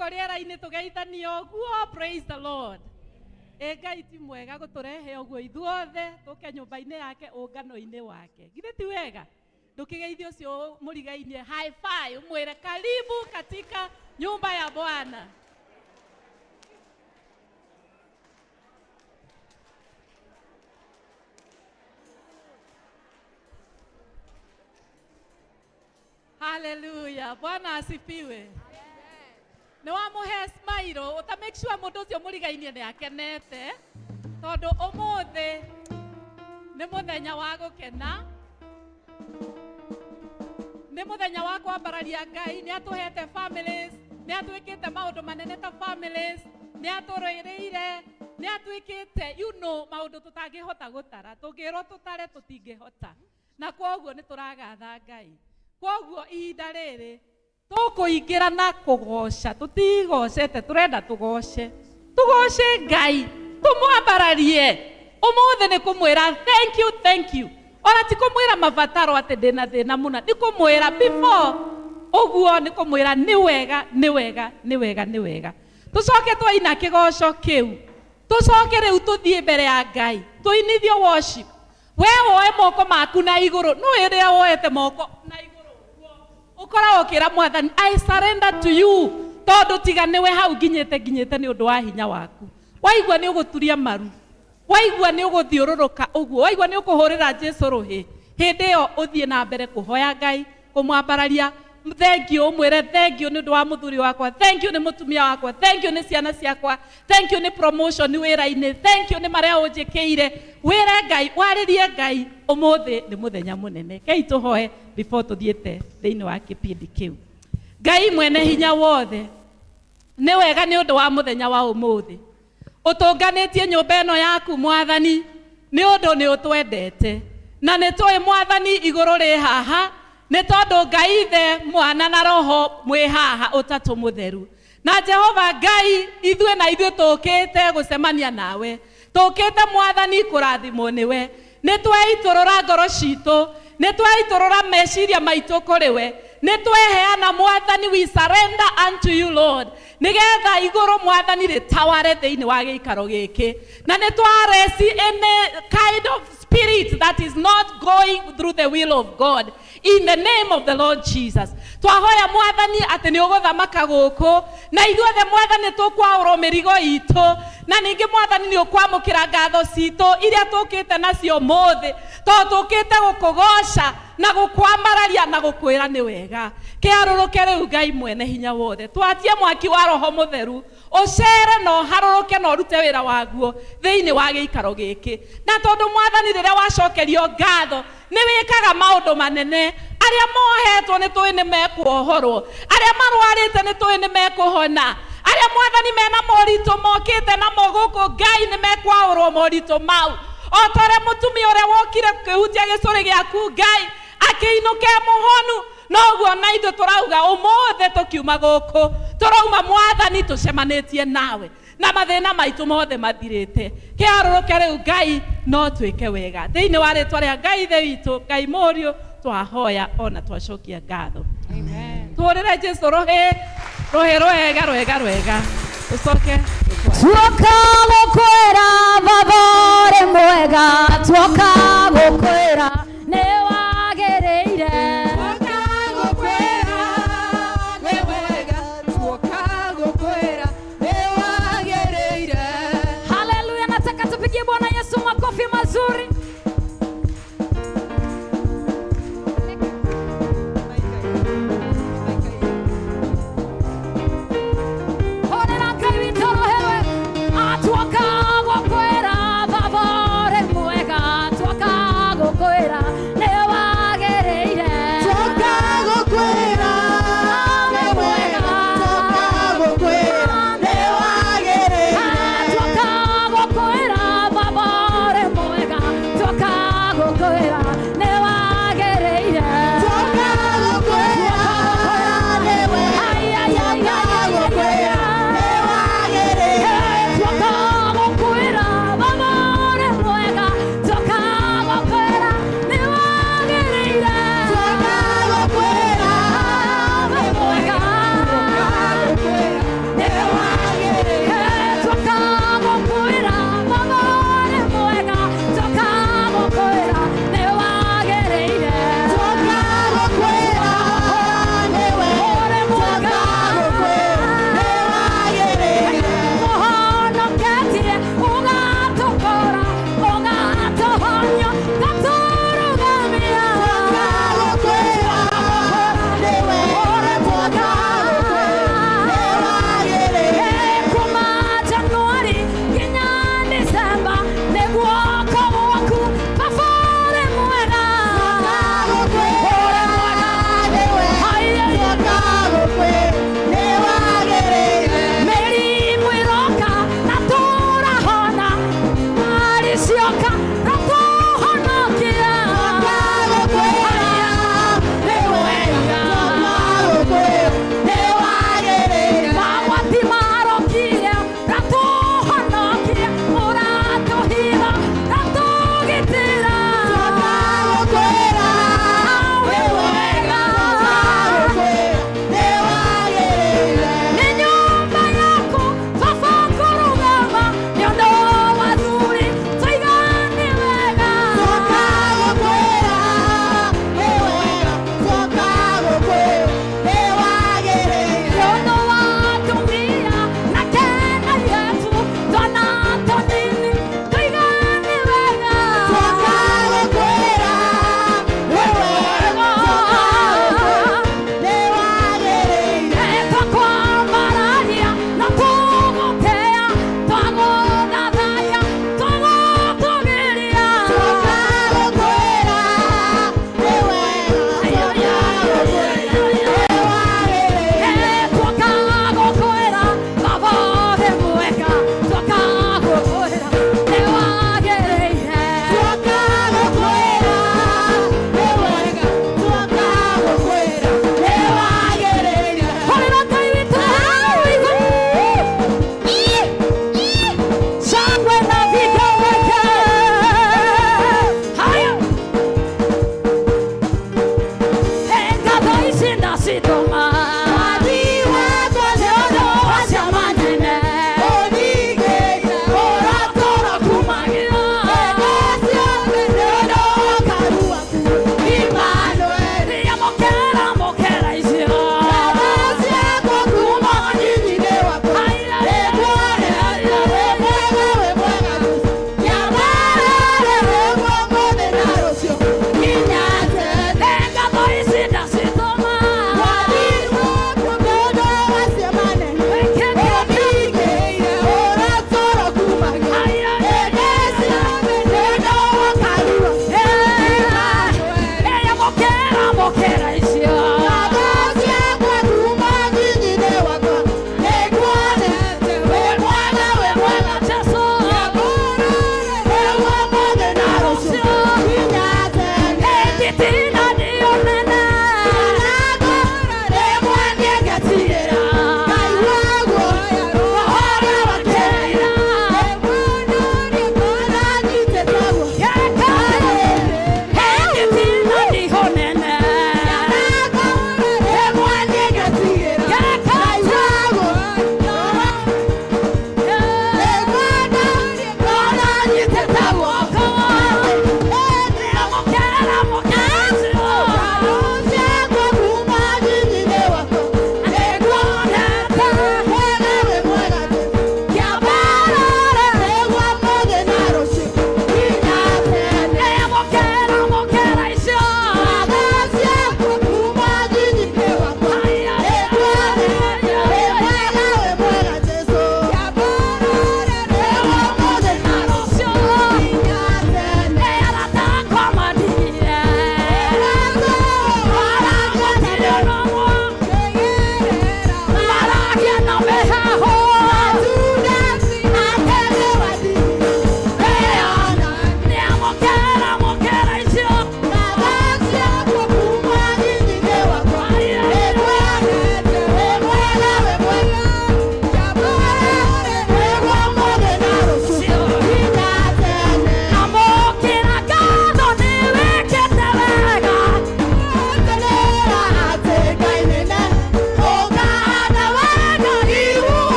moko rĩera-inĩ tũgeithanie ũguo. Praise the Lord. Ĩ Ngai ti mwega gũtũrehe ũguo ithuothe tũke nyũmba-inĩ yake, ũngano-inĩ wake. Githĩ ti wega? Ndũkĩgeithie ũcio mũrigainie high five, ũmwĩre karibu katika nyumba ya Bwana. Haleluya, Bwana asifiwe. Nĩ wamũhe smile, ũta make sure mũndũ ũcio mũrigainie nĩ akenete, tondũ ũmũthĩ nĩ mũthenya wa gũkena, nĩ mũthenya wa kwambararia Ngai. Nĩ atũhete families, nĩ atwĩkĩte maũndũ manene ta families, nĩ atũrĩrĩire, nĩ atwĩkĩte maũndũ tũtangĩhota gũtara. Tũngĩrwo tũtare tũtingĩhota, na kwoguo nĩ tũragatha Ngai. Kwoguo ihinda rĩrĩ tũkũingĩra na kũgoca, tũtigocete, tũrenda tũgoce, tũgoce Ngai, tũmwambararie. Ũmũthĩ nĩ kũmwĩra thank you, thank you. Ona ti kũmwĩra mabataro atĩ ndĩna thĩna mũna, nĩ kũmwĩra before ũguo, nĩ kũmwĩra nĩ wega, nĩ wega, nĩ wega, nĩ wega. Tũcoke twaina kĩgoco kĩu, tũcoke rĩu tũthiĩ mbere ya Ngai, tũinithio worship. We woe moko maku na igũrũ, no rĩrĩa woete moko na igũrũ ũguo, ũkoragwo ũkĩra Mwathani, "I surrender to you," tondũ tiga nĩwe hau nginyĩte, nginyĩte nĩ ũndũ wa hinya waku. Waigua nĩ ũgũturia maru, waigua nĩ ũgũthiũrũrũka ũguo, waigua nĩ ũkũhũrĩra Jesu rũhĩ, hĩndĩ ĩyo ũthiĩ na mbere kũhoya Ngai, kũmwambararia. Thank you, ũmwĩre thank you nĩ ũndũ wa mũthuri wakwa, thank you nĩ mũtumia wakwa, thank you nĩ ciana ciakwa, thank you nĩ promotion wĩra-inĩ, thank you nĩ marĩa ũnjĩkĩire. Wĩre Ngai, warĩrie Ngai. Ũmũthĩ nĩ mũthenya mũnene. Kei tũhoe before tũthiĩte thĩinĩ wa kĩpindi kĩu. Ngai mwene hinya wothe, nĩ wega nĩ ũndũ wa mũthenya wa ũmũthĩ ũtũnganĩtie nyũmba ĩno yaku. Mwathani, nĩ ũndũ nĩ ũtwendete, na nĩ tũĩ Mwathani igũrũ rĩ haha, nĩ tondũ Ngai Ithe, Mwana na Roho mwĩ haha ũtatũ mũtheru. Na Jehova Ngai, ithuĩ na ithuĩ tũkĩte gũcemania nawe, tũkĩte Mwathani kũrathimwo nĩwe. Nĩ tweitũrũra ngoro citũ, nĩ tweitũrũra meciria maitũ kũrĩ we, nĩ tweheana. Mwathani, we surrender unto you, Lord, nĩgetha igũrũ Mwathani rĩtaware thĩinĩ wa gĩikaro gĩkĩ. Na nĩ twareci any kind of spirit that is not going through the will of God in the name of the Lord Jesus. Twahoya Mwathani atĩ nĩ ũgũthamaka gũkũ, na ithuothe Mwathani tũkwaũrwo mĩrigo itũ, na ningĩ Mwathani nĩ ũkwamũkĩra ngatho citũ iria tũkĩte nacio ũmũthĩ, tondũ tũkĩte gũkũgoca na gũkwambararia na gũkwĩra nĩ wega. Kĩarũrũke rĩu, Ngai mwene hinya wothe, twatie mwaki wa Roho Mũtheru ũcere na ũharũrũke na ũrute wĩra waguo thĩinĩ wa gĩikaro gĩkĩ. Na tondũ Mwathani, rĩrĩa wacokerio ngatho nĩ wĩkaga maũndũ manene, arĩa mohetwo nĩ tũĩ nĩ mekuohorwo, arĩa marwarĩte nĩ tũĩ nĩ mekũhona, arĩa Mwathani mena moritũ mokĩte namo gũkũ, Ngai, nĩ mekwaũrwo moritũ mau, o ta ũrĩa mũtumia ũrĩa wokire kĩhutia gĩcũrĩ gĩaku, Ngai, akĩinũka e mũhonu. Noguo na ithuĩ tũrauga ũmũthĩ tũkiuma gũkũ, tũrauma Mwathani tũcemanĩtie nawe na mathĩna maitũ mothe mathirĩte. Kĩarũrũke rĩu, Ngai, no twĩke wega. Thĩinĩ wa rĩtwa rĩa Ngai Ithe witũ, Ngai Mũriũ, twahoya ona twacokia ngatho. Tũhũrĩre Jesu rũhĩ, rũhĩ rwega, rwega, rwega, tũcoke tũtware. Tuoka gũkwĩra Baba ũrĩ mwega, tuoka gũkwĩra nĩ wagĩrĩire. Tuoka gũkwĩra nĩ wega, tuoka gũkwĩra nĩ wagĩrĩire. Haleluya, nataka tupigie Bwana Yesu makofi mazuri. Horera Ngai witũ rũhĩ. Tuoka gũkwĩra Baba ũrĩ mwega, tuoka gũkwĩra.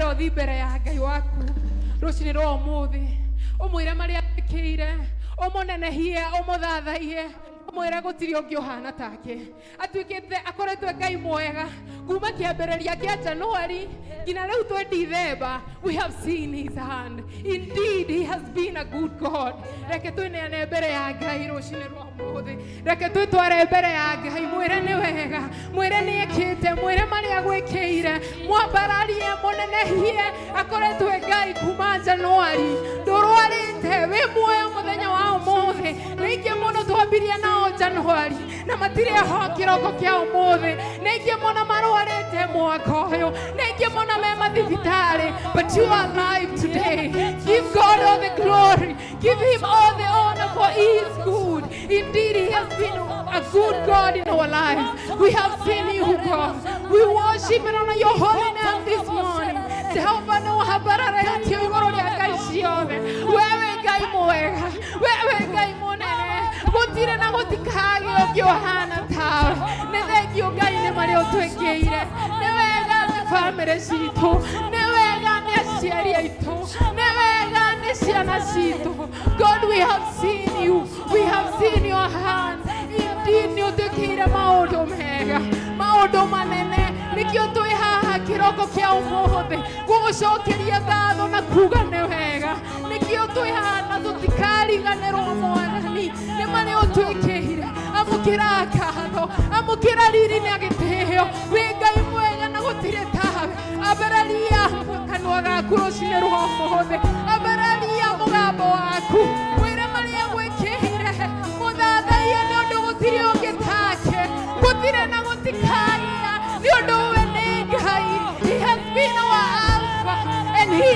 Ndĩrenda ũthiĩ mbere ya Ngai waku rũcinĩ rwa ũmũthĩ, ũmwĩre marĩa wĩkĩire, ũmũnenehie, ũmũthathaiye, ũmwĩre gũtirĩ ũngĩ ũhana take. Atuĩkĩte, akoretwo Ngai mwega kuma kĩambĩrĩria kĩa January nginya rĩu twĩ December. We have seen his hand. Indeed, he has been a good God. Reke twĩneane mbere ya Ngai rũcinĩ rwa ũmũthĩ. Reke twĩtware mbere ya Ngai, mwĩre nĩ wega, mwĩre nĩ ekĩte, mwĩre marĩa gwĩkĩire, mwambararie, mũnenehie. Akoretwo Ngai kuma January. Ndũrwarĩte, wĩ muoyo mũthenya wa ũmũthĩ. Nĩ aingĩ mũno twambirie nao January na matirĩ ho kĩroko kĩa ũmũthĩ. Nĩ aingĩ mũno marwarĩte mwaka ũyũ, nĩ aingĩ mũno me mathibitarĩ, but you are alive today. Give God all the glory. Give him all the honor, for he is good. Indeed, he has been a good God in our lives. We have seen you, God. We worship and honor your holy name this morning. Jehova, nĩ wambararĩtio igũrũ rĩa ngai ciothe. Wewe Ngai mwega, wewe Ngai mũnene, gũtirĩ na gũtikagĩa ũngĩ ũhana tawe. Nĩ thengiũ, Ngai, nĩ marĩa ũtwĩkĩire. Nĩ wega nĩ bamĩrĩ citũ, nĩ wega nĩ aciari aitũ, nĩ wega nĩ ciana citũ. God, we have seen you. We have seen your hand. Indeed, nĩ ũtwĩkĩire maũndũ mega, maũndũ manene. Nĩkĩo twĩ haha kĩroko kĩa ũmũthĩ gũgũcokeria ngatho na kuga nĩ wega. Nĩkĩo twĩ haha na tũtikariganĩrwo, Mwathani, nĩ marĩa ũtwĩkĩire. Amũkĩra ngatho, amũkĩra riri na gĩtĩo. Wĩ Ngai mwega na gũtirĩ tawe. Ambararia kanua gaku rũcinĩ rwa ũmũthĩ, ambararia mũgambo waku, mwĩre marĩa gwĩkĩire, mũthathaiye, nĩ ũndũ gũtirĩ ũngĩ take, gũtirĩ na gũtikagĩa, nĩ ũndũ we nĩ Ngai. He has been our Alpha and he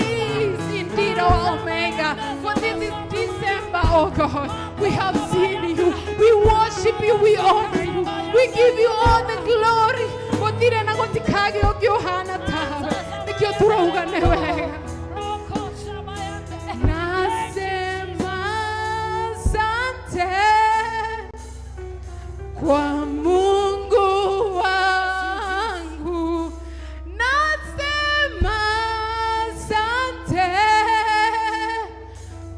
is indeed our Omega. For this is December, oh God. We have seen you. We worship you. We honor you. We give you all the glory. Gũtirĩ na gũtikagĩa ũngĩ ũhana tawe. Nĩkĩo tũrauga nĩ wega. Nasema asante kwa Mungu wangu. Nasema asante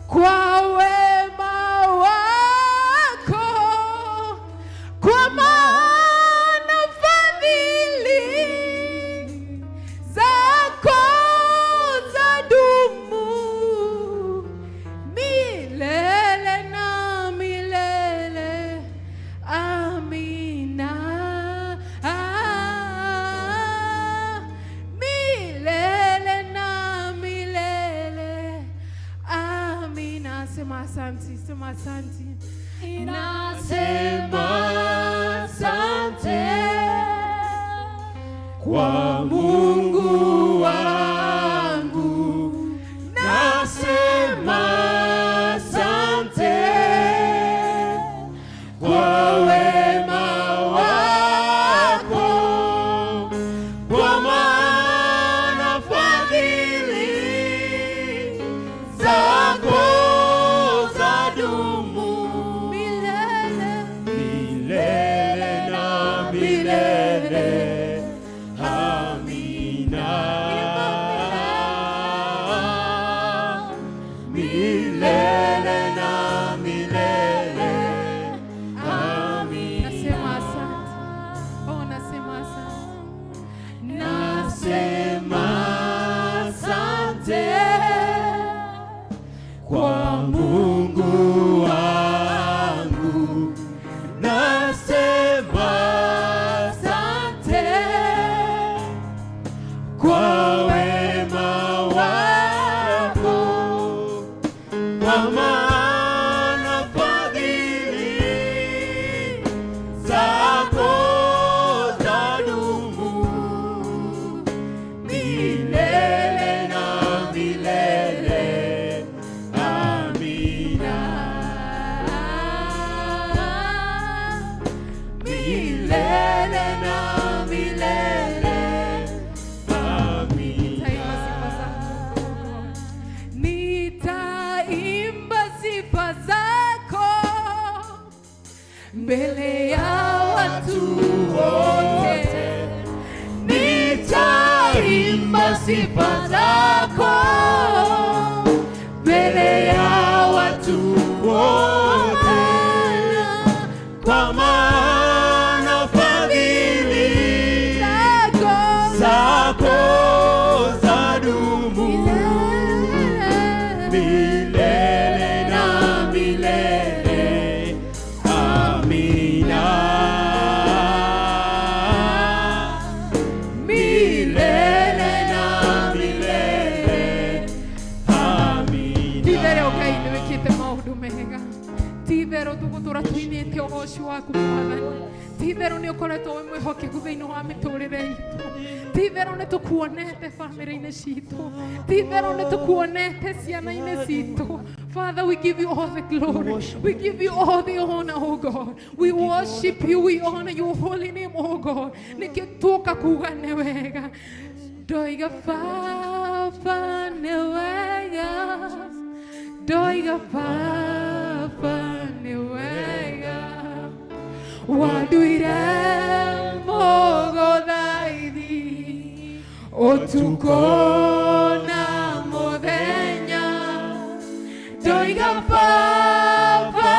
kwa wema wako, kwa maana fadhili zako zadumu milele na milele. Amina. Ah, milele na milele. Amina. Sema asante, sema asante. Nasema asante kwa Mungu wangu, nasema asante kwa wema wako, kwa maana fadhili zako zadumu milele milele na milele. Amina. Milele na milele. Amina. Nasema asante. Oh, nasema asante. Nasema asante kwa Mungu wangu, nasema asante kwa wema wako, kwa maana fadhili zako zadumu milele na milele. Amina. Milele na milele. Amina. Nitaimba sifa zako. Nitaimba sifa zako mbele ya watu wote. Nitaimba sifa zako mbele ya watu wote, kwa maana fadhili zako zadumu milele na milele. Amina. Milele na milele. Amina. Ti-itherũ Ngai nĩ wĩkĩte maũndũ mega. Ti-itherũ tũgũtũra tũinĩte ũgoci waku Mwathani. Ti-itherũ nĩ ũkoretwo wĩ mwĩhokeku thĩinĩ wa mĩtũrĩre itũ. Ti-itherũ nĩ tũkuonete bamĩrĩ-inĩ citũ. Ti-itherũ nĩ tũkuonete ciana-inĩ citũ. Father, we give you all the glory. We give you all the honor, oh God. We worship you. We honor your holy name, oh God. Nĩkĩo tuoka kuga nĩ wega. Ndoiga Baba nĩ wega. Ndoiga Baba nĩ wega. Wanduire mũgũthaithi ũtukũ na mũthenya. Ndoiga Baba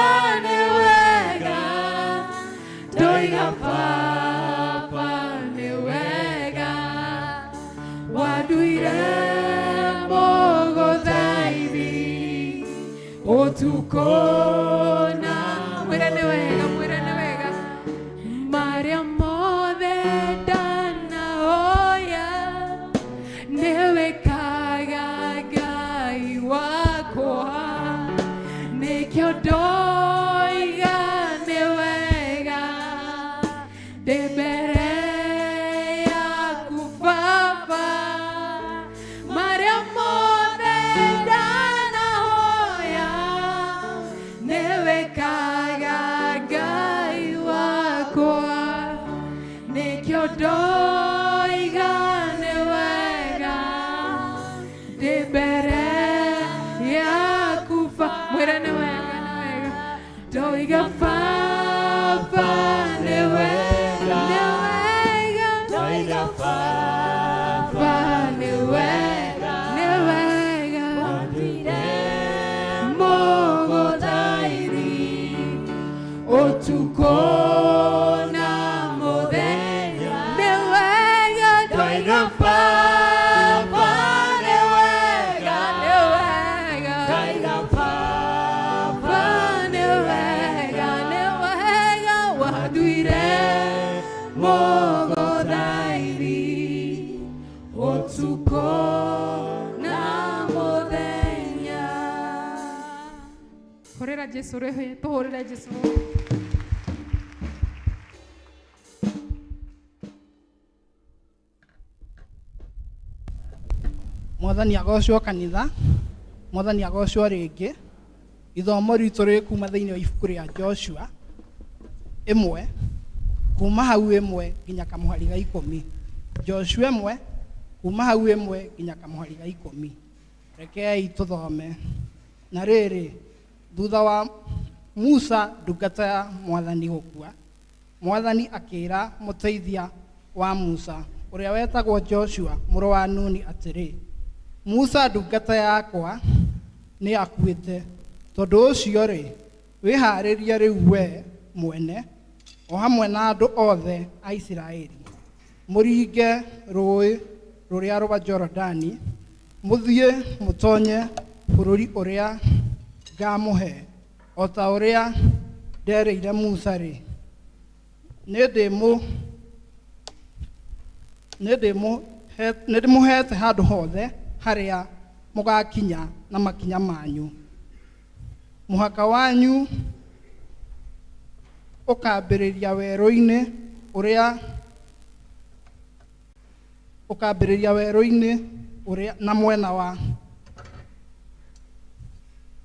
nĩ wega. Ndoiga Baba nĩ wega. Wanduire mũgũthaithi ũtukũ na mwĩre nĩ wega, mwĩre nĩ wega. Marĩa mothe ndanahoya nĩwĩkaga Ngai wakwa, nĩkĩo ndoiga nĩ wega ndĩ mbere yaku Baba. Marĩa mothe ndanahoya nĩwĩkaga Ngai wakwa, nĩkĩo ndoiga nĩ wega ndĩ mbere yaku mwĩre nĩ wega, nĩ wega. Ndoiga Baba nĩ wega, nĩ wega. Ndoiga Baba nĩ wega, nĩ wega. Mũgũthaithi ũtukũ na mũthenya nĩ wega. Ndoiga Baba nĩ wega, nĩ wega. Ndoiga Baba nĩ wega, nĩ wega. Wanduire mũgũthaithi ũtukũ na mũthenya. Hũrĩra Jesũ rĩhĩ, tũhũrĩre Jesũ rũhĩ. Mwathani agocwo kanitha, Mwathani agocwo rĩngĩ. Ithomo ritũ rĩ kuma thĩinĩ wa ibuku rĩa Joshua 1, kuma hau 1 nginya kamũhari ga 10. Joshua 1, kuma hau 1 nginya kamũhari ga 10. Rekei tũthome. Na rĩrĩ, thutha wa Musa ndungata ya Mwathani gũkua, Mwathani akĩra mũteithia wa Musa ũrĩa wetagwo Joshua mũrũ wa Nuni atĩrĩ, Musa ndungata yakwa nĩ akuĩte, tondũ ũcio rĩ, wĩhaarĩrie rĩu we mwene o hamwe na andũ othe a Isiraeli, mũringe rũũĩ rũrĩa rwa Jorodani, mũthiĩ mũtonye bũrũri ũrĩa ngamũhe, o ta ũrĩa nderĩire Musa rĩ. Nĩ ndĩmũheete handũ hothe harĩa mũgakinya na makinya manyu. Mũhaka wanyu ũkambĩrĩria werũ-inĩ ũrĩa ũkambĩrĩria werũ-inĩ ũrĩa na mwena wa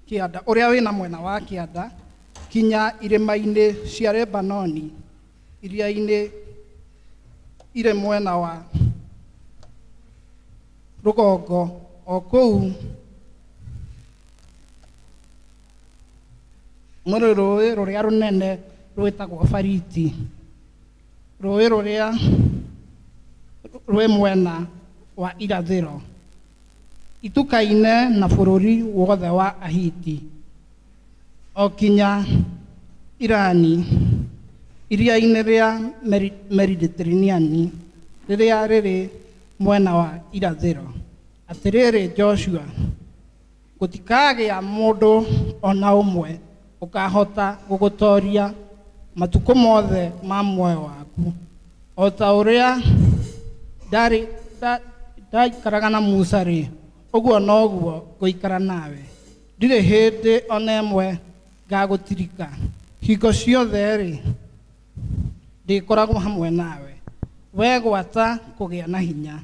kĩanda ũrĩa wĩna mwena wa kĩanda kinya irĩma-inĩ cia Lebanoni, iria-inĩ irĩ mwena wa rũgongo, o kũu mũrĩ rũũĩ rũrĩa rũnene rwĩtagwo Fariti, rũũĩ rũrĩa rwĩ mwena wa irathĩro, itukaine na bũrũri wothe wa Ahiti, o kinya Irani, iria-inĩ rĩa Mediterranean rĩrĩa rĩrĩ mwena wa irathĩro. Atĩrĩrĩ Joshua, gũtikagĩa mũndũ o na ũmwe ũkahota gũgũtooria matukũ mothe ma muoyo waku. O ta ũrĩa ndaikaraga na Musa-rĩ, ũguo noguo ngũikara nawe. Ndirĩ hĩndĩ o na ĩmwe ngagũtirika. Hingo ciothe-rĩ, ndĩkoragwo hamwe nawe. Wee gwata kũgĩa na hinya.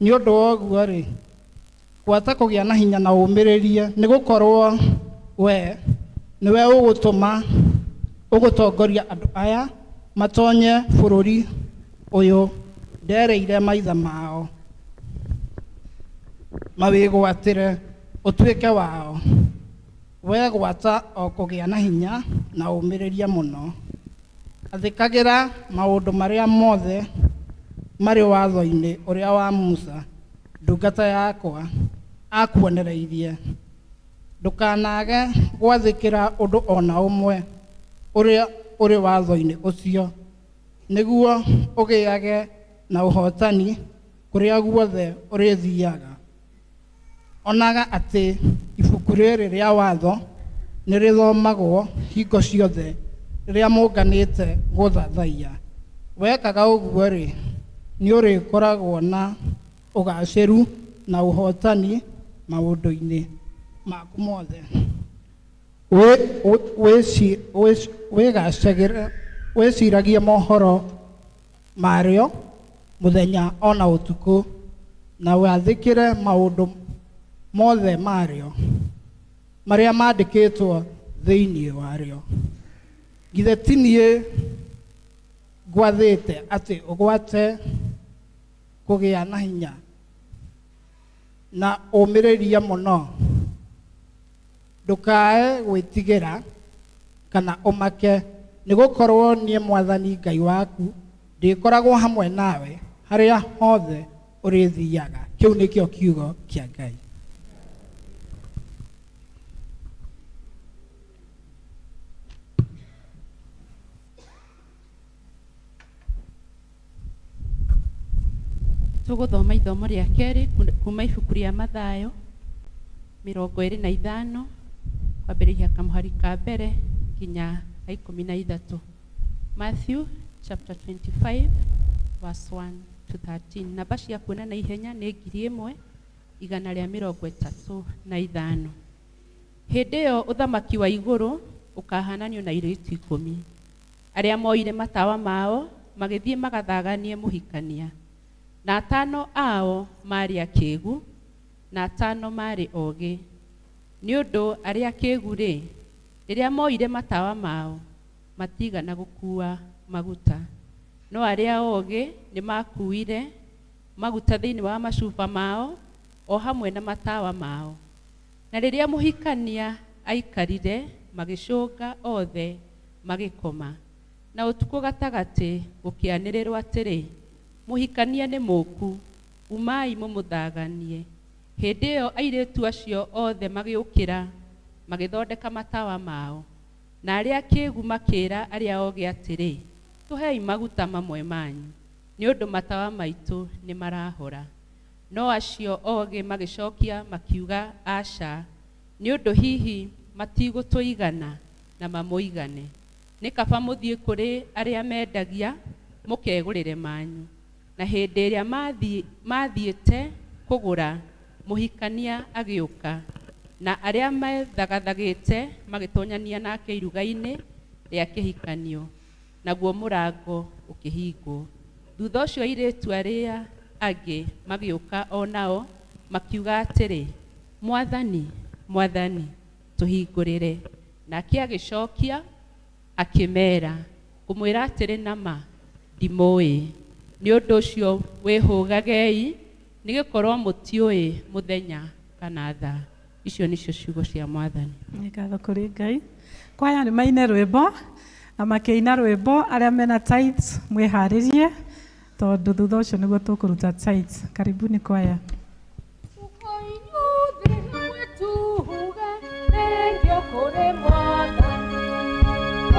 Nĩ ũndũ wa ũguo-rĩ, gwata kũgĩa na hinya na ũmĩrĩrie, nĩ gũkorwo we nĩwe ũgũtũma ũgũtongoria andũ aya matonye bũrũri ũyũ nderĩire maithe mao mawĩgwatĩre ũtuĩke wao. We gwata o kũgĩa na hinya na ũmĩrĩrie mũno. Athĩkagĩra maũndũ marĩa mothe marĩ watho-inĩ ũrĩa wa Musa ndungata yakwa aakuonereirie. Ndũkanaage gwathĩkĩra ũndũ o na ũmwe ũrĩa ũrĩ watho-inĩ ũcio, nĩguo ũgĩage na ũhootani kũrĩa guothe ũrĩthiiaga. Onaga atĩ ibuku rĩrĩ rĩa watho nĩ rĩthomagwo hingo ciothe rĩrĩa mũnganĩte gũthathaiya. Wekaga ũguo-rĩ, nĩũrĩkoragwo na ũgaacĩru na ũhootani maũndũ-inĩ maku mothe. Wĩciragie mohoro marĩo mũthenya o na ũtukũ, na wathĩkĩre maũndũ mothe marĩo marĩa mandĩkĩtwo thĩinĩ warĩo. Githĩ ti niĩ ngwathĩte atĩ ũgwate kũgĩa na hinya na ũmĩrĩrie mũno? Ndũkae gwĩtigĩra kana ũmake, nĩ gũkorwo niĩ Mwathani Ngai waku ndĩkoragwo hamwe nawe harĩa hothe ũrĩthiaga. Kĩu nĩkĩo kiugo kĩa Ngai. Tũgũthoma ithomo rĩa kerĩ kuma ibuku rĩa Mathayo 25 kwambĩrĩria kamũhari ka mbere nginya ka 13. Matthew chapter 25 verse 1 to 13. Namba cia kuona na ihenya nĩ 1135. Hĩndĩ ĩyo ũthamaki wa igũrũ ũkahaananio na airĩtu 10 arĩa moire matawa mao magĩthiĩ magathaganie mũhikania. Na atano ao maarĩ akĩgu, na atano maarĩ ogĩ. Nĩ ũndũ arĩa akĩgu-rĩ, rĩrĩa moire matawa mao, matiigana gũkuua maguta. No arĩa ogĩ nĩmakuuire maguta thĩinĩ wa macuba mao o hamwe na matawa mao. Na rĩrĩa mũhikania aikarire, magĩcũnga othe magĩkoma. Na ũtukũ gatagatĩ gũkĩanĩrĩrwo atĩrĩ, Mũhikania nĩ mũũku, umai mũmũthaganie. Hĩndĩ ĩyo airĩtu acio othe magĩũkĩra, magĩthondeka matawa mao. Na arĩa akĩgu makĩĩra arĩa ogĩ atĩrĩ, Tũhei maguta mamwe manyu, nĩ ũndũ matawa maitũ nĩmarahora. No acio ogĩ magĩcokia makiuga, Aca, nĩ ũndũ hihi matigũtũigana na mamũigane. Nĩ kaba mũthiĩ kũrĩ arĩa mendagia, mũkegũrĩre manyu. Na hĩndĩ ĩrĩa maathiĩte kũgũra, mũhikania agĩũka, na arĩa methagathagĩte magĩtonyania nake iruga-inĩ rĩa kĩhikanio, naguo mũrango ũkĩhingwo. Thutha ũcio airĩtu arĩa angĩ magĩũka o nao, makiuga atĩrĩ, Mwathani, Mwathani, tũhingũrĩre. Nake agĩcokia akĩmeera, Ngũmwĩra atĩrĩ na ma, ndimũũĩ. Nĩ ũndũ ũcio wĩhũgagei, nĩ gũkorũo mũtiũĩ mũthenya kana thaa. Icio nĩcio ciugo cia Mwathani. Nĩ ngatho kũrĩ Ngai. Kwaya nĩ maine rwĩmbo na makĩina rwĩmbo arĩa mena tithes mwĩharĩrie. Tondũ thutha ũcio nĩguo tũkũruta tithes. Karibuni kwaya. Inyuothe hamwe tuge thengio kũrĩ Mwathani.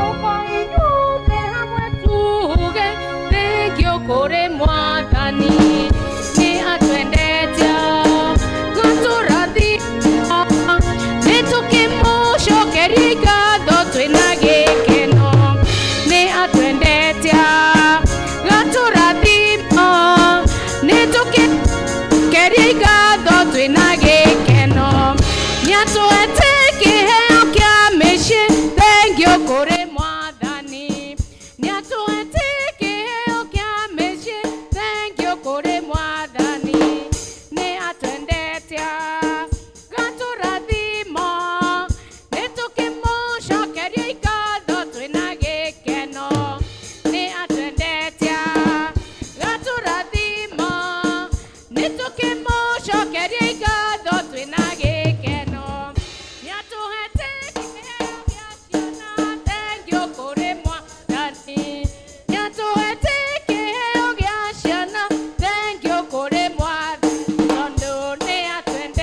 Ũka inyuothe hamwe tuge thengio kũrĩ Mwathani. Nĩ atwendete gatũrathima, nĩ tũkĩmũcokeria ngatho twĩna gĩkeno. Nĩ atwendete gatũrathima, nĩ tũkĩmũcokeria ngatho twĩna gĩkeno. Nĩatũhete kĩheo kĩa mĩciĩ, thengio kũrĩ Mwathani. Nĩatũhete kĩheo kĩa mĩciĩ, thengio kũrĩ Mwathani. Nĩ atwendete gatũrathima, nĩ tũkĩmũcokeria ngatho twĩna gĩkeno. Nĩ atwendete gatũrathima, nĩ tũkĩmũcokeria ngatho twĩna gĩkeno. Nĩatũhete kĩheo gĩa ciana, thengio kũrĩ Mwathani. Nĩatũhete kĩheo gĩa ciana, thengio kũrĩ Mwathani. Tondũ nĩ atwendete.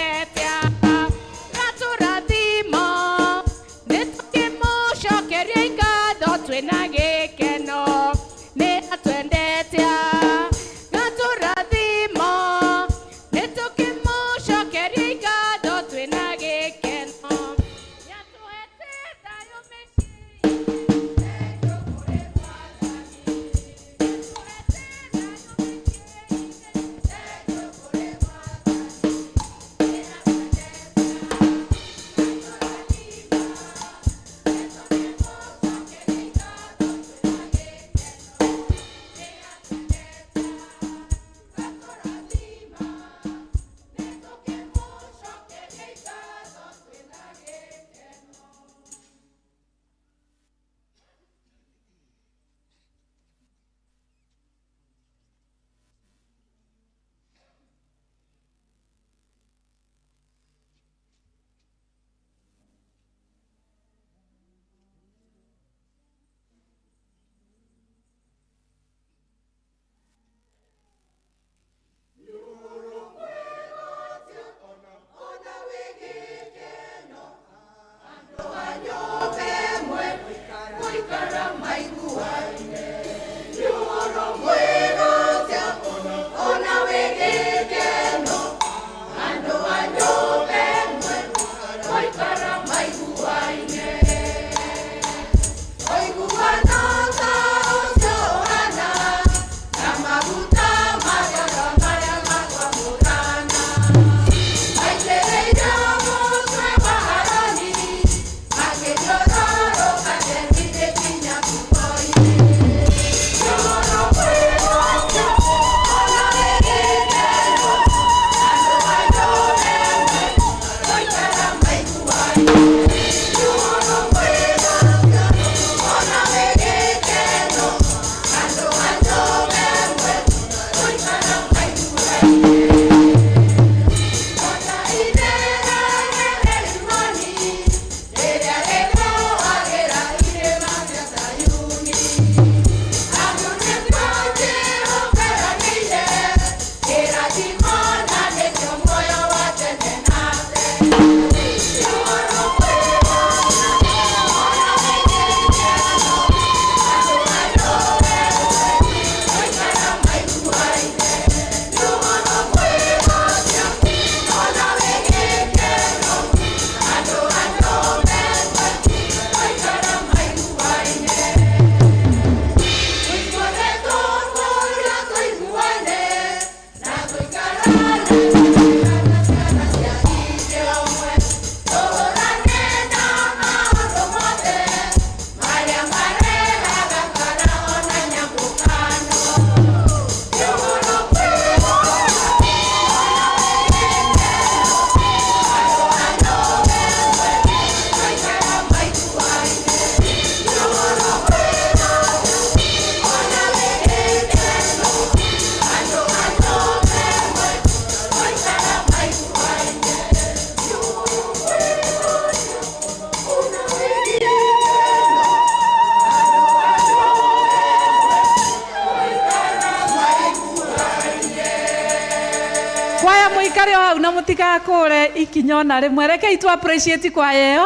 na mũtigakũre ikinya ona rĩmwe. Rekei tu appreciate kwaya ĩyo.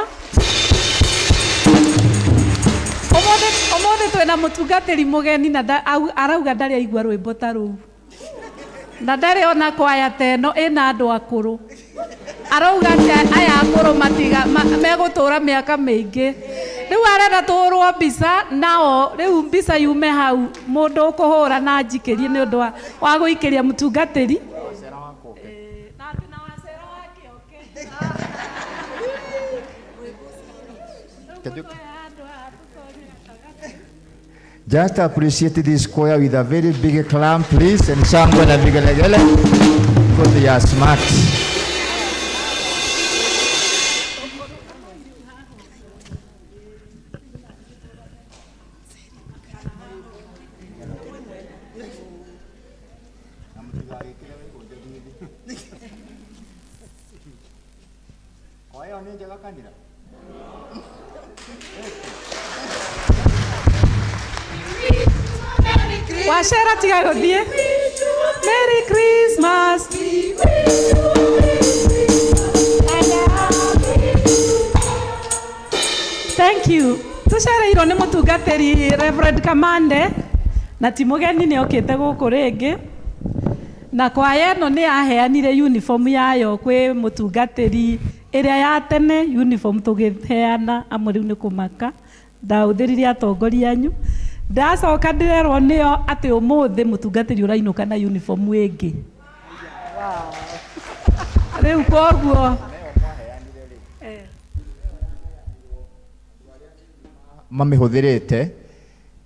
Ũmũthĩ ũmũthĩ twĩna mũtungatĩri mũgeni na arauga ndarĩ aigua rwĩmbo ta rũu na ndarĩ ona kwaya ta ĩno ĩna andũ akũrũ. Arauga atĩ aya akũrũ matiga megũtũra mĩaka mĩingĩ. Rĩu arenda tũhũrwo mbica nao, rĩu mbica yume hau mũndũ ũkũhũra na njikĩrie nĩ ũndũ wa gũikĩria mũtungatĩri. Just appreciate this choir with a very big clap, please, and shangwe na vigelegele, because they are smart. Wacera tiga gũthiĩ. Merry Christmas. Thank you. Tũcereirwo nĩ mũtungatĩri Reverend Kamande na ti mũgeni nĩ okĩte gũkũ rĩngĩ. Na kwaya ĩno nĩ yaheanire uniform yayo kwĩ mũtungatĩri ĩrĩa ya tene uniform tũgĩheana amwe rĩu nĩ kũmaka ndahũthĩrire atongoria anyu. Ndacoka ndĩrerwo nĩo atĩ ũmũthĩ mũtungatĩri ũrainũka na uniform ĩngĩ. Rĩu koguo Mamĩhũthĩrĩte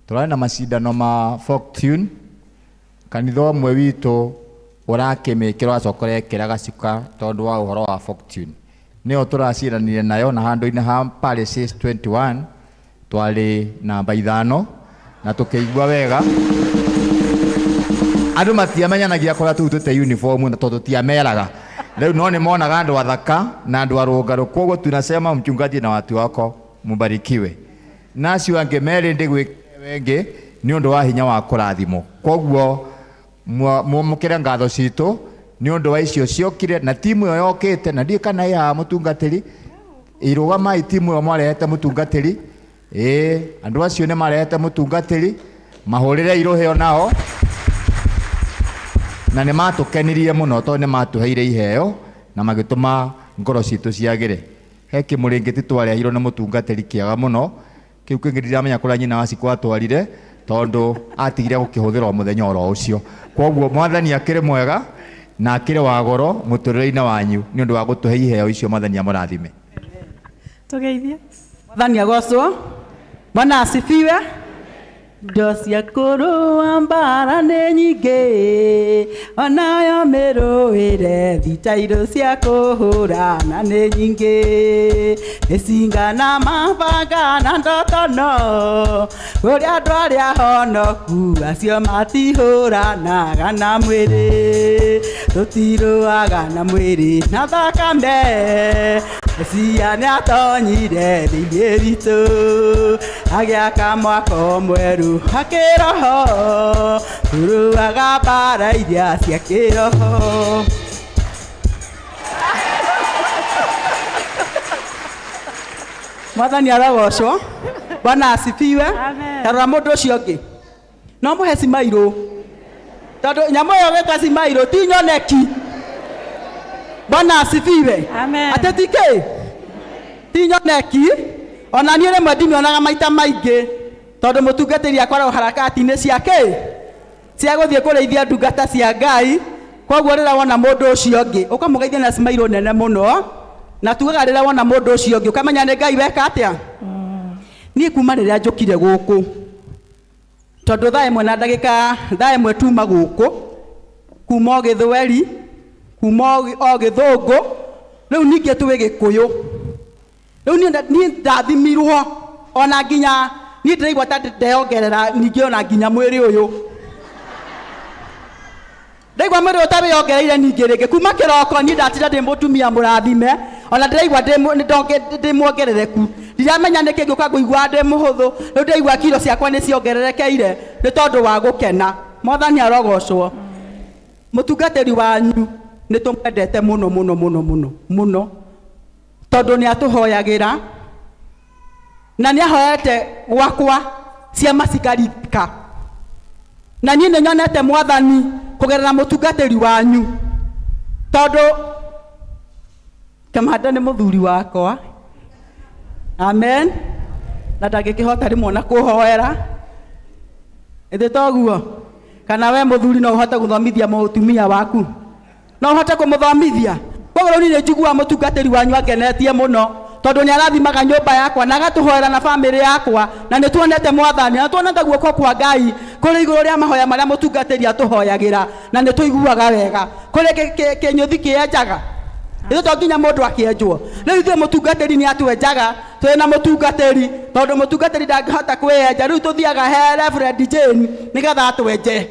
tũrarĩ na macindano ma folk tune kanitha ũmwe witũ ũrakĩmĩkĩra ũracoka ũrekĩra gacuka tondũ wa ũhoro wa folk tune nĩyo tũraciranire nayo na handũ-inĩ ha Parishes 21 twarĩ namba 5 na tũkĩigua wega. Andũ matiamenyanagia kũrĩa tũrutĩte uniform na tondũ tiameraga rĩu no nĩ monaga andũ athaka na andũ arũngarũ. Koguo tunasema mchungaji na watu wako mubarikiwe. Na acio angĩ merĩ ndĩgwĩkĩre wengĩ nĩ ũndũ wa hinya wa kũrathimwo. Koguo mwamũkĩre ngatho citũ nĩ ũndũ wa icio ciokire na timu ĩyo yokĩte na ndiũĩ kana ĩ haha mũtungatĩri irũgamai timu ĩyo mwarehete mũtungatĩri. Ĩĩ andũ acio nĩ marehete mũtungatĩri mahũrĩre irũhĩ onao na nĩ matũkenirie mũno tondũ nĩ matũheire iheo na magĩtũma ngoro citũ ciagĩre. He kĩmũrĩngĩti twarehirwo nĩ mũtungatĩri kĩega mũno kĩu kĩngĩ ndiramenya kũrĩa nyina wa Cikũ atwarire tondũ atigire gũkĩhũthĩra o mũthenya oro ũcio. Koguo mwathani akĩrĩ mwega na akĩrĩ wa goro mũtũrĩre-inĩ wanyu nĩ ũndũ wa gũtũhe iheo icio. Mwathani amũrathime. Tũgeithie. Mwathani agocwo. Bwana asifiwe. Indo cia kũrũa mbara nĩ nyingĩ onayo mĩrũĩre thita indo cia kũhũrana nĩ nyingĩ mĩcinga na mabanga na ndotono kũrĩ andũ arĩa honoku acio matihũranaga na mwĩrĩ tũtirũaga na mwĩrĩ na thakame Mesia nĩatonyire thĩinĩ witũ agĩaka mwako mwerũ wa kĩroho tũrũaga mbara iria cia kĩroho. Mwathani arogocwo. Bwana asifiwe. Tarora mũndũ ũcio ũngĩ no mũhe cimairũ tondũ nyamũ ĩyo gwĩtwa cimairũ ti nyoneki. Bwana asifiwe. Atĩ ti kĩ? Ti nyoneki. Ona niĩ rĩmwe ndimĩonaga maita maingĩ tondũ mũtungatĩri akoragwo harakati-inĩ cia kĩ? Cia gũthiĩ kũrĩithia ndungata cia Ngai. Koguo rĩrĩa wona mũndũ ũcio ũngĩ ũkamũgeithia na cimairũ nene mũno na tugaga rĩrĩa wona mũndũ ũcio ũngĩ ũkamenya nĩ Ngai weka atĩa. Niĩ kuma rĩrĩa njũkire gũkũ tondũ thaa ĩmwe na ndagĩka thaa ĩmwe tuma gũkũ kuma o Gĩthweri kuma o Gĩthũngũ rĩu ningĩ twĩ Gĩkũyũ rĩu niĩ ndathimirwo ona nginya niĩ ndĩraigua ta ndeyongerera ningĩ ona nginya mwĩrĩ ũyũ ndaigua mwĩrĩ ũyũ ta wĩyongereire ningĩ rĩngĩ kuma kĩroko niĩ ndatinda ndĩ mũtumia mũrathime ona ndĩraigua ndĩ muongerereku ndiramenya nĩkĩ ngũka ngũigua ndĩ mũhũthũ rĩu ndĩraigua kiro ciakwa nĩ ciongererekeire nĩ tondũ wa gũkena. Mwathani arogocwo. Mũtungatĩri wanyu Nĩ tũmwendete mũno mũno mũno mũno mũno, tondũ nĩ atũhoyagĩra na nĩ ahoete gwakwa ciama cikarika, na niĩ nĩ nyonete Mwathani kũgerera mũtungatĩri wanyu, tondũ Kamanda nĩ mũthuri wakwa. Amen. Na ndangĩkĩhota rĩmwe ona kũhoera ĩthĩ toguo. Kana we mũthuri no ũhote gũthomithia mũtumia waku? No ũhote kũmũthomithia? Koguo rĩu niĩ nĩ njiguaga mũtungatĩri wanyu angenetie mũno, tondũ nĩ arathimaga nyũmba yakwa na agatũhoera na bamĩrĩ yakwa, na nĩ tuonete Mwathani na tuonete guoko kwa Ngai kũrĩ igũrũ rĩa mahoya marĩa mũtungatĩri atũhoyagĩra, na nĩ tũiguaga wega. Kũrĩ kĩnyũthi kĩenjaga ithuĩ, to nginya mũndũ akĩenjwo. Rĩu ithuĩ mũtungatĩri nĩ atwenjaga, twĩ na mũtungatĩri, tondũ mũtungatĩri ndangĩhota kwĩyenja. Rĩu tũthiaga he Reverend Jane nĩgetha atwenje.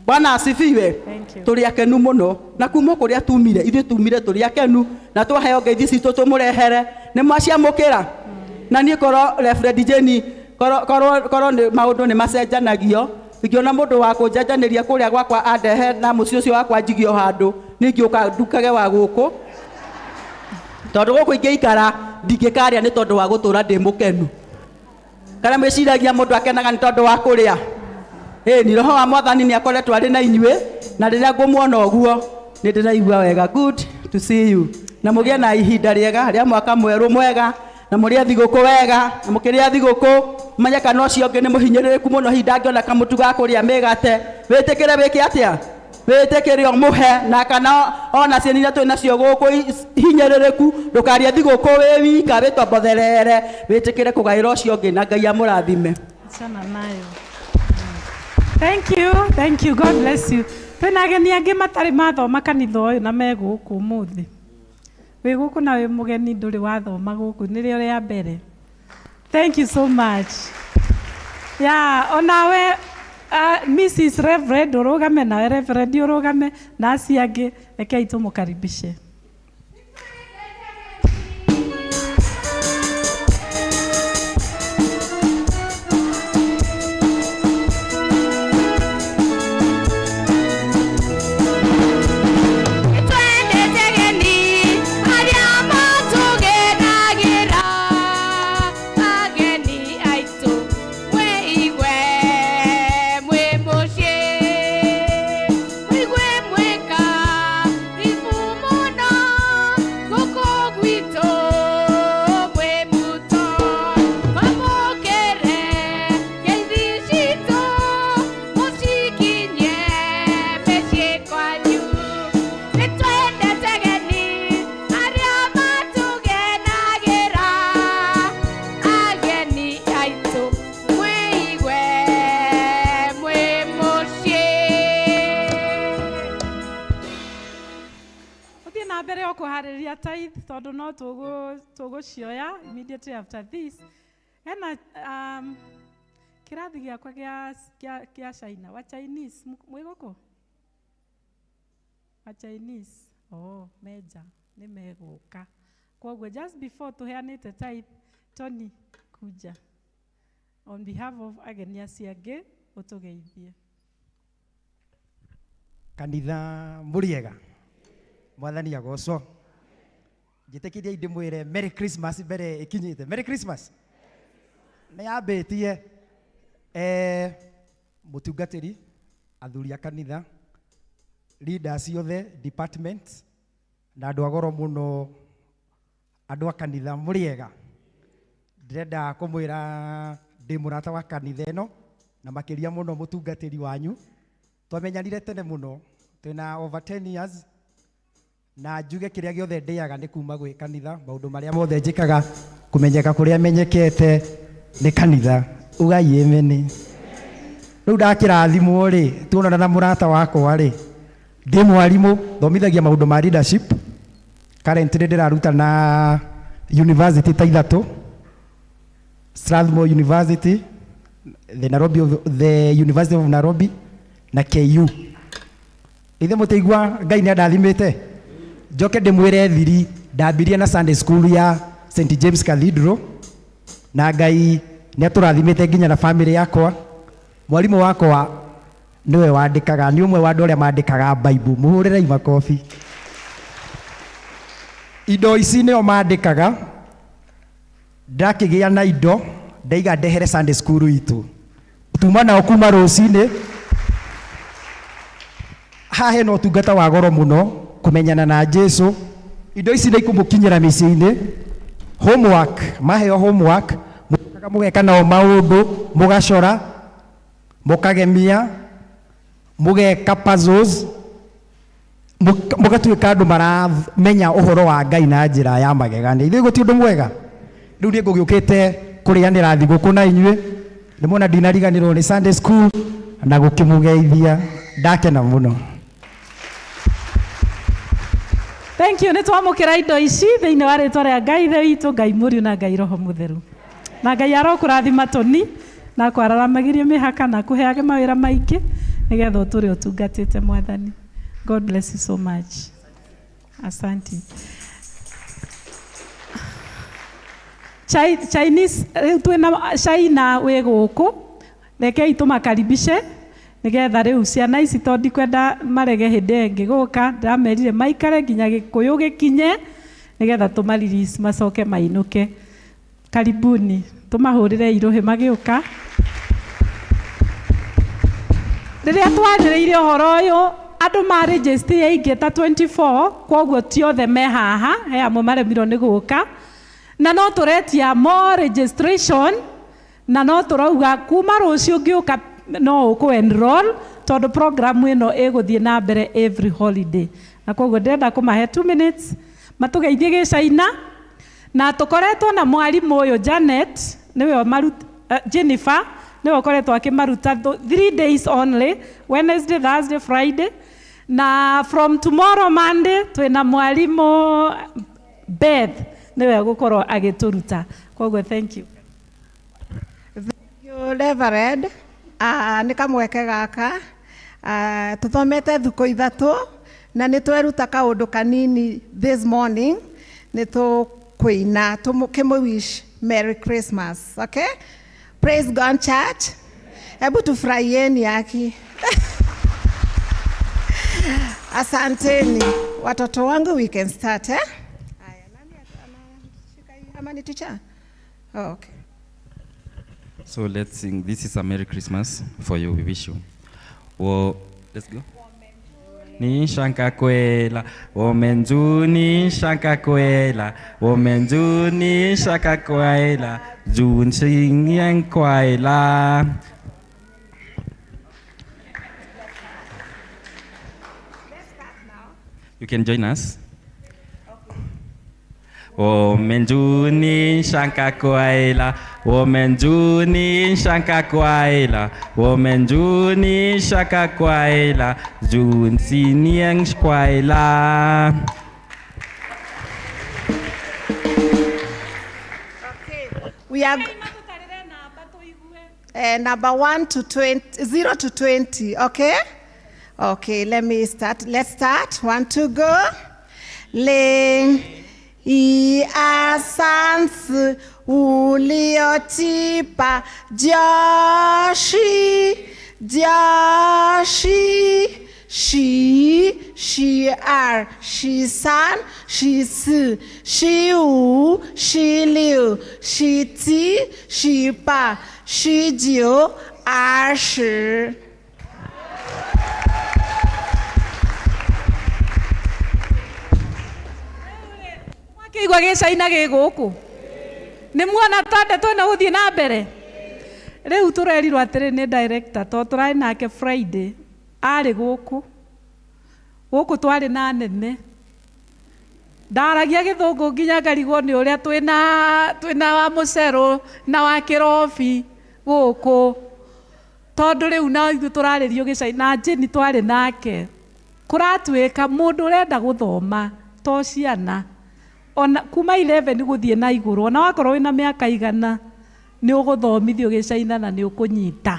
Bwana asifiwe. Thank you. Tũrĩ akenu mũno, na kuma kũrĩa tumire, ithuĩ tumire tũrĩ akenu, na twaheo ngeithi citũ tũmũrehere nĩ mwaciamũkĩra. Na niĩ korwo Reverend Jane, korwo nĩ maũndũ nĩ macenjanagio, ingĩona mũndũ wa kũnjenjanĩria kũrĩa gwakwa andehe na mũciĩ ũcio wakwa njigio handũ, niĩ ingĩũka ndukage wa gũkũ, tondũ gũkũ ingĩikara ndingĩkarĩa nĩ tondũ wa gũtũra ndĩ mũkenu. Kana mwĩciragia mũndũ akenaga nĩ tondũ wa kũrĩa? Ĩni, roho wa Mwathani nĩ akoretwo arĩ na inyuĩ, na rĩrĩa ngũmuona ũguo nĩ ndĩraigua wega. Good to see you, na mũgĩe na ihinda rĩega rĩa mwaka mwerũ mwega, na mũrĩe thigũkũ wega, na mũkĩrĩa thigũkũ menye kana ũcio ũngĩ nĩ mũhinyĩrĩrĩku mũno, hihi ndangĩona kamũtu ga kũrĩa mĩgate. Wĩtĩkĩre wĩke atĩa? Wĩtĩkĩre ũmũhe, na kana ona ciana iria twĩ nacio gũkũ hinyĩrĩrĩku, ndũkarĩe thigũkũ wĩ wika wĩtombotherere, wĩtĩkĩre kũgaĩra ũcio ũngĩ, na Ngai amũrathime. Achana nayo. Thank you, thank you. God bless you. Twĩna ageni angĩ matarĩ mathoma kanitha ũyũ na me gũkũ ũmũthĩ. Wĩ gũkũ na wĩ mũgeni, ndũrĩ wathoma gũkũ, nĩrĩo rĩa mbere. Thank you so much. Yeah, onawe Mrs. Reverend ũrũgame, nawe Reverend ũrũgame, na acio angĩ, rekei tũmũkaribishe. Twendete ageni arĩa matũgenagĩra, ageni aitũ mwĩigue mwĩ mũciĩ, mwĩigue mwĩ karibu mũno gũkũ gwitũ, mwĩ muto mwamũkĩre ngeithi citũ, mũcikinyie mĩciĩ kwanyu. Nĩ twendete ageni arĩa matũgenagĩra, ageni aitũ mwĩigue mwĩ mũciĩ. Ũthiĩ na mbere o kũharĩria tithe, tondũ no tũgũcioya immediately after this. Hena kĩrathi gĩakwa kĩa China, wa Chinese mwĩ gũkũ? Wa Chinese, oh, menja nĩ megũka. Koguo just before tũheanĩte tithe, Tony, kuja on behalf of ageni acio angĩ ũtũgeithie. Kanitha mũrĩega? Mwathani agocwo. Njĩtĩkĩriai ndĩmwĩre Merry Christmas mbere ĩkinyĩte. Merry Christmas nĩ yambĩtie. Mũtungatĩri, athuri a kanitha, leaders othe, department, na andũ a goro mũno, andũ a kanitha mũrĩega? Ndĩrenda kũmwĩra ndĩ mũrata wa kanitha ĩno, na makĩria mũno mũtungatĩri wanyu. Twamenyanire tene mũno, twĩna over 10 years, na njuge kĩrĩa gĩothe ndĩaga nĩ kuma gwĩ kanitha. Maũndũ marĩa mothe njĩkaga, kũmenyeka kũrĩa menyekete nĩ kanitha. Ugai amen. Rĩu ndakĩrathimwo rĩ, tuonana na mũrata wakwa rĩ, ndĩ mwarimũ, thomithagia maũndũ ma leadership. Currently ndĩraruta na university ta ithatũ: Strathmore University, the University of Nairobi na KU. Ithe mũtĩigua Ngai nĩ andathimĩte. Njoke ndĩmwĩre thiri, ndambirie na Sunday school ya St James Cathedral, na Ngai nĩ atũrathimĩte nginya na family yakwa. Mwarimũ wakwa nĩwe wandĩkaga, nĩ ũmwe wa andũ arĩa mandĩkaga Bible. Mũhũrĩrei makobi. Indo ici nĩo mandĩkaga, ndakĩgĩa na indo ndaiga ndehere Sunday school itũ tuma nao kuma rũcinĩ. Haha hena ũtungata wa goro mũno kũmenyana na Jesu. Indo ici nĩ ikũmũkinyĩra mĩciĩ-inĩ. Homework, maheo homework mũkaga mũgeka nao maũndũ, mũgacora, mũkagemia, mũgeka puzzles, mũgatuĩka andũ maramenya ũhoro wa Ngai na njĩra ya magegania. Ithuĩ gũtirĩ ũndũ mwega. Rĩu niĩ ngũgĩũkĩte kũrĩanĩra thigũkũ na inyuĩ, nĩ muona ndinariganĩrwo nĩ Sunday school na gũkĩmũgeithia, ndakena mũno. Thank you. Nĩ twamũkĩra indo ici thĩinĩ wa rĩtwa rĩa Ngai Ithe witũ, Ngai Mũriũ na Ngai Roho Mũtheru. Na Ngai arokũrathima Toni na akwararamagĩrie mĩhaka na akũheage mawĩra maingĩ nĩgetha ũtũre ũtungatĩte Mwathani. God bless you so much. Asante. Chinese rĩu twĩna China wĩ gũkũ, rekei tũmakaribishe nĩgetha rĩu ciana ici tondũ ndikwenda marege hĩndĩ ĩyo ĩngĩ gũka, ndĩramerire maikare nginya gĩkũyũ gĩkinye nĩgetha tũma release macoke mainũke. Karibuni, tũmahũrĩre irũhĩ magĩũka. Rĩrĩa twarĩrĩirie ũhoro ũyũ andũ ma register aingĩ ta 24, kwoguo ti othe me haha, he amwe maremirwo nĩ gũka, na no tũretia more registration, na no tũrauga kuma rũciũ ũngĩũka no ũkũ enroll tondũ program ĩno ĩgũthiĩ na mbere every holiday. Na kwoguo ndĩrenda kũmahe 2 minutes matũgeithie gĩcaina, na tũkoretwo na mwarimũ ũyũ Janet, nĩwe Jennifer nĩwe ũkoretwo akĩmaruta 3 days only, Wednesday, Thursday, Friday, na from tomorrow Monday twĩna mwarimũ Beth nĩwe ũgũkorwo agĩtũruta. Kwoguo thank you. Thank you, Reverend. Nĩ kamweke gaka. Tũthomete thukũ ithatũ na nĩ tweruta kaũndũ kanini this morning. Nĩ tũkũina tũkĩmũ wish Merry Christmas. Okay? Praise God Church. Hebu tufurahieni haki. Asanteni watoto wangu, we can start, eh? Aya, nani anashika hii? Ama ni teacher? Oh, okay. So let's sing. This is a Merry Christmas for you. We wish you. Well, let's go. Ni shanka kwela, womenzu ni shanka kwela, womenzu ni shanka kwela, jun xing yang kwela. You can join us. 我们祝你生日快乐，我们祝你生日快乐，我们祝你生日快乐，祝你新年快乐。 Okay, we are number 1 to 20, 0 to 20, okay? Okay, let me start. Let's start. 1, 2, go. 0, 1, 2, 3, 4, 5, 6, 7, 8, 9, 10, 11, 12, 13, 14, 15, 16, 17, 18, 19, 20. Mwakĩigua gĩcaina gĩ gũkũ? Nĩ muona ta ndeto ĩno gũthiĩ na mbere? Rĩu tũrerirwo atĩrĩ nĩ director, tondũ tũrarĩ nake Friday, arĩ gũkũ. Gũkũ twarĩ na nene. Ndaragia gĩthũngũ nginya ngarigwo nĩ ũrĩa twĩna wa mũcerũ na wa kĩrobi gũkũ. Tondũ rĩu na ithuĩ tũrarĩrio gĩcaina, na Jane twarĩ nake. Kũratuĩka mũndũ ũrenda gũthoma to ciana. Ona kuma 11 gũthiĩ na igũrũ, ona wakorwo wĩna mĩaka igana, nĩ ũgũthomithio gĩcaina na nĩ ũkũnyita.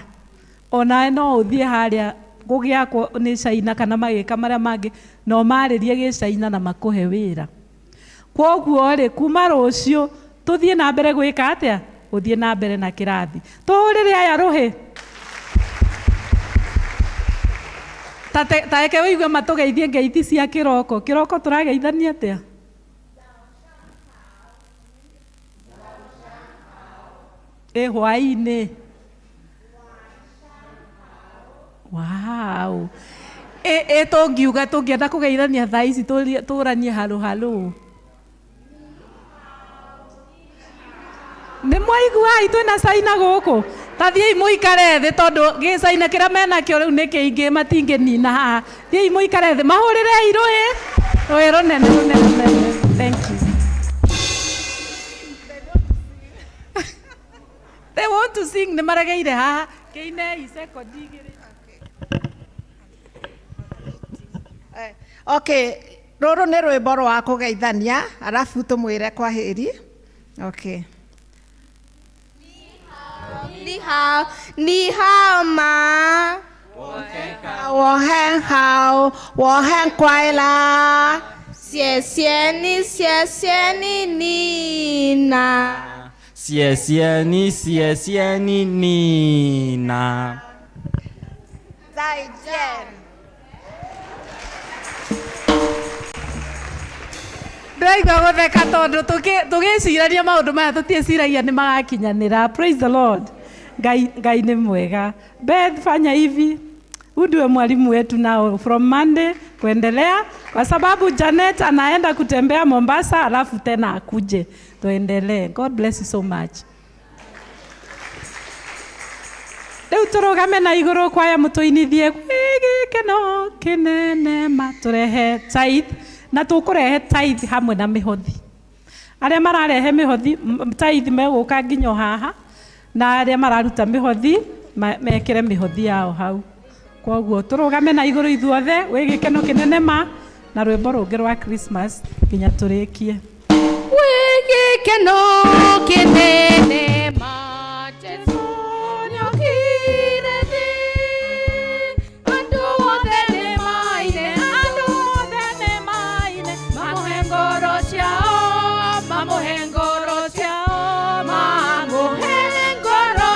Onawe no ũthiĩ harĩa gũgĩakwo nĩ China kana magĩka marĩa mangĩ, no marĩrie gĩcaina na makũhe wĩra. Kwoguo rĩ, kuma rũciũ tũthiĩ na mbere gwĩka atĩa? Gũthiĩ na mbere na kĩrathi. Tũhũrĩre aya rũhĩ. Ta reke ũigue matũgeithie ngeithi cia kĩroko. Kĩroko tũrageithania atĩa? Ĩ hwaĩ-inĩ. Wow. Ĩ tũngiuga tũngĩenda kũgeithania thaa ici tũranie halo halo. Nĩ mwaiguai twĩna caina gũkũ? Ta thiĩi mũikare thĩ tondũ gĩcaina kĩrĩa menakĩo rĩu nĩ kĩingĩ matingĩnina haha. Thiĩi mũikare thĩ, mahũrĩrei rũhĩ, rũhĩ rũnene rũnene rũnene. Thank you. They want to sing, nĩ maregeire haha. Kĩinei sekondi igĩrĩ. Okay, rũrũ nĩ rwĩmbo rwa kũgeithania arabu tũmwĩre kwaheri. Okay. 你好，你好吗？我很好，我很快乐。谢谢你，谢谢你，妮娜。谢谢你，谢谢你，妮娜。再见。 Ndĩraigua gũtheka tondũ tũgĩcirania maũndũ maya tũtiĩciragia nĩ magakinyanĩra. Praise the Lord. Ngai, Ngai nĩ mwega. Beth, fanya hivi. Huyu ndiwe mwalimu wetu nao from Monday kuendelea, kwa sababu Janet anaenda kutembea Mombasa, alafu tena akuje tuendelee. God bless you so much. Rĩu tũrũgame na igũrũ kwaya mũtũinithie gwĩ gĩkeno kĩnene ma tũrehe tithe na tũkũrehe tithe hamwe na mĩhothi. Arĩa mararehe mĩhothi tithe megũka nginya o haha, na arĩa mararuta mĩhothi mekĩre mĩhothi yao hau. Koguo tũrũgame na igũrũ ithuothe gwĩ gĩkeno kĩnene ma na rwĩmbo rũngĩ rwa Christmas nginya tũrĩkie. Gwĩ gĩkeno kĩnene ma Jesũ nĩokire thĩ. Andũ othe nĩmaine, andũ othe nĩmaine, mamũhe ngoro ciao, mamũhe ngoro ciao, mamũhe ngoro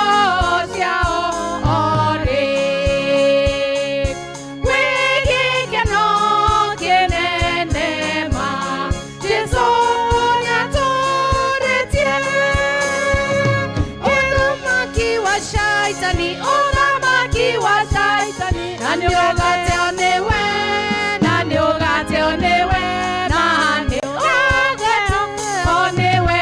ciao othe. Gwĩ gĩkeno kĩnene ma Jesũ nĩatũrĩtie. Ũthamaki wa Shaitani, ũthamaki wa Shaitani, na nĩũgateo nĩwe, na nĩũgateo nĩwe, na nĩũgateo nĩwe.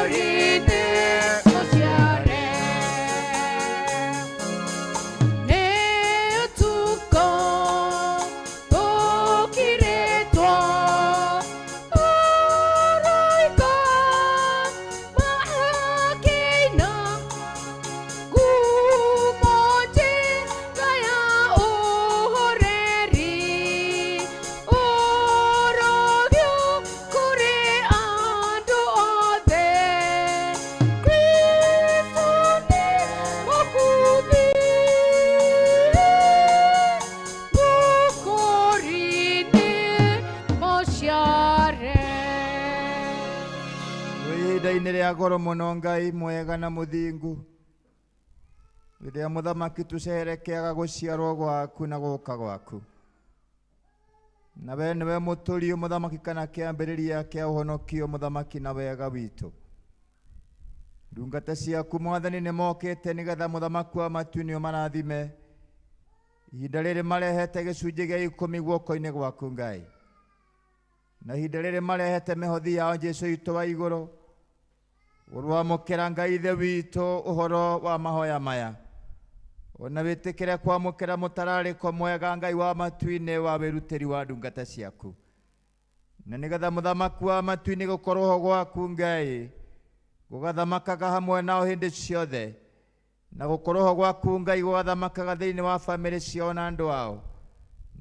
Mũkũrinĩ mũciare. Nĩ ũtukũ ũkirĩtwo, araika makĩina ngumo njega ya ũhoreri, ũrogio kũrĩ andũ othe. Kristo nĩ mũkubi, mũkũrinĩ mũciare. Twĩ ihinda-inĩ rĩa goro mũno Ngai mwega na mũthingu, rĩrĩa mũthamaki tũcerekeaga gũciarwo gwaku na gũka gwaku, na we nĩwe mũtũri mũthamaki kana kĩambĩrĩria kĩa ũhonokio mũthamaki na wega witũ. Ndungata ciaku mwathani nĩ mokĩte nĩgetha mũthamaki wa matu-inĩ ũmarathime. Ihinda rĩrĩ marehete gĩcunjĩ gĩa ikũmi guoko-inĩ gwaku Ngai, na ihinda rĩrĩ marehete mĩhothi yao Jesũ witũ wa igũrũ, ũrwamũkĩra Ngai ithe witũ ũhoro wa mahoya maya, ona wĩtĩkĩre kwamũkĩra mũtararĩko mwega Ngai wa matu-inĩ wa wĩrutĩri wa ndungata ciaku, na nĩgetha mũthamaki wa matu-inĩ gũkorwo ho gwaku Ngai gũgathamakaga hamwe nao hĩndĩ ciothe, na gũkorwo ho gwaku Ngai gũgathamakaga thĩinĩ wa bamĩrĩ ciao na andũ ao,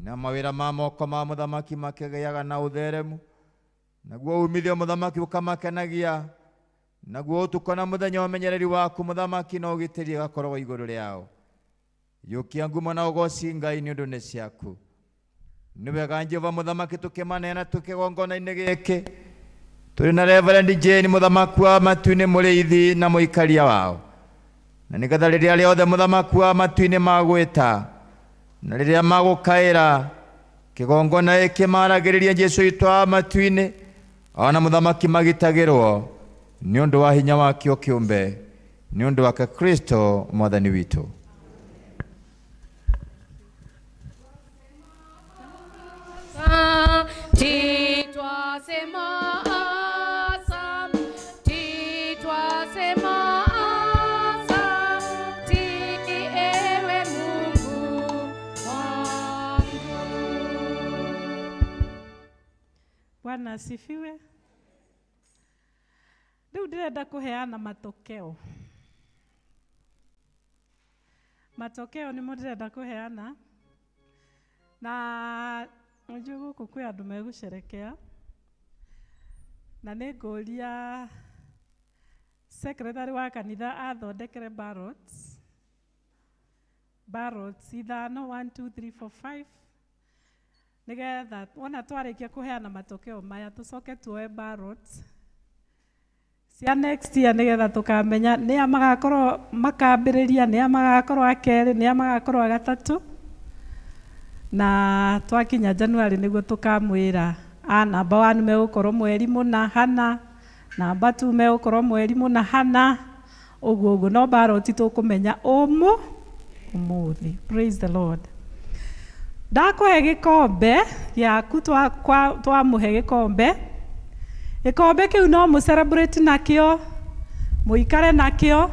na mawĩra ma moko ma mũthamaki makĩgĩaga na ũtheremu, naguo umithio mũthamaki ũkamakenagia, naguo ũtukũ na mũthenya ũmenyereri waku mũthamaki na ũgitĩri ũgakorwo igũrũ rĩao. Yũkia ngumo na ũgoci Ngai nĩ ũndũ nĩ ciaku. Nĩ wega Jehova mũthamaki tũkĩmaneana tũkĩgongona-inĩ gĩkĩ tũrĩ na Reverend Jane mũthamaki wa matu-inĩ mũrĩithi na mũikaria wao, na nĩgetha rĩrĩa rĩothe mũthamaki wa matu-inĩ magwĩta na rĩrĩa magũkaĩra kĩgongona gĩkĩ maragĩrĩria Jesũ witũ wa matu-inĩ, ona mũthamaki magitagĩrwo nĩ ũndũ wa hinya wakĩo kĩũmbe, nĩ ũndũ wake Kristo mwathani witũ. Twasema asante, twasema asante, ewe Mungu wangu. Bwana asifiwe. Rĩu ndĩrenda kũheana matokeo. Matokeo nĩmo ndĩrenda kũheana, na nĩnjũĩ gũkũ kwĩ andũ megũcerekea, na nĩ ngũria secretary wa kanitha athondekere ballots, ballots ithano, 1 2 3 4 5, nĩgetha wona twarĩkia kũheana matokeo maya tũcoke tuoe ballots cia next year, nĩgetha tũkamenya nĩa magakorwo makambĩrĩria, nĩa magakorwo a kerĩ, nĩa magakorwo a gatatũ, na twakinya January nĩguo tũkamwĩra a namba 1 megũkorwo mweri mũna hana, namba 2 megũkorwo mweri mũna hana, ũguo ũguo, no ballot tũkũmenya ũmũthĩ. Praise the Lord. Ndakũhe gĩkombe gĩaku, twamũhe gĩkombe, gĩkombe kĩu no mũ celebrate nakĩo, mũikare nakĩo,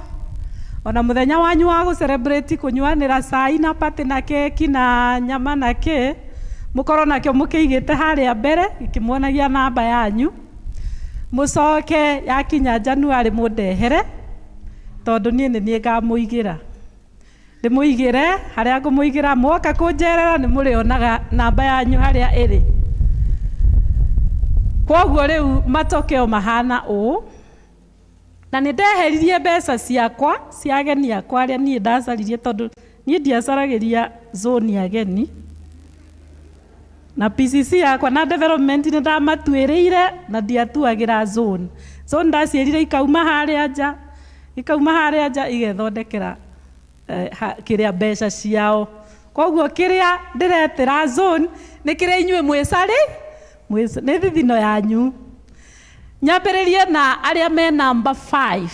ona mũthenya wanyu wa gũ celebrate kũnyuanĩra cai na party na keki na nyama na kĩ, mũkorwo nakĩo mũkĩigĩte harĩa mbere gĩkĩmuonagia namba yanyu, mũcoke yakinya January mũndehere, tondũ niĩ nĩ niĩ ngamũigĩra, ndĩmũigĩre harĩa ngũmũigĩra, mwoka kũnjerera nĩ mũrĩonaga namba yanyu harĩa ĩrĩ. Kwoguo rĩu matokeo mahana ũũ, na nĩ ndeheririe mbeca ciakwa cia ageni akwa arĩa niĩ ndacaririe, tondũ niĩ ndiacaragĩria zone ageni, na PCC yakwa na development nĩ ndamatuĩrĩire na ndiatuagĩra zone. Zone ndaciĩrire ikauma harĩa nja, ikauma harĩa nja igethondekera kĩrĩa mbeca ciao. Koguo kĩrĩa ndĩretĩra zone nĩ kĩrĩa inyuĩ mwĩcarĩ, nĩ thithino yanyu. Nyambĩrĩrie na arĩa me namba 5,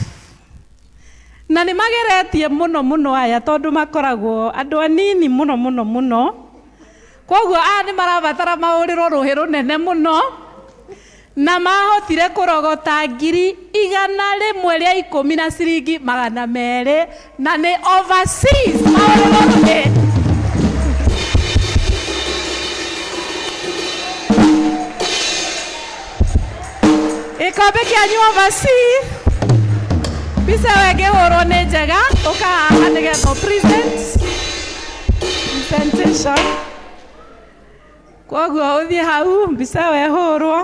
na nĩ mageretie mũno mũno aya, tondũ makoragwo andũ anini mũno mũno mũno, koguo aya nĩ marabatara mahũrĩrwo rũhĩ rũnene mũno. Na mahotire kũrogota 110,000 na ciringi 200 na nĩ overseas mahũrĩrwo. Gĩkombe kĩanyu overseas, mbica ĩyo ĩngĩhũrwo nĩ njega, ũka haha nĩgetha ũ present presentation. Koguo ũthiĩ hau mbica ĩyo ĩhũrwo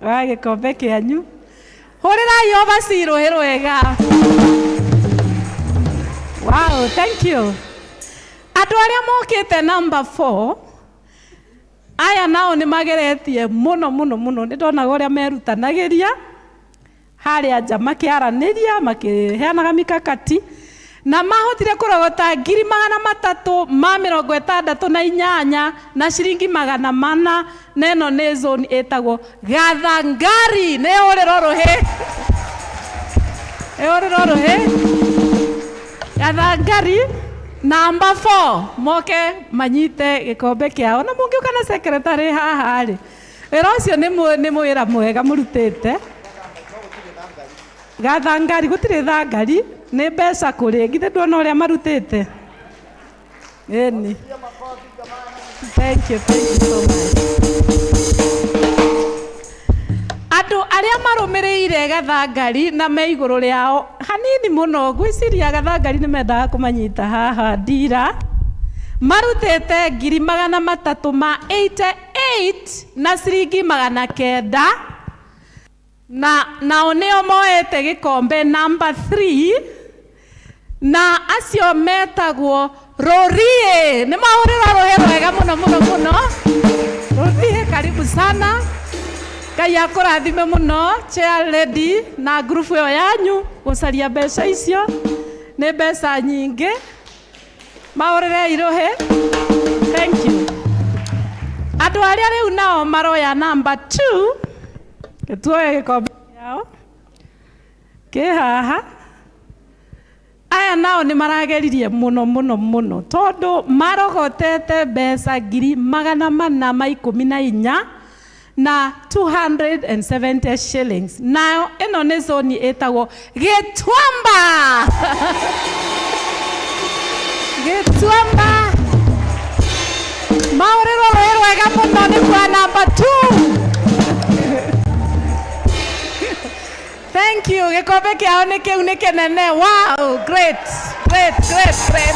wa gĩkombe kĩanyu. Hũrĩrai overseas rũhĩ rwega. Wow, thank you. Andũ arĩa mokĩte number 4 aya nao nĩ mageretie mũno mũno mũno. Nĩ ndonaga ũrĩa merutanagĩria harĩa nja makĩaranĩria, makĩheanaga mikakati, na mahotire kũrogota 368 na ciringi 400, na ĩno nĩ zone ĩtagwo Gathangari. Nĩ hũrĩrwo rũhĩ, ĩhũrĩrwo rũhĩ Gathangari namba 4, moke manyite gĩkombe kĩao. Na mũngĩũka na secretary haha rĩ, wĩra ũcio nĩ wĩra mwega mũrutĩte. Gathangari gũtirĩ thangari, nĩ mbeca kũrĩ githĩ nduona ũrĩa marutĩte? Ĩni, thank you, thank you so much. Andũ arĩa marũmĩrĩire Gathangari na me igũrũ rĩao hanini mũno, ngwĩciria Gathangari nĩ mendaga kũmanyita haha ndira, marutĩte 388 na ciringi 900, na nao nĩo moete gĩkombe number 3, na acio metagwo Rũriĩ. Nĩ mahũrĩrwo rũhĩ rwega mũno mũno mũno. Rũriĩ, karibu sana. Ngai akũrathime mũno, chair lady na group ĩyo yanyu gũcaria mbeca icio, nĩ mbeca nyingĩ. Mahũrĩrei rũhĩ. Thank you. Andũ arĩa rĩu nao maroya number 2, gĩtuoe gĩkombe kĩao kĩ haha. Aya nao nĩ marageririe mũno mũno mũno, tondũ marogotete mbeca 414 na 270 shillings. Nayo ĩno nĩ zone ĩtagwo Gĩtuamba. Gĩtuamba, mahũrĩrwo rũhĩ rwega mũno nĩ kwa number 2. Thank you. Gĩkombe kĩao nĩ kĩu, nĩ kĩnene. Wow, great, great, great, great.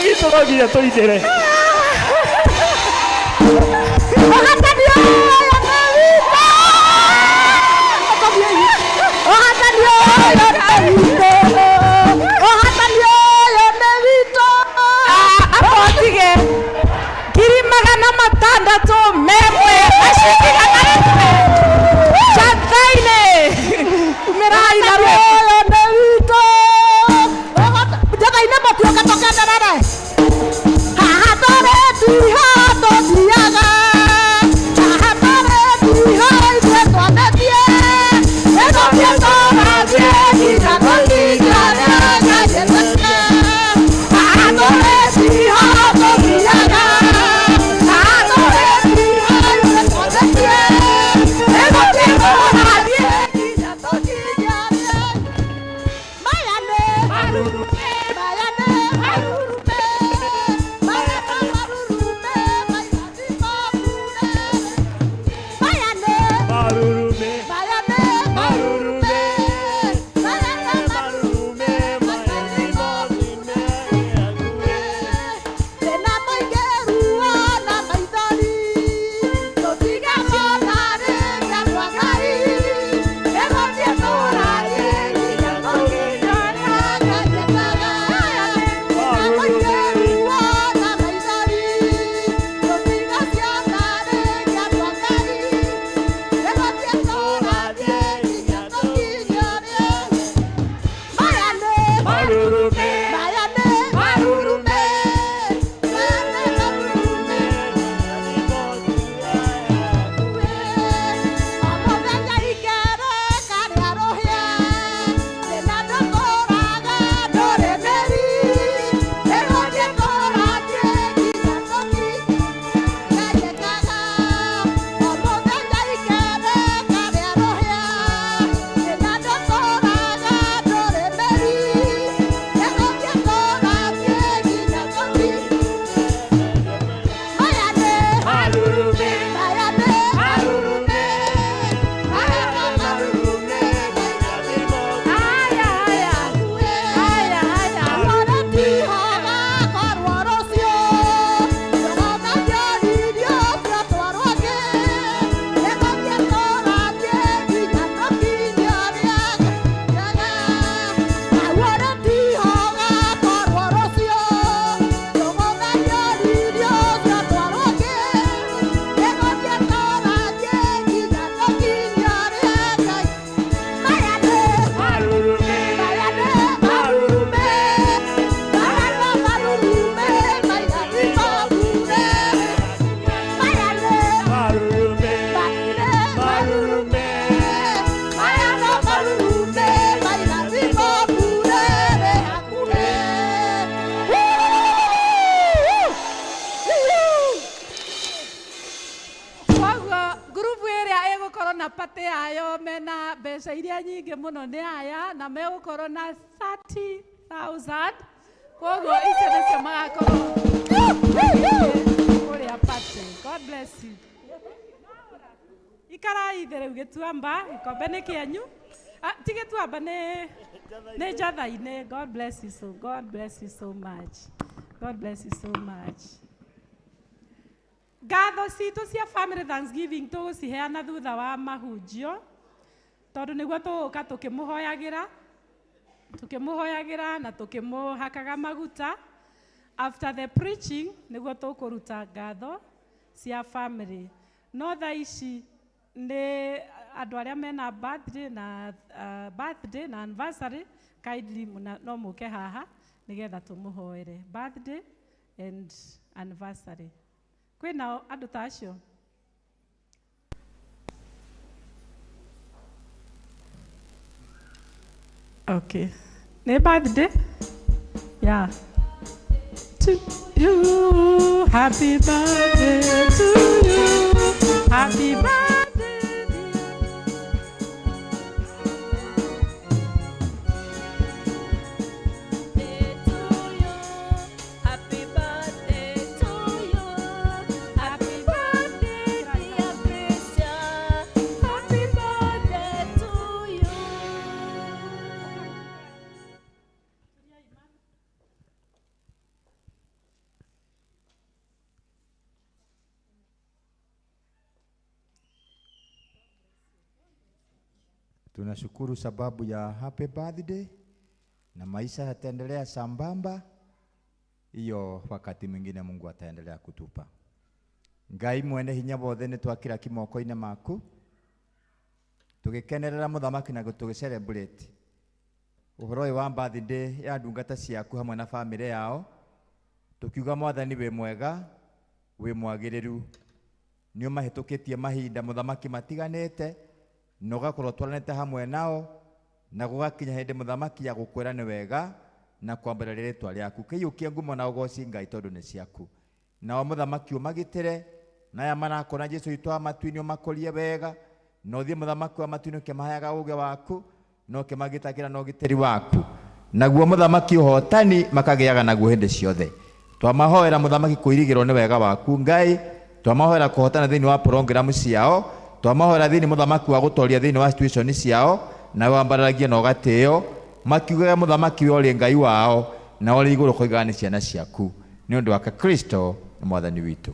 Witũ no nginya tũinĩre. Ũhatani ũyũ nĩ witũ. Ũhatani ũyũ nĩ witũ. Ũhatani ũyũ nĩ witũ. Akotige 601 na ciringi 100 Njathai-inĩ. Umĩrai na Ũhatani rwĩmbo. ũyũ nĩ witũ. Njathai-inĩ mũtiũke tũkenerere. Haha. Ngurubu ĩrĩa ĩgũkorwo na party yayo mena mbeca iria nyingĩ mũno nĩ aya na megũkorwo na 30,000 koguo icio nĩcio magakorwo kũrĩa party. God bless you. Ikarai thĩ rĩu gĩtuamba gĩkombe nĩ kĩanyu. Ah, ti gĩtuamba nĩ nĩ njatha-inĩ. God bless you so God bless you so much. God bless you so much. Ngatho citũ cia family thanksgiving tũgũciheana thutha wa mahunjio tondũ nĩguo tũgũka tũkĩmũhoyagĩra tũkĩmũhoyagĩra na tũkĩmũhakaga maguta. After the preaching nĩguo tũkũruta ngatho cia family. No thaa ici nĩ andũ arĩa mena birthday na birthday na anniversary kindly mũna, no mũke haha nĩgetha tũmũhoere birthday and anniversary. Kwĩna andũ ta acio? Okay. Nĩ birthday? Yeah. To you, happy birthday to you. Happy birthday. Happy birthday to you. Happy birthday, dear Christian. Happy birthday to you. Tunashukuru sababu ya happy birthday na maisha yataendelea sambamba. Hiyo wakati mwingine Mungu ataendelea kutupa. Ngai mwene hinya wothe nĩ twakĩra kĩmoko-inĩ maku tũgĩkenerera mũthamaki na tũgĩ celebrate ũhoro ũyũ wa birthday ya ndungata ciaku hamwe na bamĩrĩ yao, tũkiuga mwathani wĩ mwega wĩ mwagĩrĩru, nĩ ũmahĩtũkĩtie mahinda mũthamaki matiganĩte na ũgakorwo twaranĩte hamwe nao na gũgakinya hĩndĩ mũthamaki ya gũkwĩra nĩ wega na kwambĩrĩria rĩtwa rĩaku kĩiyũkie ngumo na ũgoci Ngai tondũ nĩ ciaku. Nao mũthamaki ũmagitĩre na aya marakona Jesũ witũ wa matu-inĩ ũmakũrie wega na ũthiĩ mũthamaki wa matu-inĩ ũkĩmaheaga ũũgĩ waku na ũkĩmagitagĩra na ũgitĩri waku, naguo mũthamaki ũhotani makagĩaga naguo hĩndĩ ciothe. Twamahoera mũthamaki kũirigĩrwo nĩ wega waku Ngai, twamahoera kũhotana thĩinĩ wa programu ciao, twamahoera thĩinĩ mũthamaki wa gũtoria thĩinĩ wa situation ciao, na wambararagie na ũgatĩo makiugaga mũthamaki we ũrĩ Ngai wao na ũrĩ igũrũ koigaga nĩ ciana ciaku nĩ ũndũ wake Kristo mwathani witũ.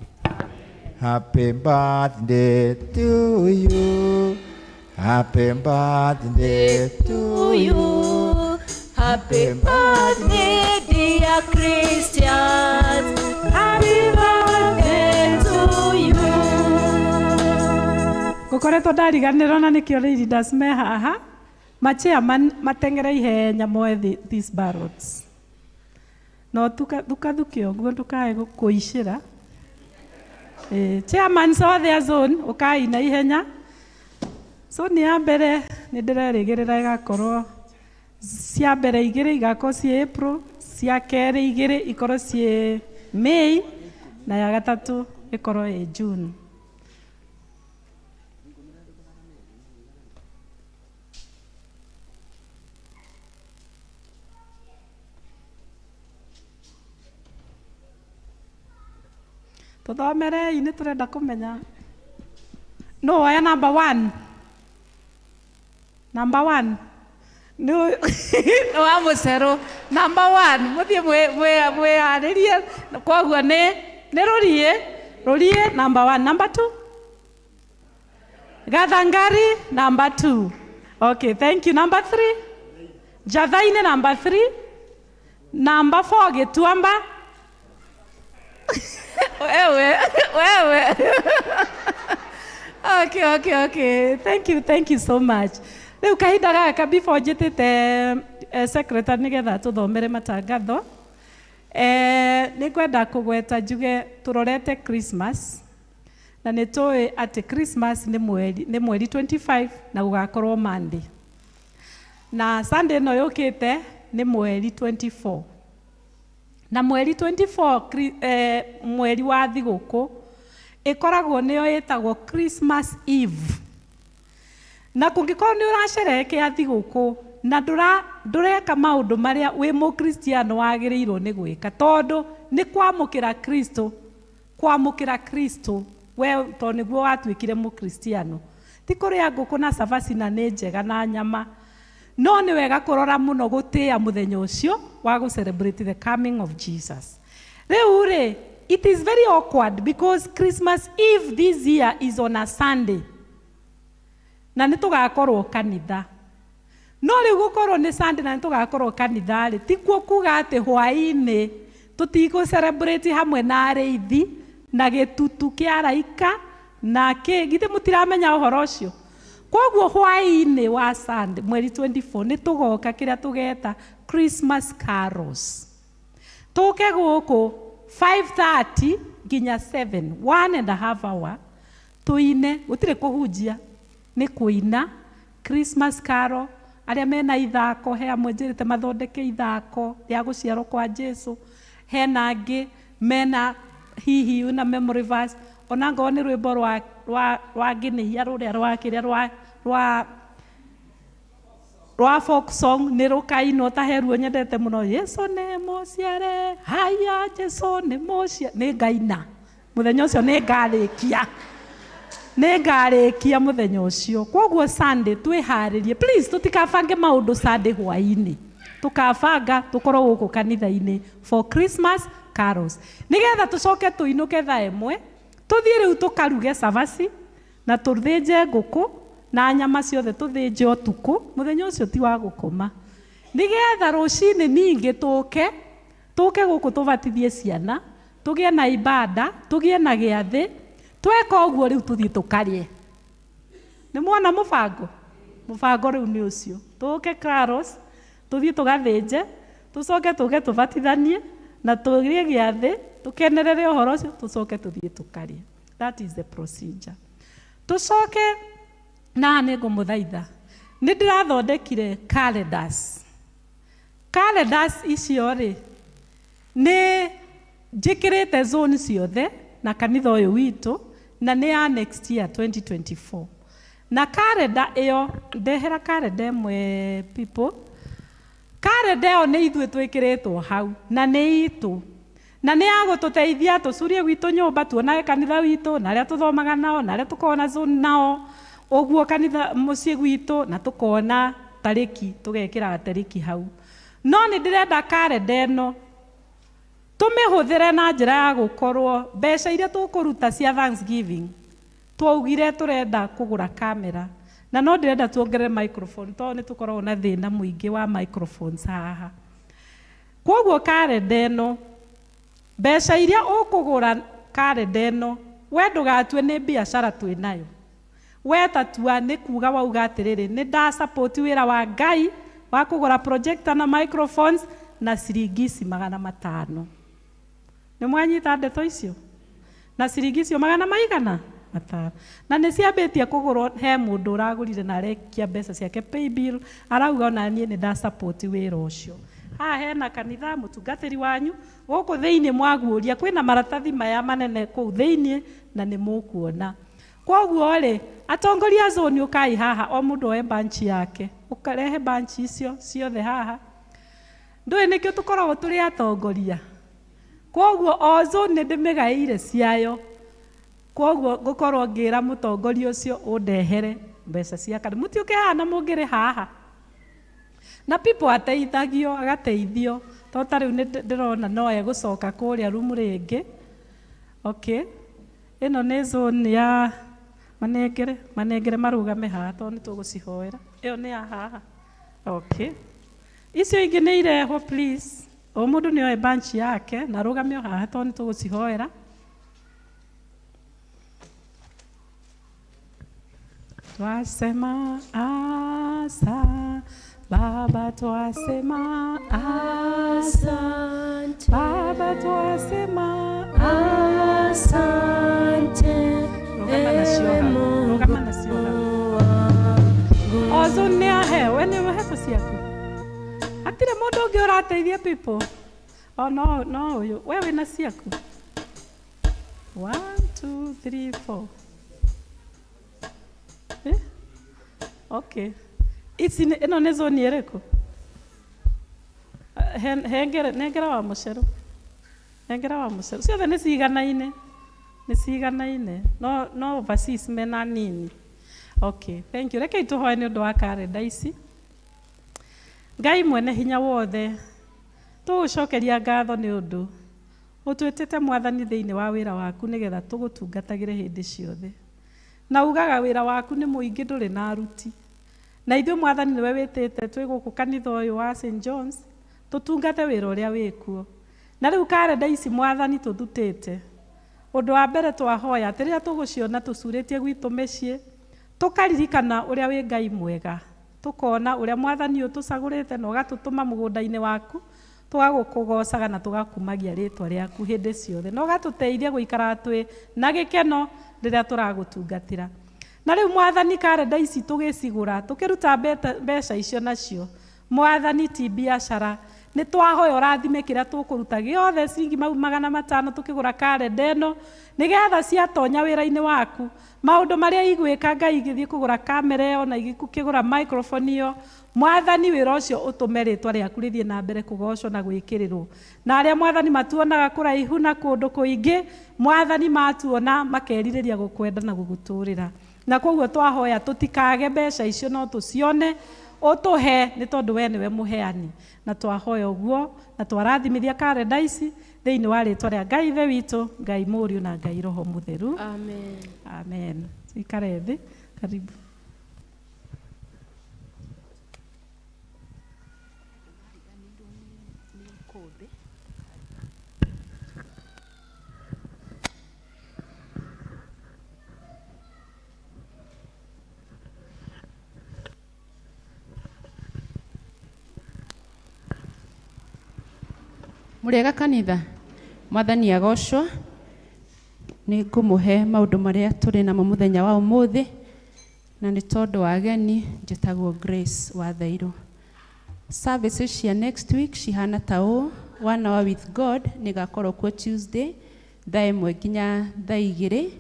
Happy birthday to you. Happy birthday to you. Happy birthday, dear Christians. Happy birthday to you. Ngũkoretwo ndariganĩrwo na nĩkĩo leaders me haha machairman mateng'ere ihenya moe these ballots no thukathuke ũguo ndũkae kũicĩra. Chairman othe a zone ũkai na ihenya. Zone ya mbere nĩ ndĩrerĩgĩrĩra ĩgakorwo cia mbere igĩrĩ igakorwo ciĩ April, cia kerĩ igĩrĩ ikorwo ciĩ May na ya gatatũ ĩkorwo ĩ June. Tuthomerei nĩ tũrenda kũmenya no woya number 1. Number 1 nĩ wa mũcerũ number 1 mũthiĩ mwĩharĩrie koguo nĩ rũriĩ rũriĩ number 1. Number 2 Gathangari number 2. Okay, thank you. Number 3 Jathaine number 3. Number 4 Gĩtuamba. Wewe wewe. Okay, okay, okay. Thank you, thank you so much. Rĩu kahinda gaka before njĩtĩte secretary nĩgetha tũthomere matangatho, nĩ ngwenda kũgweta njuge tũrorete Christmas na nĩ tũĩ atĩ Christmas nĩ mweri 25 na gũgakorwo Monday, na Sunday ĩno yũkĩte nĩ mweri 24 na mweri 24 mweri wa thigũkũ Ĩkoragwo nĩyo ĩtagwo Christmas Eve. Na kũngĩkorwo nĩ ũracerehekea thigũkũ na ndũreka maũndũ marĩa wĩ mũkristiano wagĩrĩirwo nĩ gwĩka, tondũ nĩ kwamũkĩra Kristo, kwamũkĩra Kristo we tondũ nĩguo watuĩkire mũkristiano. Ti kũrĩa ngũkũ na cabaci na nĩ njega na nyama, no nĩ wega kũrora mũno gũtĩĩa mũthenya ũcio wa gũ celebrate the coming of Jesus. Rĩu rĩ, it is very awkward because Christmas Eve this year is on a Sunday, na nĩ tũgakorwo kanitha. No rĩu gũkorwo nĩ Sunday na nĩ tũgakorwo kanitha rĩ, tikuo kuga atĩ hwaĩ-inĩ tũtigũ celebrate hamwe na arĩithi na gĩtutu kĩa araika na kĩ. Githĩ mũtiramenya ũhoro ũcio? Koguo hwaĩ-inĩ wa Sunday mweri 24 nĩ tũgoka kĩrĩa tũgeta Christmas carols. Tũke gũkũ 5:30 nginya 7, 1.5 hour, tũine. Gũtirĩ kũhunjia, nĩ kũina Christmas carol. Arĩa mena ithako, he amwe njĩrĩte mathondeke ithako rĩa gũciarwo kwa Jesu. Hena angĩ mena hihi na memory verse, ona ngorwo nĩ rwĩmbo rwa ngĩnĩhia rũrĩa rwa kĩrĩa rwa folk song, nĩ rũkainwo. Ta he ruo nyendete mũno, "Jesu nĩ mũciare, haya Jesu nĩ mũciare." Nĩ ngaina mũthenya ũcio, nĩ ngarĩkia mũthenya ũcio. Koguo Sunday twĩharĩrie, please. Tũtikabange maũndũ Sunday hwaĩ-inĩ, tũkabanga tũkorwo gũkũ kanitha-inĩ for Christmas carols, nĩgetha tũcoke tũinũke thaa 1, tũthiĩ rĩu tũkaruge cabaci na tũthĩnje ngũkũ na nyama ciothe, tũthĩnje ũtukũ. Mũthenya ũcio ti wa gũkoma, nĩgetha rũcinĩ ningĩ tũke gũkũ tũbatithie ciana, tũgĩe na ibada, tũgĩe na gĩathĩ. Tweka ũguo rĩu tũthiĩ tũkarĩe. Nĩ mwona mũbango? Mũbango rĩu nĩ ũcio: tũke carols, tũthiĩ tũgathĩnje, tũcoke tũke tũbatithanie na tũgĩe gĩathĩ, tũkenerere ũhoro ũcio, tũcoke tũthiĩ tũkarĩe. That is the procedure. Tũcoke na nĩ ngũmũthaitha, nĩ ndĩrathondekire calendars. Calendars icio rĩ, nĩ njĩkĩrĩte zone ciothe na kanitha ũyũ witũ, na nĩ ya next year 2024. Na calendar ĩyo, ndehera calendar ĩmwe, people. Calendar ĩyo nĩ ithuĩ twĩkĩrĩtwo hau na nĩ itũ, na nĩ ya gũtũteithia tũcurie gwitũ nyũmba, tuonage kanitha witũ na arĩa tũthomaga nao na arĩa tũkoragwo na zone nao ũguo, kanitha mũciĩ gwitũ, na tũkona tarĩki, tũgekĩra tarĩki hau. No nĩ ndĩrenda calendar ĩno tũmĩhũthĩre na njĩra ya gũkorwo mbeca iria tũkũruta cia Thanksgiving, twaugire tũrenda kũgũra kamera, na no ndĩrenda tuongerere microphone, tondũ nĩ tũkoragwo na thĩna mũingĩ wa microphones haha. Koguo karenda ĩno, mbeca iria ũkũgũra karenda ĩno, we ndũgatue nĩ biacara twĩ nayo. We tatua nĩ kuga wauga atĩrĩrĩ, nĩ nda support wĩra wa Ngai wa kũgũra projector na microphones na ciringi ici 500. Nĩ mwanyita ndeto icio? Na ciringi icio magana maigana matano, na nĩ ciambĩtie kũgũrwo. He mũndũ ũragũrire na arekia mbeca ciake paybill, arauga ona niĩ nĩ nda support wĩra ũcio. Haha hena kanitha mũtungatĩri wanyu gũkũ thĩinĩ, mwaguũria kwĩna maratathi maya manene kũu thĩinĩ na nĩ mũkuona. Koguo rĩ, atongoria a zone, ũkai haha, o mũndũ oe bunch yake, ũkarehe bunch icio ciothe haha. Ndũĩ nĩkĩo tũkoragwo tũrĩ atongoria. Koguo o zone nĩ ndĩmĩgaĩire ciayo, koguo ngũkorwo ngĩra mũtongoria ũcio ũndehere mbeca cia kanitha. Mũtiũke haha na mũngĩrĩ haha na people ateithagio, agateithio, to ta rĩu nĩ ndĩrona no egũcoka kũrĩa rumu rĩngĩ. Okay, ĩno nĩ zone ya manengere, manengere marũgame haha, tondũ nĩ tũgũcihoera. Ĩyo nĩ ya haha. Okay, icio ingĩ nĩ irehwo, please. O mũndũ nĩ oe bunch yake na arũgame o haha, tondũ nĩ tũgũcihoera. Twasema asa Baba, twasema asante. Baba, twasema asante. Rũgama nacio hau, rũgama nacio hau. O zone nĩ ahe. We nĩ ũhetwo ciaku? Hatirĩ mũndũ ũngĩ ũrateithia people? O no ũyũ, we wĩna ciaku. One, two. 2 3 4. Eh? Okay. Ici ĩno nĩ zone ĩrĩkũ? Hengere nengera wa mũcero. Nengera wa mũcero. Ciothe nĩ ciganaine. Nĩ ciganaine. No no overseas mena nini. Okay, thank you. Rekei tũhoe nĩ ũndũ wa karenda ici. Ngai mwene hinya wothe, tũgũcokeria ngatho nĩ ũndũ ũtwĩtĩte mwathani thĩinĩ wa wĩra waku nĩgetha tũgũtungatagĩre hĩndĩ ciothe. Na ugaga wĩra waku nĩ mũingĩ ndũrĩ na aruti. Na ithuĩ mwathani nĩwe wĩtĩte twĩ gũkũ kanitha ũyũ wa St John's tũtungate wĩra ũrĩa wĩkuo. Na rĩu karenda ici mwathani tũthutĩte. Ũndũ wa mbere twahoya atĩ rĩrĩa tũgũciona tũcurĩtie gwitũ mĩciĩ, tũkaririkana ũrĩa wĩ Ngai mwega, tũkona ũrĩa mwathani ũtũcagũrĩte na ũgatũtũma mũgũnda-inĩ waku, tũgagũkũgocaga na tũgakumagia rĩtwa rĩaku hĩndĩ ciothe, na ũgatũteithia gũikara twĩ na gĩkeno rĩrĩa tũragũtungatĩra. Na rĩu mwathani karenda ici tũgĩcigũra, tũkĩruta mbeca icio nacio, mwathani ti biacara, nĩ twahoya ũrathime kĩrĩa tũkũruta gĩothe ciringi mau 500 tũkĩgũra karenda ĩno, nĩgetha ciatonya wĩra-inĩ waku, maũndũ marĩa igwĩka Ngai igĩthiĩ kũgũra kamera ĩyo na igĩkĩgũra microphone ĩyo, mwathani wĩra ũcio ũtũme rĩtwa rĩaku rĩthiĩ na mbere kũgocwo na gwĩkĩrĩrwo. Na arĩa mwathani matuonaga kũraihu na kũndũ kũingĩ, mwathani matuona makerirĩria gũkwenda na gũgũtũrĩra. Na koguo twahoya tũtikage mbeca icio no tũcione, ũtũhe nĩ tondũ we nĩwe mũheani. Na twahoya ũguo na twarathimithia karenda ici thĩinĩ wa rĩtwa rĩa Ngai Ithe witũ, Ngai Mũriũ na Ngai Roho Mũtheru. Amen. Amen. Tuikare thĩ. Karibu. Mũrĩega kanitha, mwathani agocwo. Nĩ ngũmũhe maũndũ marĩa tũrĩ namo mũthenya wa ũmũthĩ, na nĩ tondũ wa ageni njĩtagwo Grace wa Thairũ. Services cia next week cihana ta ũũ: One Hour with God nĩ ĩgakorwo kuo Tuesday thaa 1 nginya thaa 2.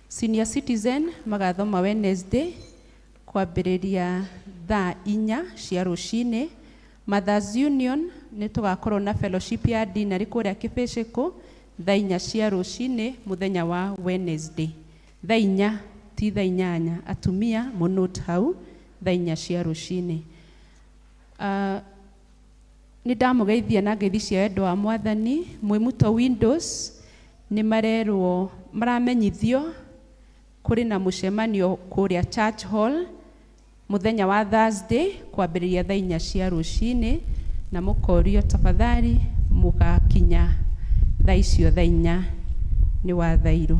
Senior Citizen magathoma Wednesday kwambĩrĩria thaa 4 cia rũcinĩ. Mothers Union nĩ tũgakorwo na fellowship ya dinner kũrĩa Kĩbĩcĩkũ thaa 4 cia rũcinĩ mũthenya wa Wednesday. Thaa 4 ti thaa 8, atumia mũnote hau thaa 4 cia rũcinĩ. Nĩ ndamũgeithia na ngeithi cia wendo wa mwathani. Mwĩmuto Windows nĩ marerwo maramenyithio kũrĩ na mũcemanio kũrĩa Church Hall mũthenya wa Thursday kwambĩrĩria thaa 4 cia rũcinĩ, na mũkorio tafadhali mũgakinya thaa icio thaa 4 nĩ wa Thairũ.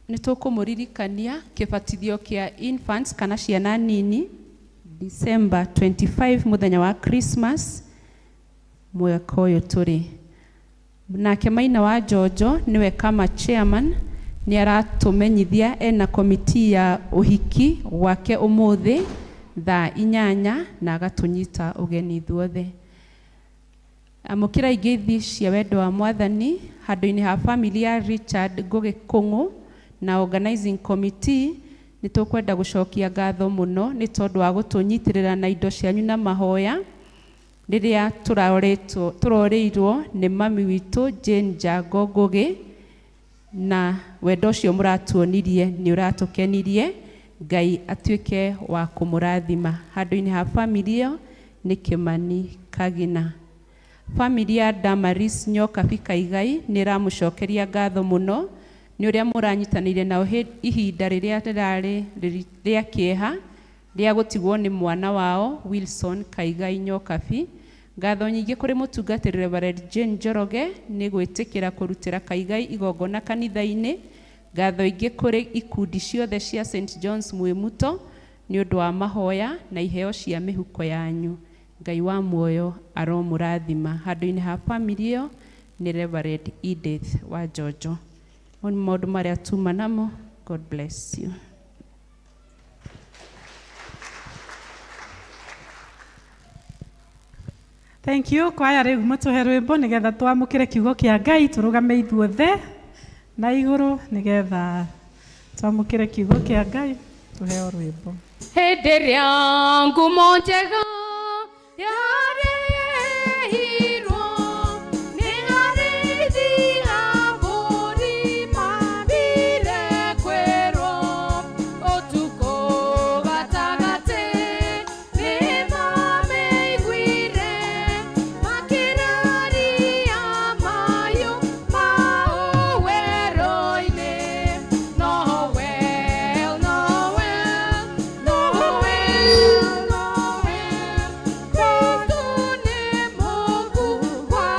Nĩ tũkũmũririkania kĩbatithio kĩa infants kana ciana nini December 25 mũthenya wa Christmas mwaka ũyũ tũrĩ. Nake Maina wa Njonjo nĩwe kama chairman nĩ aratũmenyithia ena komiti ya ũhiki gwake ũmũthĩ thaa 8 na agatũnyita ũgeni ithuothe. Amũkĩra ngeithi cia wendo wa mwathani handũ-inĩ ha family ya Richard Ngũgĩ Kũng'ũ na organizing committee. Nĩ tũkwenda gũcokia ngatho mũno nĩ tondũ wa gũtũnyitĩrĩra na indo cianyu na mahoya rĩrĩa tũrorĩirwo nĩ mami witũ Jane Njango Ngũgĩ, na wendo ũcio mũratuonirie nĩ ũratũkenirie. Ngai atuĩke wa kũmũrathima. Handũ-inĩ ha family ĩyo nĩ Kĩmani Kagina. Family ya Damaris Nyokabi Kaigai nĩ ĩramũcokeria ngatho mũno nĩ ũrĩa mũranyitanĩire nao ihinda rĩrĩa rĩrarĩ rĩa kĩeha rĩa gũtigwo nĩ mwana wao Wilson Kaigai Nyokabi. Ngatho nyingĩ kũrĩ mũtungatĩri Reverend Jane Njoroge nĩ gwĩtĩkĩra kũrutĩra Kaigai igongona kanitha-inĩ. Ngatho ingĩ kũrĩ ikundi ciothe cia St John's Mwĩmuto nĩ ũndũ wa mahoya na iheo cia mĩhuko yanyu. Ngai wa muoyo aromũrathima. Handũ-inĩ ha family ĩyo nĩ Reverend Edith wa Njonjo. Mau nĩ maũndũ marĩa tuma namo. God bless you. Thank you. Kwaya rĩu mũtũhe rwĩmbo nĩgetha twamũkĩre kiugo kĩa Ngai, tũrũgame ithuothe. Na igũrũ nĩgetha twamũkĩre kiugo kĩa Ngai tũheo rwĩmbo. Hĩndĩ ĩrĩa ngumo njega yarehirwo nĩ arĩithi a mbũri mathire kwĩrwo ũtukũ gatagatĩ nĩ mamĩiguire makĩraria mayũ mao werũ-inĩ. Noel, Noel, Noel, Noel, Kristo nĩ mũku kwa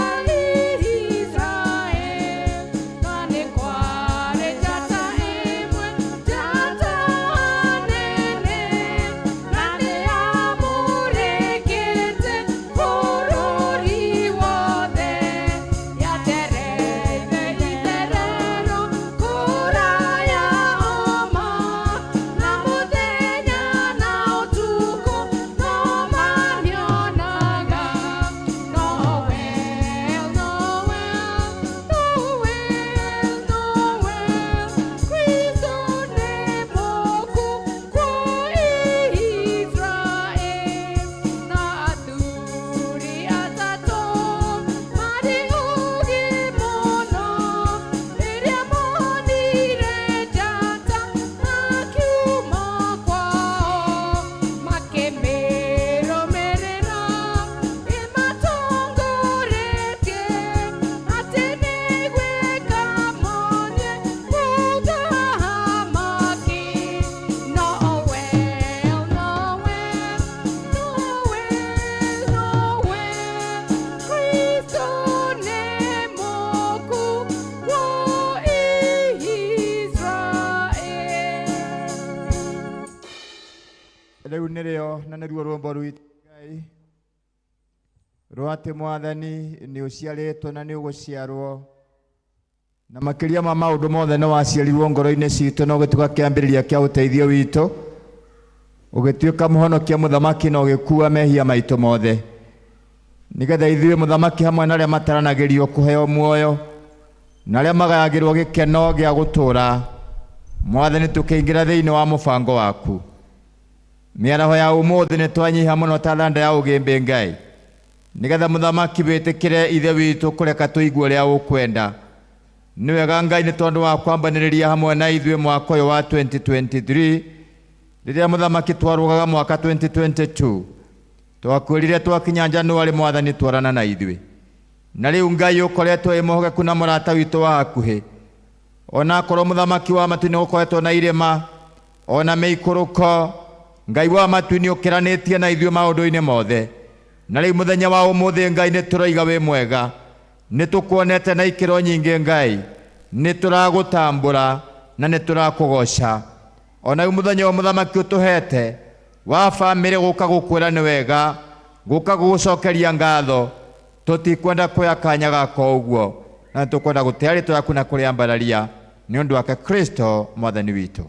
Israel. Na nĩ kwarĩ njata ĩmwe, njata nene, na nĩ yamũrĩkĩte bũrũri wothe. Yatereire itherero kũraya oma, na mũthenya na ũtukũ no mamĩonaga. Noel, Noel, Noel, Noel, Kristo nĩ mũku kwa Israel. Na athuri atatũ marĩ ũũgĩ mũno, rĩrĩa monire njata makiuma kwao, makĩmĩrũmĩrĩra ĩmatongoretie, atĩ nĩgwĩka monie mũthamaki. Noel, Noel, Noel, Noel, Kristo nĩ mũku kwa Israel. Rĩu nĩrĩo na nĩruo rwĩmbo rwitũ Ngai rwa atĩ Mwathani nĩ ũciarĩtwo na nĩ ũgũciarwo na makĩria ma maũndũ mothe nĩ waciarirwo ngoro-inĩ citũ na ũgĩtuĩka kĩambĩrĩria kĩa ũteithio witũ, ũgĩtuĩka mũhonokia mũthamaki na ũgĩkua mehia maitũ mothe, nĩgetha ithuĩ mũthamaki hamwe na arĩa mataranagĩrio kũheo muoyo na arĩa magayagĩrwo gĩkeno gĩa gũtũũra, Mwathani tũkĩingĩra thĩinĩ wa mũbango waku. Mĩaraho ya ũmũthĩ nĩ twanyiha mũno ta thanda ya ũgĩmbĩ Ngai, nĩgetha mũthamaki wĩtĩkĩre ithe witũ kũreka tũigue ũrĩa ũkwenda. Nĩ wega Ngai nĩ tondũ wa kwambanĩrĩria hamwe na ithuĩ mwaka ũyũ wa 2023, rĩrĩa mũthamaki twarũgaga mwaka 2022 twakwĩrire twakinya Januarĩ Mwathani twarana na ithuĩ, na rĩu Ngai ũkoretwo wĩ mũhokeku na mũrata witũ wa hakuhĩ, ona akorwo mũthamaki wa matu nĩ gũkoretwo na irĩma ona mĩikũrũko, Ngai wa matu nĩ ũkĩranĩtie na ithuĩ maũndũ-inĩ mothe. Na rĩu mũthenya wa ũmũthĩ Ngai nĩ tũroiga wĩ mwega, nĩ tũkuonete na ikĩro nyingĩ Ngai, nĩ tũragũtambũra na nĩ tũrakũgoca. Ona rĩu mũthenya ũyũ mũthamaki ũtũhete wa bamĩrĩ gũka gũkwĩra nĩ wega, gũka gũgũcokeria ngatho, tũtikwenda kuoya kanya gaka ũguo, na nĩ tũkwenda gũtĩa rĩtwa rĩaku na kũrĩambararia nĩ ũndũ wake Kristo Mwathani witũ.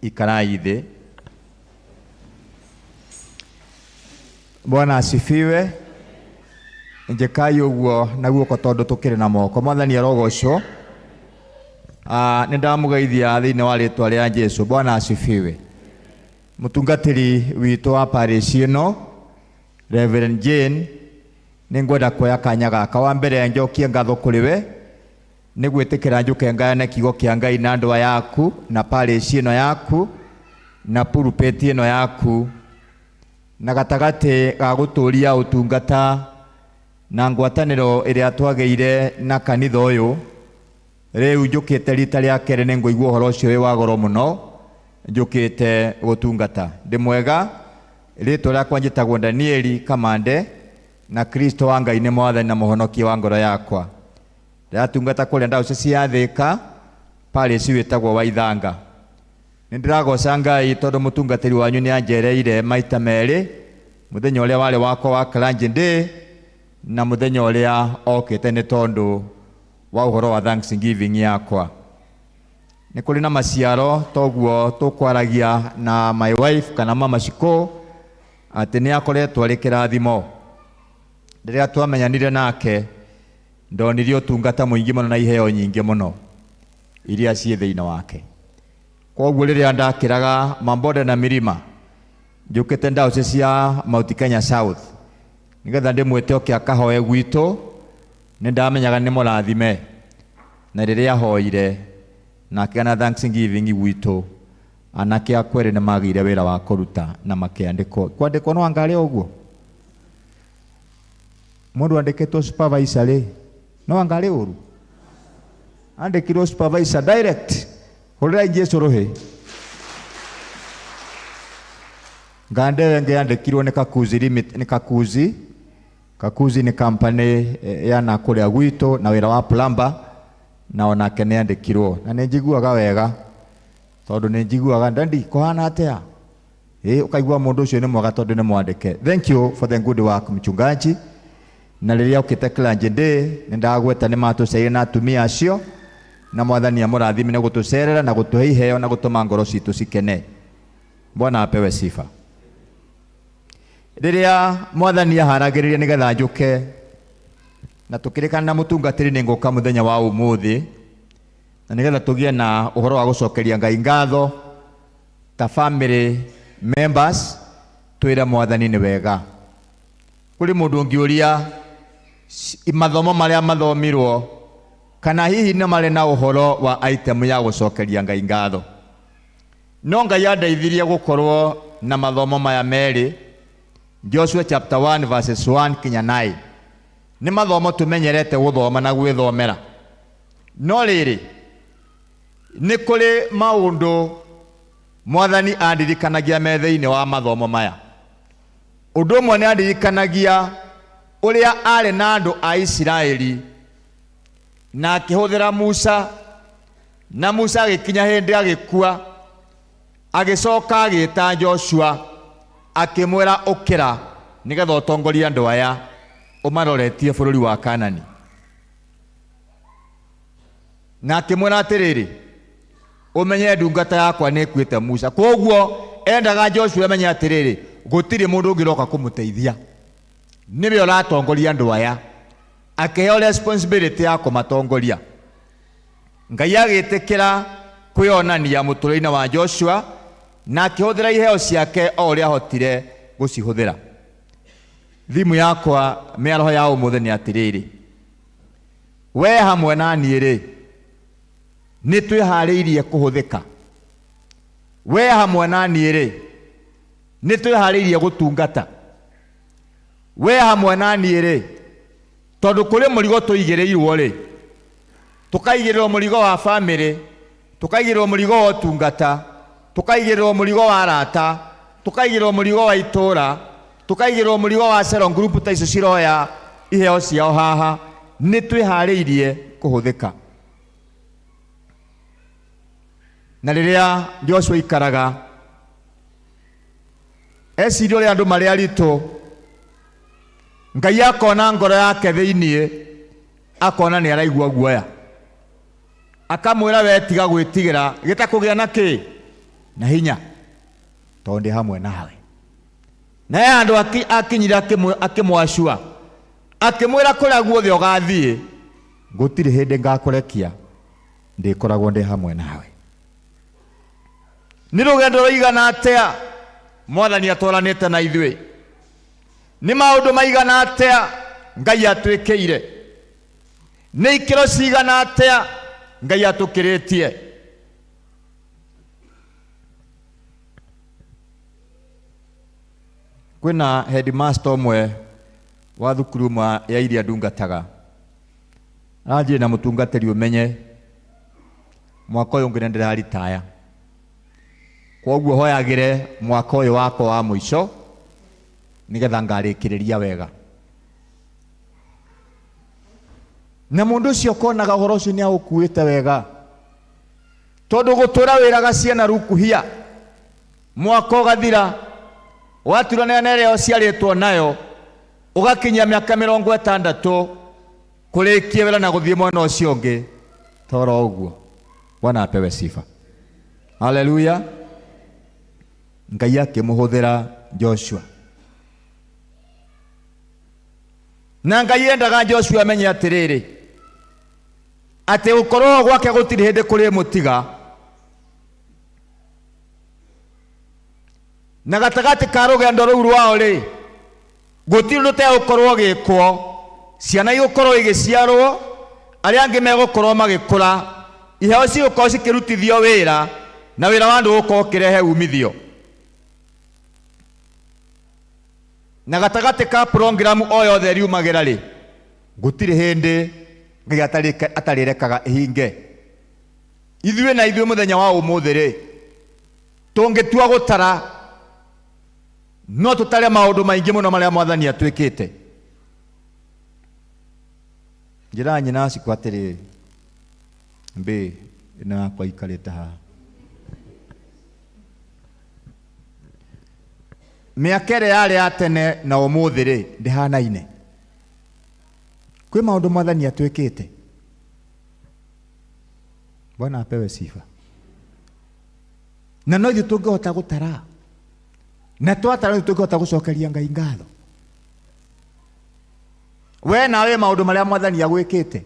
Ikarai thĩ. Bwana asifiwe. Njĩkai ũguo na guoko tondũ tũkĩrĩ na moko. Mwathani arogocwo. Nĩ ndamũgeithia thĩinĩ wa rĩtwa rĩa Jesu. Bwana asifiwe. Mũtungatĩri witũ wa parish ĩno Reverend Jane, nĩ ngwenda kuoya kanya gaka wa mbere njokie ngatho kũrĩ we nĩ gwĩtĩkĩra njũke ngayane kiugo kĩa Ngai na andũ aya aku na parish ĩno yaku na pulpit ĩno yaku, na gatagatĩ ga gũtũria ũtungata na ngwatanĩro ĩrĩa twagĩire na kanitha ũyũ. Rĩu njũkĩte rita rĩa kerĩ nĩ ngũigua ũhoro ũcio wĩ wa goro mũno, njũkĩte gũtungata. Ndĩ mwega, rĩtwa rĩakwa njĩtagwo Danieli Kamande, na Kristo wa Ngai nĩ Mwathani na mũhonokia wa ngoro yakwa. Ndĩratungata kũrĩa diocese ya Thĩka, parish wĩtagwo Waithanga. Nĩ ndĩragoca Ngai tondũ mũtungatĩri wanyu nĩ anjereire maita merĩ, mũthenya ũrĩa warĩ wakwa wa clergy day na mũthenya ũrĩa okĩte nĩ tondũ wa ũhoro wa thanksgiving yakwa. Nĩ kũrĩ na maciaro toguo tũkwaragia na my wife kana mama Shiko atĩ nĩ akoretwo arĩ kĩrathimo. Rĩrĩa twamenyanire nake ndonirie ũtungata mũingĩ mũno na iheo nyingĩ mũno. Iria ciĩ thĩinĩ wake. Koguo rĩrĩa ndakĩraga mabonde na mĩrima njũkĩte ndaũci cia Mount Kenya South nĩgetha ndĩmwĩte oke akahoe gwitũ, nĩ ndamenyaga nĩ mũrathime, na rĩrĩa ahoire na akĩgĩa na thanksgiving gwitũ, anake akwa erĩ nĩ magĩire wĩra wa kũruta na makĩandĩkwo. Kwandĩkwo no anga arĩ o ũguo? Mũndũ andĩkĩtwo supervisor rĩ, no anga arĩ ũru? Andĩkirwo supervisor direct. Hũrĩrai Jesũ rũhĩ. Nganda ĩyo ĩngĩ yandĩkirwo nĩ Kakuzi Limit, nĩ Kakuzi. Kakuzi nĩ company ya nakũrĩa gwitũ na wĩra wa plumber, na onake nĩ andĩkirwo. Na nĩ njiguaga wega tondũ nĩ njiguaga ndandi kũhana atĩa? Ũkaigua mũndũ ũcio nĩ mwega tondũ nĩ mwandĩke. Thank you for the good work mchungaji. Na rĩrĩa ũkĩte Clergy Day nĩ ndagweta nĩ matũcereire na atumia acio, na mwathani amũrathime nĩ gũtũcerera na gũtũhe iheo na gũtũma ngoro citũ cikene. Bwana apewe sifa. Rĩrĩa mwathani aharagĩrĩria nĩgetha njũke na tũkĩrĩkana na mũtungatĩri nĩ ngũka mũthenya wa ũmũthĩ, na nĩgetha tũgĩe na ũhoro wa gũcokeria Ngai ngatho ta family members, twĩre mwathani nĩ wega. Kũrĩ mũndũ ũngĩũria mathomo marĩa mathomirwo kana hihi nĩ marĩ na ũhoro wa item ya gũcokeria Ngai ngatho. No Ngai andeithirie gũkorwo na mathomo maya merĩ, Joshua chapter 1 verses 1 kinya 9. Nĩ mathomo tũmenyerete gũthoma na gwĩthomera. No rĩrĩ, nĩ kũrĩ maũndũ mwathani andirikanagia me thĩinĩ wa mathomo maya. Ũndũ ũmwe nĩ andirikanagia ũrĩa arĩ na andũ a Isiraeli na akĩhũthĩra Musa, na Musa agĩkinya hĩndĩ agĩkua, agĩcoka agĩta Joshua akĩmwĩra ũkĩra nĩgetha ũtongorie andũ aya ũmaroretie bũrũri wa Kanani. Na akĩmwĩra atĩrĩrĩ, ũmenye ndungata yakwa nĩ ĩkuĩte Musa. Koguo endaga Joshua amenye atĩrĩrĩ, gũtirĩ mũndũ ũngĩroka kũmũteithia, nĩwe ũratongoria andũ aya. Akĩheo responsibility ya kũmatongoria. Ngai agĩtĩkĩra kwĩonania mũtũrĩre-inĩ wa Joshua na akĩhũthĩra iheo ciake o ũrĩa ahotire gũcihũthĩra. Thimu yakwa mĩaraho ya ũmũthĩ nĩ atĩrĩrĩ, we hamwe na niĩ rĩ, nĩ twĩharĩirie kũhũthĩka? We hamwe na niĩ rĩ, nĩ twĩharĩirie gũtungata? We hamwe na niĩ rĩ, tondũ kũrĩ mũrigo tũigĩrĩirwo rĩ, tũkaigĩrĩrwo mũrigo wa famĩlĩ, tũkaigĩrĩrwo mũrigo wa ũtungata, tũkaigĩrĩrwo mũrigo wa arata, tũkaigĩrĩrwo mũrigo wa itũũra, tũkaigĩrĩrwo mũrigo wa cell group ta icio ciroya iheo ciao haha, nĩ twĩharĩirie kũhũthĩka. Na rĩrĩa Joshua aikaraga eciria ũrĩa andũ marĩ aritũ, Ngai akona ngoro yake thĩiniĩ, akona nĩ araigua guoya, akamwĩra we tiga gwĩtigĩra, gĩtakũgĩa na kĩ na hinya, tondũ ndĩ hamwe nawe. Na he handũ akinyire akĩmwacua, akĩmwĩra kũrĩa guothe ũgathiĩ gũtirĩ hĩndĩ ngakũrekia, ndĩkoragwo ndĩ hamwe nawe. Nĩ rũgendo rũigana atĩa mwathani atwaranĩte na ithuĩ? Nĩ maũndũ maigana atĩa Ngai atwĩkĩire? Nĩ ikĩro cigana atĩa Ngai atũkĩrĩtie? Kwĩna headmaster ũmwe wa thukuru ĩmwe ya iria ndungataga, aranjĩra na mũtungatĩri ũmenye mwaka ũyũ ũngĩ nĩ ndĩraritaya, koguo hoyagĩre mwaka ũyũ wakwa wa mũico nĩgetha ngarĩkĩrĩria wega. Na mũndũ ũcio ũkonaga ũhoro ũcio nĩ aũkuĩte wega, tondũ gũtũra wĩraga ciana rukuhia mwaka ũgathira, ũgaturanĩra na ĩrĩa ũciarĩtwo nayo, ũgakinyia mĩaka 60 kũrĩkia wĩra na gũthiĩ mwena ũcio ũngĩ, toro ũguo. Bwana apewe sifa. Haleluya. Ngai akĩmũhũthĩra Joshua. Na Ngai endaga Joshua amenye atĩrĩrĩ, Atĩ gũkorwo gwake gũtirĩ hĩndĩ kũrĩmũtiga. Na gatagatĩ ka rũgendo rũu rwao rĩ, gũtirĩ ũndũ ũtegũkorwo ũgĩkwo, ciana igũkorwo igĩciarwo, arĩa angĩ megũkorwo magĩkũra, iheo cigũkorwo cikĩrutithio wĩra, na wĩra wa andũ ũgũkorwo ũkĩrehe umithio. Na gatagatĩ ka programu o yothe ĩriumagĩra rĩ, gũtirĩ hĩndĩ Ngai atarĩrekaga ĩhinge. Ithuĩ na ithuĩ mũthenya wa ũmũthĩ rĩ, tũngĩtua gũtara no tũtare maũndũ maingĩ mũno marĩa Mwathani atwĩkĩte. Njĩraga nyina wa Cikũ atĩrĩrĩ, mbĩ ĩno yakwa ikarĩte haha. Mĩaka ĩrĩa yarĩ ya tene na ũmũthĩ rĩ, ndĩhanaine. Kwĩ maũndũ Mwathani atwĩkĩte. Bwana apewe sifa. Na no ithuĩ tũngĩhota gũtara, na twatara no ithuĩ tũngĩhota gũcokeria Ngai ngatho. We nawe maũndũ marĩa Mwathani agwĩkĩte,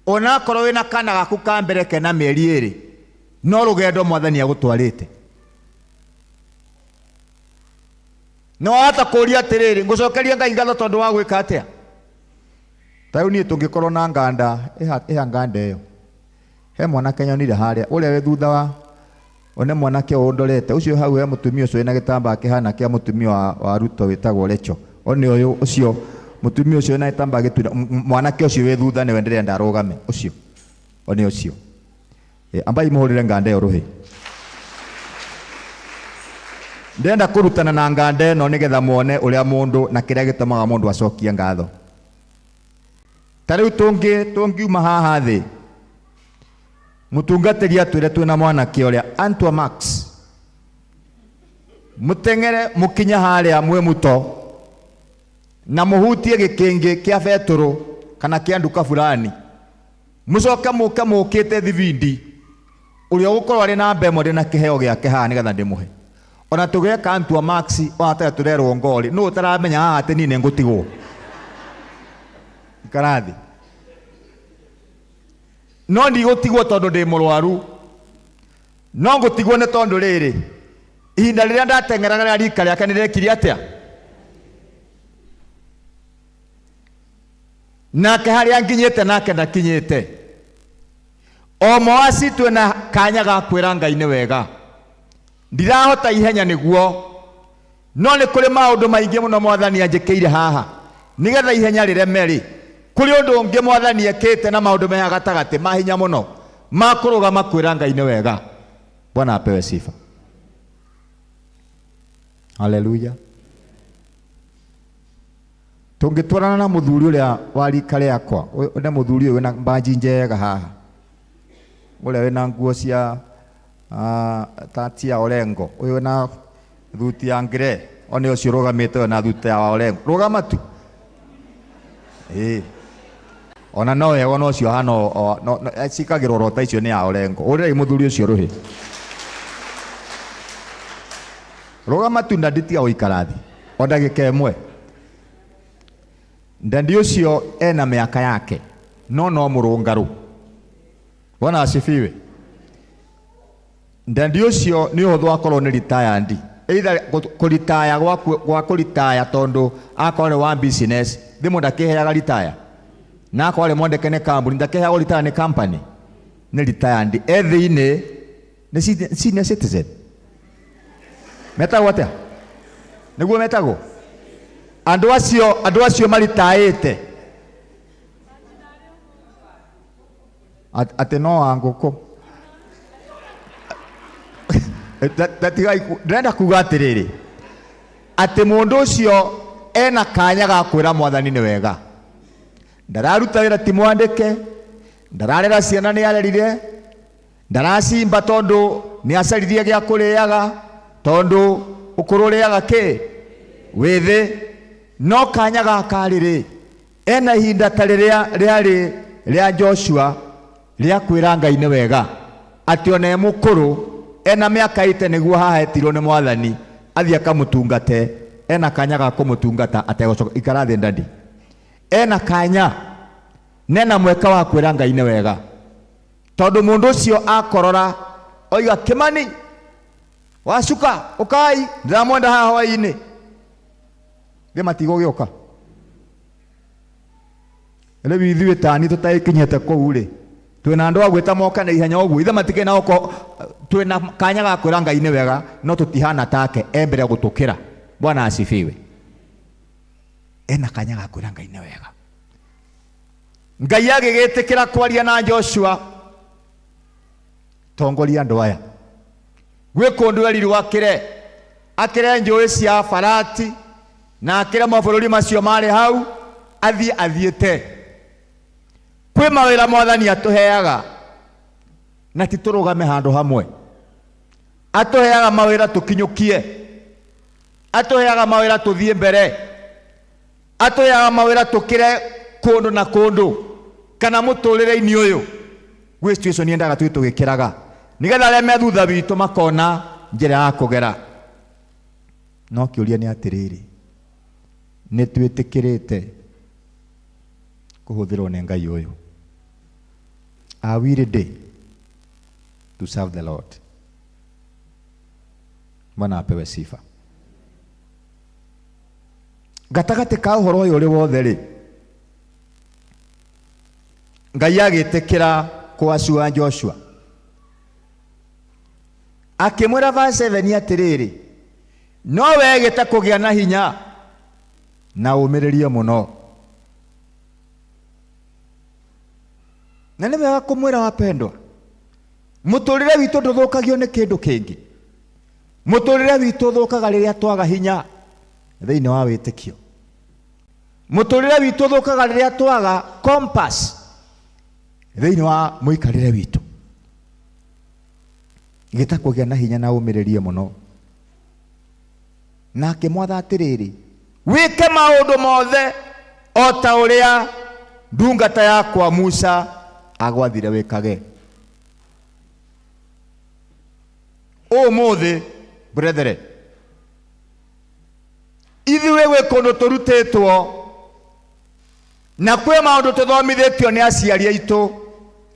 ona akorwo wĩna kana gaku ka mbere kena mĩeri ĩrĩ, no rũgendo Mwathani agũtwarĩte. Na wahota kũũria atĩrĩrĩ, ngũcokeria Ngai ngatho tondũ wa gwĩka atĩa? Ta rĩu niĩ tũngĩkorwo na nganda, ĩha nganda ĩyo. He mwanake nyonire harĩa, ũrĩa wĩ thutha wa, one mwanake ũyũ ũndorete, ũcio hau he mũtumia ũcio wĩna gĩtambaya kĩhana kĩa mũtumia wa Ruto wĩtagwo Recho. One ũyũ, ũcio, mũtumia ũcio wĩna gĩtambaya gĩtune, mwanake ũcio wĩ thutha nĩwe ndĩrenda arũgame, ũcio. One ũcio. Ambai mũhũrĩre nganda ĩyo rũhĩ. Ndĩrenda kũrutana na nganda ĩno nĩgetha muone ũrĩa mũndũ na kĩrĩa gĩtũmaga mũndũ acokie ngatho. Ta rĩu tũngiuma haha thĩ, mũtungatĩri atwĩre twĩna mwanake ũrĩa Antua Max, mũteng'ere mũkinye harĩa mwĩ mũto na mũhutie gĩkĩngĩ kĩa betũrũ kana kĩa nduka fulani, mũcoke mũke mũkĩte thibindi, ũrĩa ũgũkorwo arĩ namba ĩmwe ndĩ na kĩheo gĩake haha nĩgetha ndĩmũhe. Ona tũgeka Antua Max ona tũrĩa tũrerwo ngori, nũ ũtaramenya haha atĩ niĩ nĩngũtigwo. Ikara thĩ. No ndigũtigwo tondũ ndĩ mũrwaru, no ngũtigwo nĩ tondũ rĩrĩ, ihinda rĩrĩa ndateng'eraga rĩa rika rĩake nĩrĩekire atĩa? Nake harĩa nginyĩte nake ndakinyĩte. O Moaci twĩna kanya ga kwĩra Ngai nĩ wega. Ndirahota ihenya nĩguo, no nĩ kũrĩ maũndũ maingĩ mũno Mwathani anjĩkĩire haha. Nĩgetha ihenya rĩreme rĩ, kũrĩ ũndũ ũngĩ Mwathani ekĩte na maũndũ meha gatagatĩ ma hinya mũno ma kũrũgama kwĩra Ngai nĩ wega. Bwana apewe sifa. Haleluya. Tũngĩtwarana na mũthuri ũrĩa wa rika rĩakwa, nĩ mũthuri ũyũ wĩna mbanji njega haha, ũrĩa wĩna nguo cia tati ya Orengo, ũyũ wĩna thuti ya grey, one ũcio ũrũgamĩte ũyũ na thuti ya Orengo, rũgama tu. Ĩĩ. Ona no wega ona ũcio hana no, cikagĩrwo rota icio nĩ ya Orengo. Ũrĩrai mũthuri ũcio rũhĩ. Rũgama tu na nditiga gũikara thĩ o ndagĩka ĩmwe. Ndandi ũcio ena mĩaka yake no no mũrũngarũ. Bwana asifiwe. Ndandi ũcio nĩ ũhũthũ akorwo nĩ retired. Either kũritaya gwa kũritaya tondũ akorwo nĩ wa business, thimũ ndakĩheaga retire. Na akorwo arĩ mwandĩke nĩ kambuni, ndakĩheagwo retire nĩ company. Nĩ retired. E thĩinĩ nĩ senior citizen. Metagwo atĩa? Nĩguo metagwo? Andũ acio maritaĩte. Atĩ no wa ngũkũ. Ndĩrenda kuga atĩrĩrĩ, atĩ mũndũ ũcio ena kanya ga kwĩra Mwathani nĩ wega. Ndararuta wĩra ti mwandĩke, ndararera ciana nĩ arerire, ndaracimba tondũ nĩ acaririe gĩa kũrĩaga, tondũ ũkũrũ ũrĩaga kĩ? Wĩthĩ. No kanya gaka rĩrĩ, ena ihinda ta rĩrĩa rĩarĩ rĩa Joshua rĩa kwĩra Ngai nĩ wega, atĩ ona e mũkũrũ, ena mĩaka ĩte nĩguo haha etirwo nĩ Mwathani, athiĩ akamũtungate, ena kanya ga kũmũtungata ategũcoka. Ikara thĩ ndandi. Ena kanya, nena mweka wa kwĩra Ngai nĩ wega. Tondu mundu ucio akorora oiga Kimani wacuka ukai ndiramwenda haha hwaini thĩ matigũgĩũka. Rĩu ithuĩ tani tũtagĩkinyĩte kũu rĩ, twĩna andũ a gwĩta moka na ihenya ũguo, ithe matikĩrĩ na ũko, twĩna kanya ga kwĩra Ngai nĩ wega, no tũtihana take, e mbere gũtũkĩra. Bwana asifiwe. Ena kanya ga kwĩra Ngai nĩ wega. Ngai agĩgĩtĩkĩra kwaria na Joshua, tongoria andũ aya. Gwĩ kũndũ erirwo akĩre, akĩre njũĩ cia Farati na akĩre mabũrũri macio marĩ hau, athiĩ athiĩte. Kwĩ mawĩra Mwathani atũheaga na ti tũrũgame handũ hamwe. Atũheaga mawĩra tũkinyũkie, atũheaga mawĩra tũthiĩ mbere, atũheaga mawĩra tũkĩre kũndũ na kũndũ kana mũtũrĩre-inĩ ũyũ. Gwĩ situation yendaga tũthiĩ tũgĩkĩraga nĩgetha arĩa me thutha witũ makona njĩra ya kũgera. No kĩũria nĩ atĩrĩrĩ, nĩ twĩtĩkĩrĩte kũhũthĩrwo nĩ Ngai ũyũ? Are we ready to serve the Lord? Bwana apewe sifa. Gatagatĩ ka ũhoro ũyũ ũrĩ wothe rĩ, Ngai agĩtĩkĩra kwacua Joshua, akĩmwĩra verse 7 atĩrĩrĩ, no wegĩte kũgĩa na hinya na ũmĩrĩrie mũno. Na nĩ wega kũmwĩra wapendwa, mũtũrĩre witũ ndũthũkagio nĩ kĩndũ kĩngĩ. Mũtũrĩre witũ ũthũkaga rĩrĩa twaga hinya thĩinĩ wa wĩtĩkio. Mũtũrĩre witũ ũthũkaga rĩrĩa twaga compass thĩinĩ wa mũikarĩre witũ. Gĩta kũgĩa na hinya na ũmĩrĩrie mũno. Na akĩmwatha atĩrĩrĩ, wĩke maũndũ mothe o ta ũrĩa ndungata yakwa Musa agwathire wĩkage. Ũmũthĩ brethren, ithuĩ gwĩ kũndũ tũrutĩtwo na kwĩ maũndũ tũthomithĩtio nĩ aciari aitũ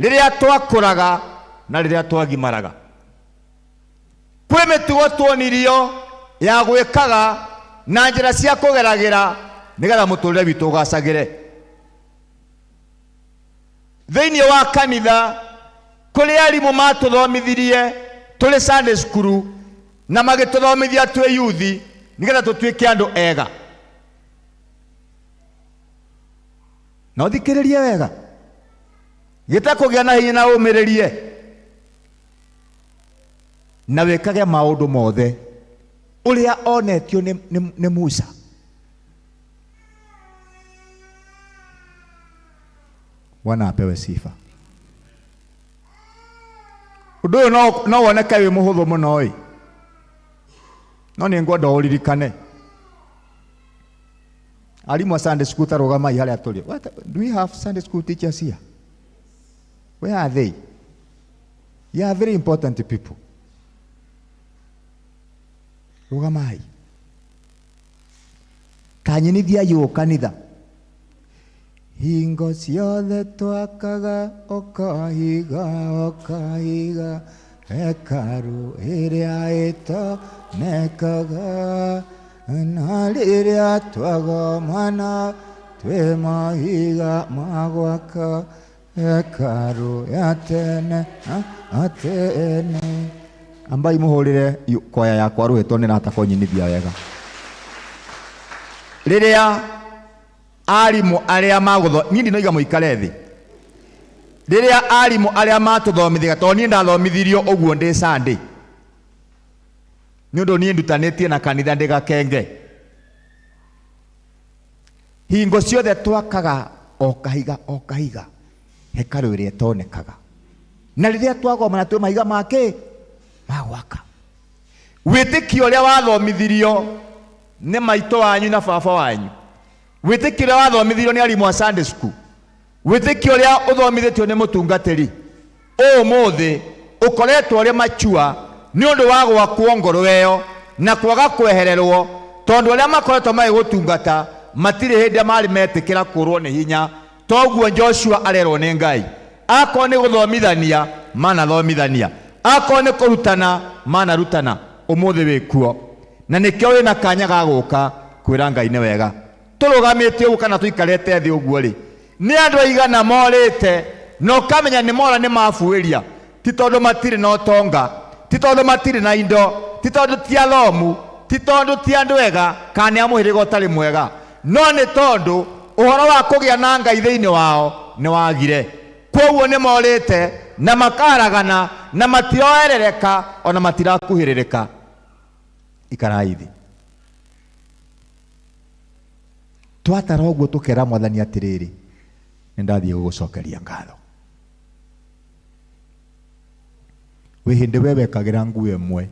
rĩrĩa twakũraga na rĩrĩa twagimaraga. Kwĩ mĩtugo tuonirio ya gwĩkaga na njĩra cia kũgeragĩra nĩgetha mũtũrĩre witũ ũgacagĩre. Thĩinĩ wa kanitha kũrĩ arimũ matũthomithirie tũrĩ Sunday school na magĩtũthomithia twĩ yuthi nĩgetha tũtuĩke andũ ega. Na ũthikĩrĩrie wega, gĩta kũgĩa na hinya na ũmĩrĩrie na wĩkage maũndũ mothe ũrĩa onetio nĩ Musa. Bwana apewe sifa. Ũndũ ũyũ no woneke wĩ mũhũthũ mũno ĩ, no nĩ ngwenda ũririkane. Arimũ a Sunday school ta rũgamai harĩa tũrĩ. What, do we have Sunday school teachers here? Where are they? You are very important people. Rũgamai. Kanyinithia yũ kanitha. Hingo ciothe twakaga ũkahiga ũkahiga hekaru ĩrĩa ĩtonekaga, na rĩrĩa twagomana twĩ mahiga ma gwaka hekaru ya tene na tene. Ambai mũhũrĩre kwaya yakwa rũhĩ tondũ nĩrahota kũnyinithia wega. Rĩrĩa arimũ arĩa magũtho, niĩ ndinoiga mũikare thĩ. Rĩrĩa arimũ arĩa matũthomithagia, tondũ niĩ ndathomithirio ũguo ndĩ Sunday, nĩ ũndũ niĩ ndutanĩtie na kanitha ndĩ gakenge. Hingo ciothe twakaga o kahiga o kahiga hekarũ ĩrĩa ĩtonekaga, na rĩrĩa twagomana twĩ mahiga ma kĩ? Ma gwaka. Wĩtĩkio ũrĩa wathomithirio nĩ maitũ wanyu na baba wanyu, wĩtĩkio ũrĩa wathomithirio nĩ arimũ a Sunday school, wĩtĩkio ũrĩa ũthomithĩtio nĩ mũtungatĩri, ũmũthĩ ũkoretwo ũrĩ machua nĩ ũndũ wa gwakwo ngoro ĩyo na kwaga kwehererwo, tondũ arĩa makoretwo magĩgũtungata matirĩ hĩndĩ marĩ metĩkĩra kũrwo nĩ hinya. Toguo Joshua arerwo nĩ Ngai, Akorwo nĩ gũthomithania manathomithania, akorwo nĩ kũrutana manarutana, ũmũthĩ wĩ kuo na nĩkĩo wĩna kanya ga gũka kwĩra Ngai nĩ wega. Tũrũgamĩte ũguo kana tũikarĩte thĩ ũguo rĩ, nĩ andũ aigana morĩte na ũkamenya nĩ mora nĩ mabuĩria, ti tondũ matirĩ na ũtonga, ti tondũ matirĩ na indo, ti tondũ ti athomu, ti tondũ ti andũ ega kana nĩ a mũhĩrĩga ũtarĩ mwega, no nĩ tondũ ũhoro wa kũgĩa na Ngai thĩinĩ wao nĩ wagire. Kwoguo nĩ morĩte na makaragana na matiroerereka ona matirakuhĩrĩrĩka. Ikarai thĩ. Twatara ũguo tũkera Mwathani atĩrĩrĩ, nĩ ndathiĩ gũgũcokeria ngatho. Wĩ hĩndĩ we wekagĩra nguo ĩmwe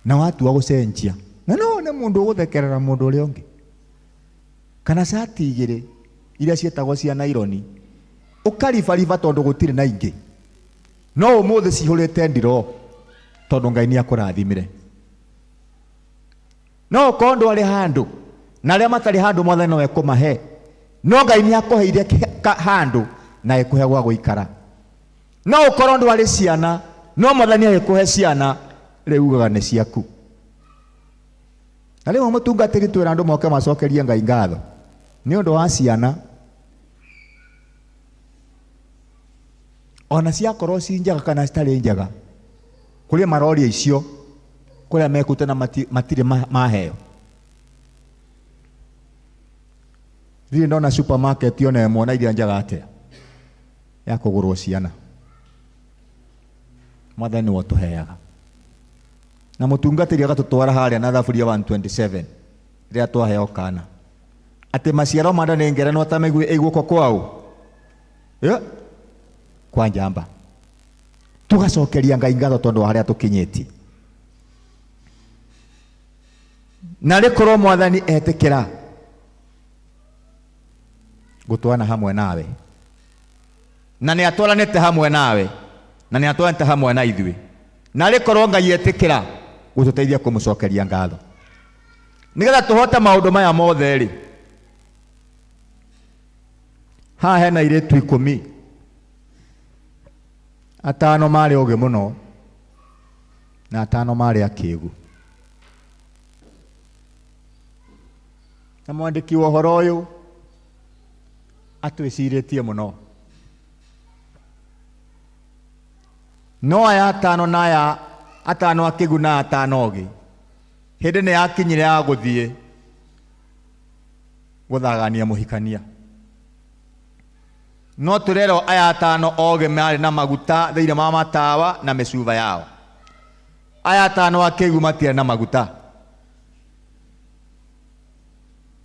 na watua gũcenjia, na no wone mũndũ ũgũthekerera mũndũ ũrĩa ũngĩ, kana cati igĩrĩ iria ciĩtagwo cia naironi ũkaribariba tondũ gũtirĩ na ingĩ, no ũmũthĩ cihũrĩte ndiro tondũ Ngai nĩ akũrathimire. No ũkorwo ndwarĩ handũ na arĩa matarĩ handũ Mwathani no ekũmahe, no Ngai nĩ akũheire handũ na agĩkũhe gwa gũikara. No ũkorwo ndwarĩ ciana, no Mwathani agĩkũhe ciana, rĩu ugaga nĩ ciaku. Na rĩmwe mũtungatĩri twĩra andũ moke macokerie Ngai ngatho nĩ ũndũ wa ciana, ona ciakorwo ci njega kana citarĩ njega, kũrĩ maroria icio kũrĩa mekute na matirĩ maheo. Ndirĩ ndona supermarket ona ĩmwe na iria njega atĩa ya kũgũrwo ciana. Mwathani nĩwe ũtũheaga. Na mũtungatĩri agatũtwara harĩa na thaburia 127 rĩrĩa twaheo kana atĩ maciaro ma nda nĩ ngerenwa ta mĩguĩ ĩ guoko kwao kwa njamba. Tũgacokeria Ngai ngatho tondũ wa harĩa tũkinyĩtie. Na rĩkorwo Mwathani etĩkĩra gũtwana hamwe nawe, na nĩ atwaranĩte hamwe nawe, na nĩ atwaranĩte hamwe na ithuĩ, na rĩkorwo Ngai etĩkĩra gũtũteithia kũmũcokeria ngatho nĩgetha tũhote maũndũ maya mothe rĩ, haha hena airĩtu 10, 5 marĩ ogĩ mũno na 5 marĩ akĩgu. Na mwandĩki wa ũhoro ũyũ atwĩcirĩtie mũno, no aya 5 na aya 5 akĩgu na 5 ogĩ, hĩndĩ nĩ yakinyire ya gũthiĩ gũthagania mũhikania. No tũrerwo aya 5 ogĩ marĩ na maguta thĩinĩ wa matawa na mĩcuba yao, aya 5 akĩgu matiarĩ na maguta.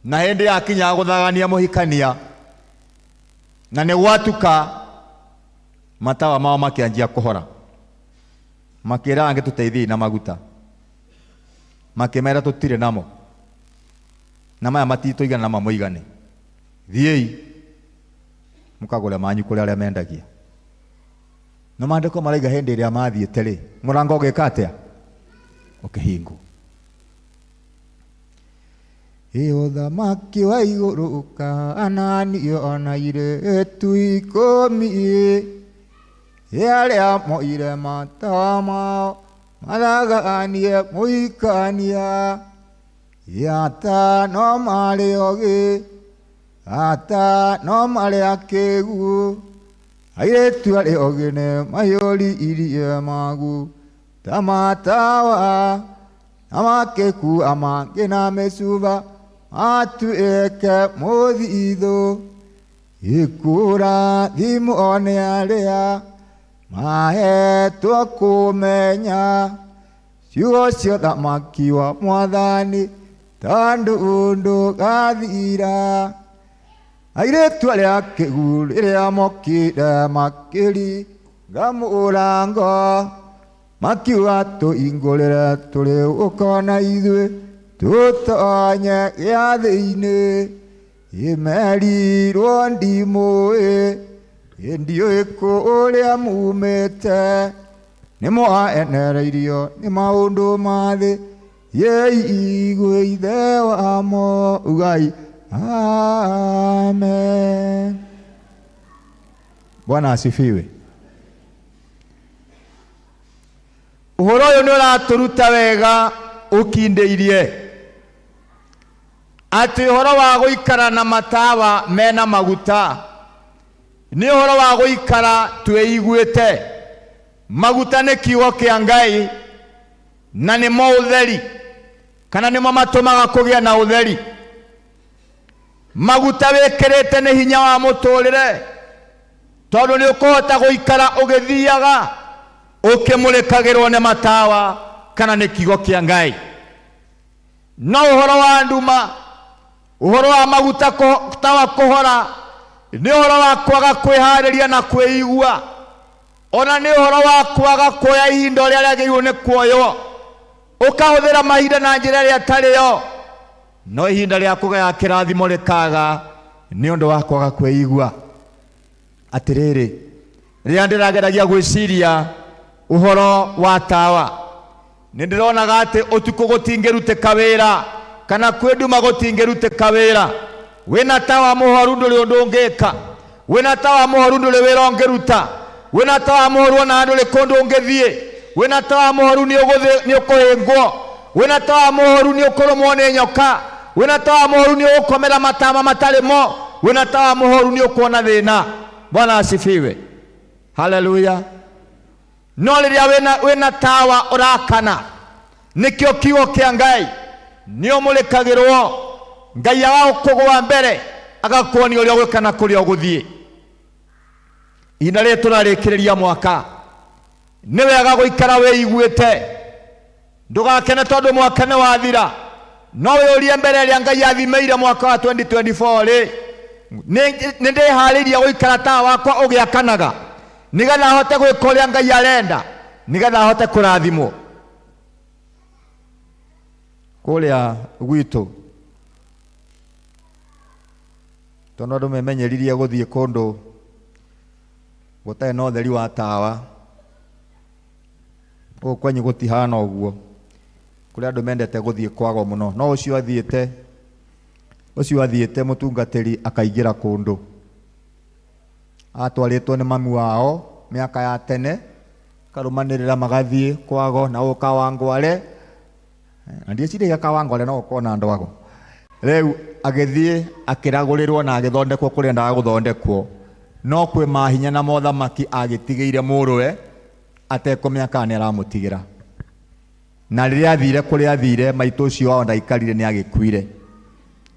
Na hĩndĩ yakinya gũthagania mũhikania, na nĩ gwatuka, matawa mao makĩanjia kũhora, makĩra angĩ tũteithiei na maguta, makĩmera tũtirĩ namo na maya matitũigana na mamũigane, thiĩi mũkagũre manyu kũrĩ arĩa mendagia. Na maandĩko maraiga hĩndĩ ĩrĩa mathiĩte rĩ, mũrango ũgĩka atĩa? Ũkĩhingwo. Ĩ ũthamaki wa igũrũ ũkaananio na airĩtu 10, ĩ arĩa moire matawa mao mathaganie mũhikania, ĩ 5 marĩ ogĩ, 5 marĩ akĩgu, airĩtu arĩa ogĩ nĩ maiyũririe maguta matawa, na makĩkua mangĩ na mĩcuba matuĩke mũthithũ. Ikũrathimwo nĩ arĩa mahetwo kũmenya ciugo cia ũthamaki wa Mwathani, tondũ ndũgathira. Airĩtu arĩa akĩgu rĩrĩa mokire makĩringa mũrango, makiuga tũhingũrĩre tũrĩ gũkona ithuĩ tũtonye gĩathĩ-inĩ. Ĩmerirwo ndimũĩ, ndiũĩ kũrĩa mumĩte, nĩ mwaenereirio nĩ maũndũ ma thĩ, yei igwe ithe wamo, ugai amen. Bwana asifiwe. Ũhoro ũyũ nĩ ũratũruta wega ũkindĩirie atĩ ũhoro wa gũikara na matawa mena maguta nĩ ũhoro wa gũikara twĩiguĩte. Maguta nĩ kiugo kĩa Ngai na nĩmo ũtheri, kana nĩmo matũmaga kũgĩa na ũtheri. Maguta wĩkĩrĩte nĩ hinya wa mũtũrĩre, tondũ nĩ ũkũhota gũikara ũgĩthiaga ũkĩmũrĩkagĩrwo nĩ matawa kana nĩ kiugo kĩa Ngai. No ũhoro wa nduma, ũhoro wa maguta tawa kũhora, nĩ ũhoro wa kwaga kwĩharĩria na kwĩigua, ona nĩ ũhoro wa kwaga kuoya ihinda ũrĩa rĩagĩrĩirwo nĩ kuoywo, ũkahũthĩra mahinda na njĩra ĩrĩa ĩtarĩ yo, no ihinda rĩa kũgaya kĩrathimo rĩkaga nĩ ũndũ wa kwaga kwĩigua. Atĩrĩrĩ, rĩrĩa ndĩrageragia gwĩciria ũhoro wa tawa, nĩ ndĩronaga atĩ ũtukũ gũtingĩrutĩka wĩra, kana kwĩ nduma gũtingĩrutĩka wĩra. Wĩna tawa mũhoru ndũrĩ ũndũ ũngĩka, wĩna tawa mũhoru ndũrĩ wĩra ũngĩruta, wĩna tawa mũhoru ona ndũrĩ kũndũ ũngĩthiĩ, wĩna tawa mũhoru nĩ ũkũhĩngwo, wĩna tawa mũhoru nĩ ũkũrũmwo nĩ nyoka, wĩna tawa mũhoru nĩ ũgũkomera matama matarĩ mo, wĩna tawa mũhoru nĩ ũkuona thĩna. Bwana asifiwe. Haleluya. No rĩrĩa wĩna tawa ũrakana, nĩkĩo kiugo kĩa Ngai nĩ ũmũrĩkagĩrwo, Ngai agagũkũgũa mbere agakuonia ũrĩa ũgwĩka na kũrĩa ũgũthiĩ. Ihinda rĩrĩ tũrarĩkĩrĩria mwaka, nĩ wega gũikara wĩiguĩte, ndũgakene tondũ mwaka nĩ wathira, no wĩũrie mbere ĩrĩa Ngai athimĩire mwaka wa 2024 rĩ, nĩ ndĩharĩirie gũikara tawa wakwa ũgĩakanaga, nĩgetha hote gwĩka ũrĩa Ngai arenda, nĩgetha hote kũrathimwo. Kũrĩa gwitũ tondũ andũ memenyeririe gũthiĩ kũndũ gũtarĩ na ũtheri wa tawa, gũkũ kwanyu gũtihana ũguo, kũrĩ andũ mendete gũthiĩ kwago mũno, no ũcio athiĩte mũtungatĩri akaingĩra kũndũ atwarĩtwo nĩ mamu wao mĩaka ya tene, karũmanĩrĩra magathiĩ kwago na gũka Wangware, na ndieciragia Kawangware no gũkorwo na andũ ago. Rĩu agĩthiĩ akĩragũrĩrwo na agĩthondekwo kũrĩa endaga gũthondekwo, no kwĩ mahinya na mothamaki agĩtigĩire mũrũwe atekũmenya kana nĩ aramũtigĩra. Na rĩrĩa athire kũrĩa athire, maitũ ũcio wao ndaikarire nĩ agĩkuire.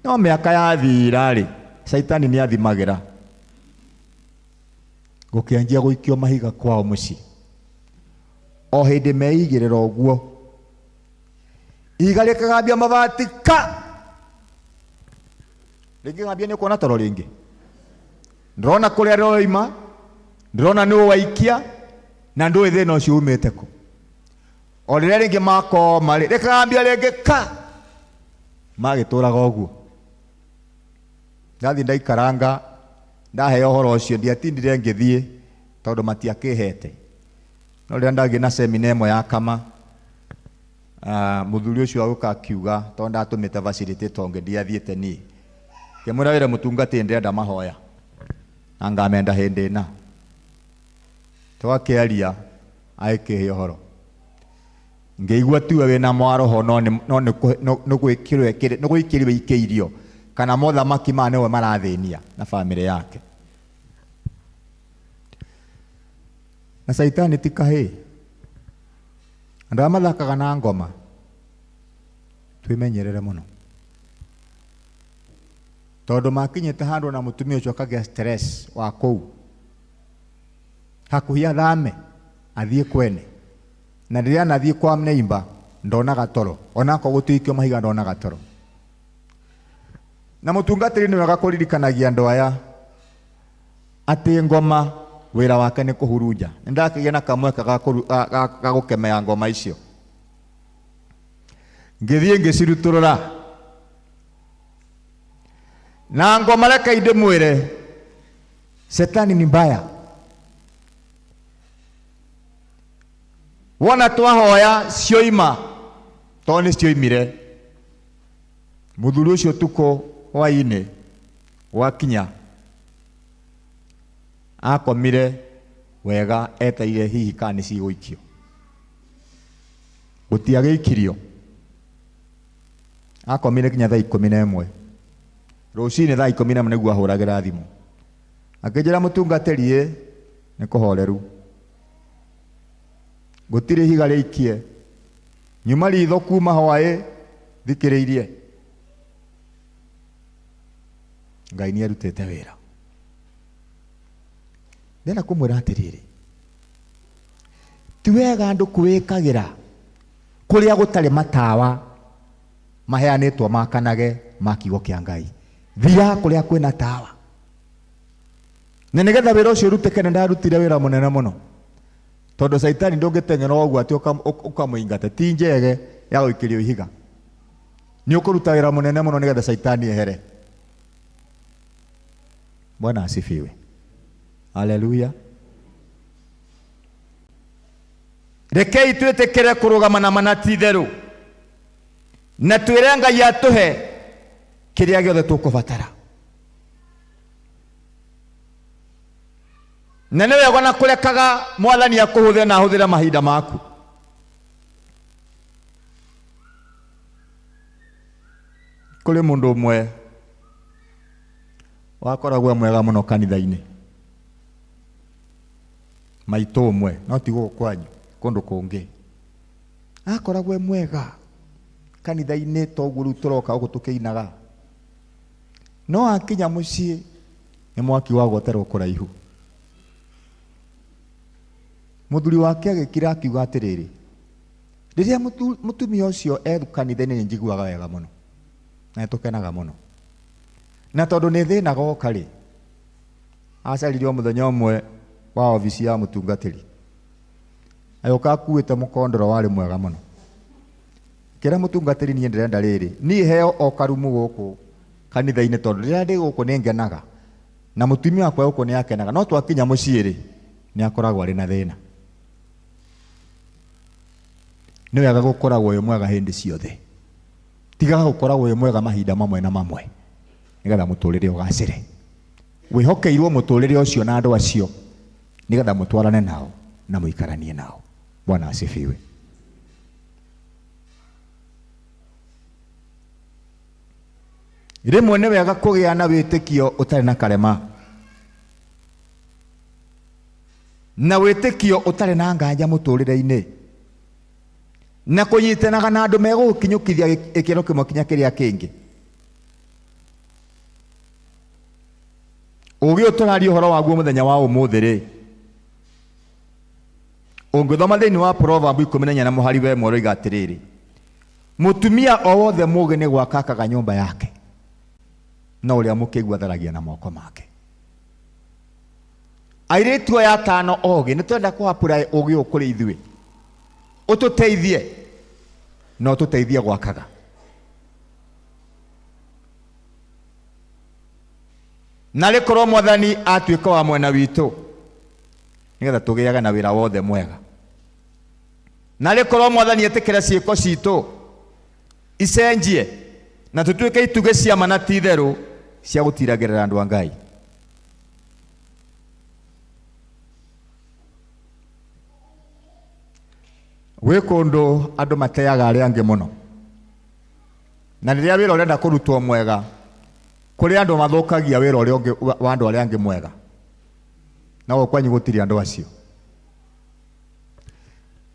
No mĩaka yathira rĩ, caitani nĩ athimagĩra, gũkĩanjia gũikio mahiga kwao mũciĩ. O hĩndĩ meigĩrĩra ũguo, ihiga rĩkagambia mabati ka, rĩngĩgambia nĩ ũkuona toro rĩngĩ. Ndĩrona kũrĩa rĩroima, ndĩrona nĩ waikia, na ndũĩ thĩna ũcio umĩte kũ. O rĩrĩa rĩngĩ makoma rĩ, rĩkagambia rĩngĩ ka, magĩtũraga ũguo. Ndathiĩ ndaikaranga, ndaheo ũhoro ũcio, ndiatindire ngĩthiĩ tondũ matiakĩhete. No rĩrĩa ndagiĩ na semina ĩmwe ya kama, mũthuri ũcio agĩũka akiuga, tondũ ndatũmĩte facilitator ũngĩ, ndiathiĩte niĩ. Ngĩmwĩra wĩre mũtungatĩri ndĩrenda mahoya, na ngamenda hĩndĩ ĩna. Twakĩaria, agĩkĩhe ũhoro. Ngĩigua tiwe wĩna mwaroho, no nĩ gwĩkĩrwo ikĩirio, kana mothamaki maya nĩwe marathĩnia na bamĩrĩ yake. Na caitani ti kahĩĩ. Andũ arĩa mathakaga na ngoma, twĩmenyerere mũno, tondũ makinyĩte handũ na mũtumia ũcio akagĩa stress wa kũu, hakuhĩ athame athiĩ kwene, na rĩrĩa anathiĩ kwa neighbor ndonaga toro, onakorwo gũtikio mahiga ndonaga toro. Na mũtungatĩri nĩ wega kũririkanagia andũ aya atĩ ngoma wĩra wake nĩ kũhurunja. Nĩ ndakĩgĩa na kamweke ga gũkemea ngoma icio, ngĩthiĩ ngĩcirutũrũra. Na ngoma reke ndĩmwĩre, shetani ni mbaya. Wona twahoya cioima, tondũ nĩ cioimire. Mũthuri ũcio ũtukũ hwaĩ-inĩ gwakinya, Akomire wega etereire hihi kana nĩ cigũikio. Gũtiagĩikirio. Akomire nginya thaa 11. Rũcinĩ thaa 11 nĩguo ahũragĩra thimũ. Akĩnjĩra mũtungatĩri ĩ nĩ kũhoreru. Gũtirĩ ihiga rĩikie. Nyuma ritho kuma hwaĩ thikĩrĩirie. Ngai nĩ arutĩte wĩra. Ndĩrenda kũmwĩra atĩrĩrĩ, ti wega andũ kwĩĩkagĩra kũrĩa gũtarĩ matawa maheanĩtwo makanage ma kiugo kĩa Ngai. Thiaga kũrĩa kwĩna tawa. Na nĩgetha wĩra ũcio ũrutĩke nĩ ndarutire wĩra mũnene mũno. Tondũ caitani ndũngĩteng'era ũguo atĩ ũkamũingata, ti njege ya gũikĩrio ihiga. Nĩ ũkũruta wĩra mũnene mũno nĩgetha caitani ehere. Bwana asifiwe. Haleluya. Rekei twĩtĩkĩre kũrũgama na mana ti itherũ na twĩre Ngai atũhe kĩrĩa gĩothe tũkũbatara. Na nĩ wega na kũrekaga mwathani akũhũthĩre na ahũthĩre mahinda maku. Kũrĩ mũndũ ũmwe wakoragwo e mwega mũno kanitha-inĩ, maitũ ũmwe, no ti gũkũ kwanyu, kũndũ kũngĩ. Akoragwo e mwega kanitha-inĩ toguo rĩu tũroka gũkũ tũkĩinaga. No akinya mũciĩ nĩ mwaki wa gwoterwo kũraihu. Mũthuri wake agĩkira akiuga atĩrĩrĩ, rĩrĩa mũtumia ũcio e kanitha-inĩ nĩ njiguaga wega mũno na nĩ tũkenaga mũno. Na tondũ nĩ thĩna goka rĩ, acaririe o mũthenya ũmwe wa obici ya mũtungatĩri. Agĩũka akuĩte mũkondoro warĩ mwega mũno. Kĩra mũtungatĩri niĩ ndĩrenda rĩrĩ, niĩ heo o karumu gũkũ kanitha-inĩ tondũ rĩrĩa ndĩ gũkũ nĩ ngenaga na mũtumia wakwa gũkũ nĩ akenaga, no twakinya mũciĩ rĩ, nĩ akoragwo arĩ na thĩna. Nĩ wega gũkoragwo wĩ mwega hĩndĩ ciothe. Tigaga gũkoragwo wĩ mwega mahinda mamwe na mamwe nĩgetha mũtũrĩre ũgacĩre. Wĩhokeirwo mũtũrĩre ũcio na andũ acio nĩgetha mũtwarane nao na mũikaranie nao. Bwana asifiwe. Rĩmwe nĩ wega kũgĩa na wĩtĩkio ũtarĩ na karema na wĩtĩkio ũtarĩ na nganja mũtũrĩre-inĩ na kũnyitanaga na andũ megũgũkinyũkithia gĩkĩro kĩmwe kinya kĩrĩa kĩngĩ. Ũgĩ ũyũ tũraria ũhoro waguo mũthenya wa ũmũthĩ rĩ, ũngĩthoma thĩinĩ wa Proverb 14 na mũhari wa 1 ũroiga atĩrĩrĩ, mũtumia o wothe mũũgĩ nĩ gwaka akaga nyũmba yake, no ũrĩa mũkĩgu atharagia na moko make. Airĩtu aya atano ogĩ, nĩ tũrenda kũhapũra ũgĩ ũyũ kũrĩ ithuĩ, ũtũteithie na ũtũteithie gwakaga. Na rĩkorwo mwathani atuĩka wa mwena witũ, nĩgetha tũgĩage na wĩra wothe mwega. Na rĩkorwo mwathani etĩkĩre ciĩko citũ icenjie na tũtuĩke itugĩ cia ma na ti itherũ cia gũtiragĩrĩra andũ a Ngai. Gwĩ kũndũ andũ mateaga arĩa angĩ mũno, na rĩrĩa wĩra ũrenda kũrutwo mwega, kũrĩ andũ mathũkagia wĩra ũrĩa ũngĩ wa andũ arĩa angĩ mwega. Na gũkũ kwanyu gũtirĩ andũ acio.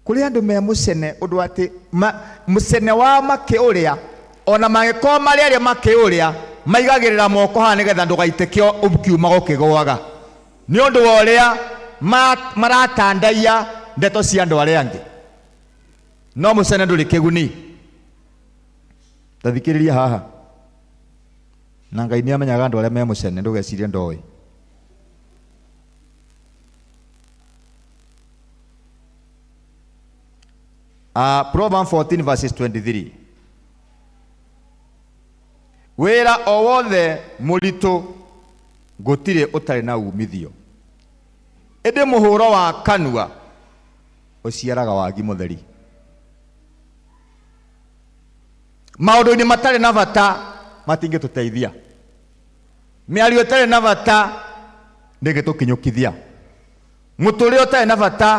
Kũrĩ andũ me mũcene ũndũ atĩ mũcene wao makĩũrĩa, ona mangĩkorwo marĩ arĩa makĩũrĩa, maigagĩrĩra moko haha nĩgetha ndũgaitĩke ũkiuma ũkĩgũaga. Nĩ ũndũ wa ũrĩa maratandaiya ndeto cia andũ arĩa angĩ. No mũcene ndũrĩ kĩguni. Ta thikĩrĩria haha. Na Ngai nĩ amenyaga andũ arĩa me mũcene, ndũgecirie ndoĩ. Proverbs 14 verses 23. Wĩra o wothe mũritũ gũtirĩ ũtarĩ na umithio, ĩndĩ mũhũro wa kanua ũciaraga wagi mũtheri. Maũndũ-inĩ matarĩ na bata matingĩtũteithia. Mĩario ĩtarĩ na bata Ndĩngĩtũkinyũkithia. Mũtũrĩre ũtarĩ na bata.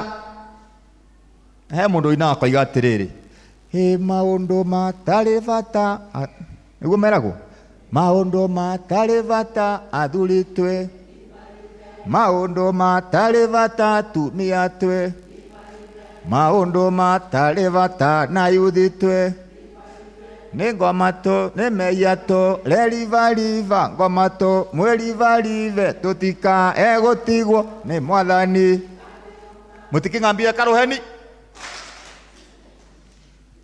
He mũndũ ũinaga akoiga atĩrĩrĩ, hĩ maũndũ matarĩ bata. Nĩguo meragwo? Maũndũ matarĩ bata athuri twĩ. Maũndũ matarĩ bata atumia twĩ. Maũndũ matarĩ bata na yuthi twĩ. Nĩ ngoma tũ, nĩ mehia tũ, rerivariva, ngoma tũ, mwĩrivarive, tũtikae gũtigwo nĩ mwathani. Mũtikĩng'ambie karũheni.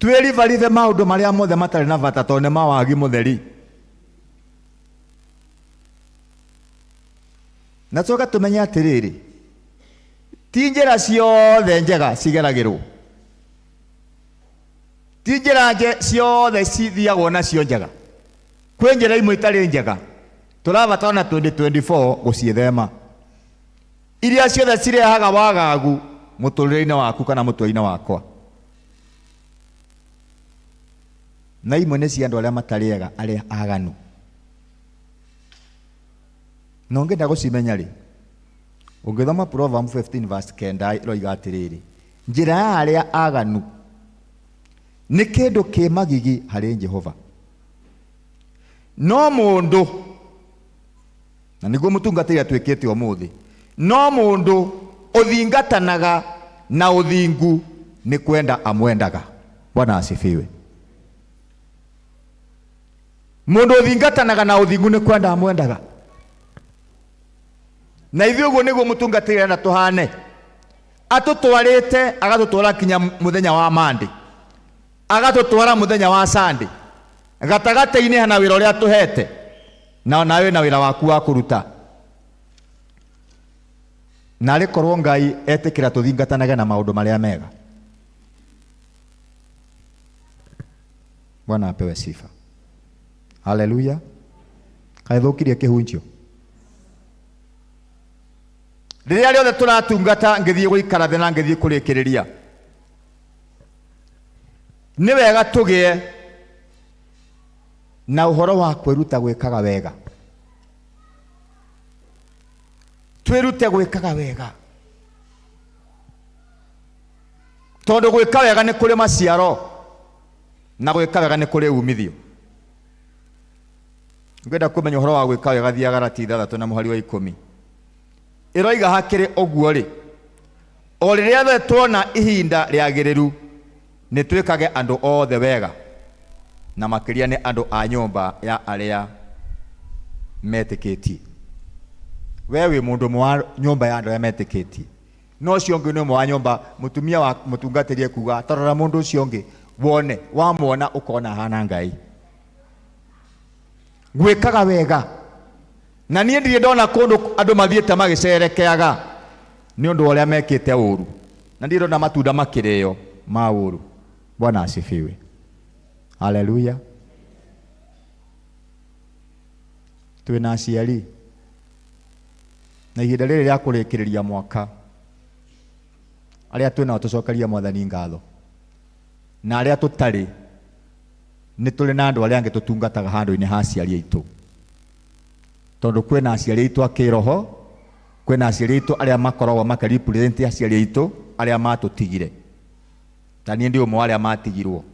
Twĩrivarive maũndũ marĩa mothe matarĩ na bata tondũ nĩ mawagi mũtheri. Na tũcoke tũmenye atĩrĩrĩ, ti njĩra ciothe njega cigeragĩrwo. Ti njĩra ciothe cithiagwo nacio njega. Kwĩ njĩra imwe itarĩ njega. Tũrabatara na 2024 gũciĩthema. Iria ciothe cirehaga wagagu mũtũrĩre-inĩ waku kana mũtwe-inĩ wakwa. Na imwe nĩ cia andũ arĩa matarĩ ega, arĩa aganu. Na ũngĩenda gũcimenya rĩ, ũngĩthoma Proverbs 15 verse 9 ĩroiga atĩrĩrĩ, njĩra ya arĩa aganu nĩ kĩndũ kĩ magigi harĩ Jehova. No mũndũ, na nĩguo mũtungatĩri atuĩkĩte ũmũthĩ, no mũndũ ũthingatanaga na ũthingu nĩ kwenda amwendaga. Bwana asifiwe. Mũndũ ũthingatanaga na ũthingu nĩ kwenda amwendaga. Na ithuĩ ũguo nĩguo mũtungatĩri arenda tũhane. Atũtwarĩte agatũtwara kinya mũthenya wa Monday. Agatũtwara mũthenya wa Sunday. Gatagatĩ-inĩ hena wĩra ũrĩa atũhete. Na nawe wĩna wĩra waku wa kũruta. Na arĩ korwo Ngai etĩkĩra tũthingatanage na maũndũ marĩa mega. Bwana apewe sifa. Haleluya. Kaĩ thũkirie kĩhunjio. Rĩrĩa rĩothe tũratungata ngĩthiĩ gũikara thĩ na ngĩthiĩ kũrĩkĩrĩria. Nĩ wega tũgĩe na ũhoro wa kwĩruta gwĩkaga wega. Twĩrute gwĩkaga wega. Tondũ gwĩka wega nĩ kũrĩ maciaro na gwĩka wega nĩ kũrĩ umithio. Ngwenda kũmenya ũhoro wa gwĩka wega thiaga Galati 6 na mũhari wa 10. Ĩroiga hakĩrĩ ũguo rĩ, o rĩrĩa rĩothe tuona ihinda rĩagĩrĩru nĩ twĩkage andũ othe wega, na makĩria nĩ andũ a nyũmba ya arĩa metĩkĩtie. We wĩ mũndũ ũmwe wa nyũmba ya andũ arĩa metĩkĩtie. No ũcio ũngĩ nĩ ũmwe wa nyũmba, mũtumia wa mũtungatĩri ekuga, ta rora mũndũ ũcio ũngĩ, wone, wamwona ũkona ahana Ngai. Gwĩkaga wega. Na niĩ ndirĩ ndona kũndũ andũ mathiĩte magĩcerekeaga nĩ ũndũ wa ũrĩa mekĩte ũru. Na ndirĩ ndona matunda makĩrĩo ma ũru. Bwana asifiwe. Haleluya. Twĩna aciari. Na ihinda rĩrĩ rĩa kũrĩkĩrĩria mwaka, arĩa twĩnao tũcokerie Mwathani ngatho. Na arĩa tũtarĩ, nĩ tũrĩ na andũ arĩa angĩ tũtungataga handũ-inĩ ha aciari aitũ. Tondũ kwĩna aciari aitũ a kĩroho, kwĩna aciari aitũ arĩa makoragwo makĩrepresent aciari aitũ arĩa matũtigire. Ta niĩ ndĩ ũmwe wa arĩa matigirwo,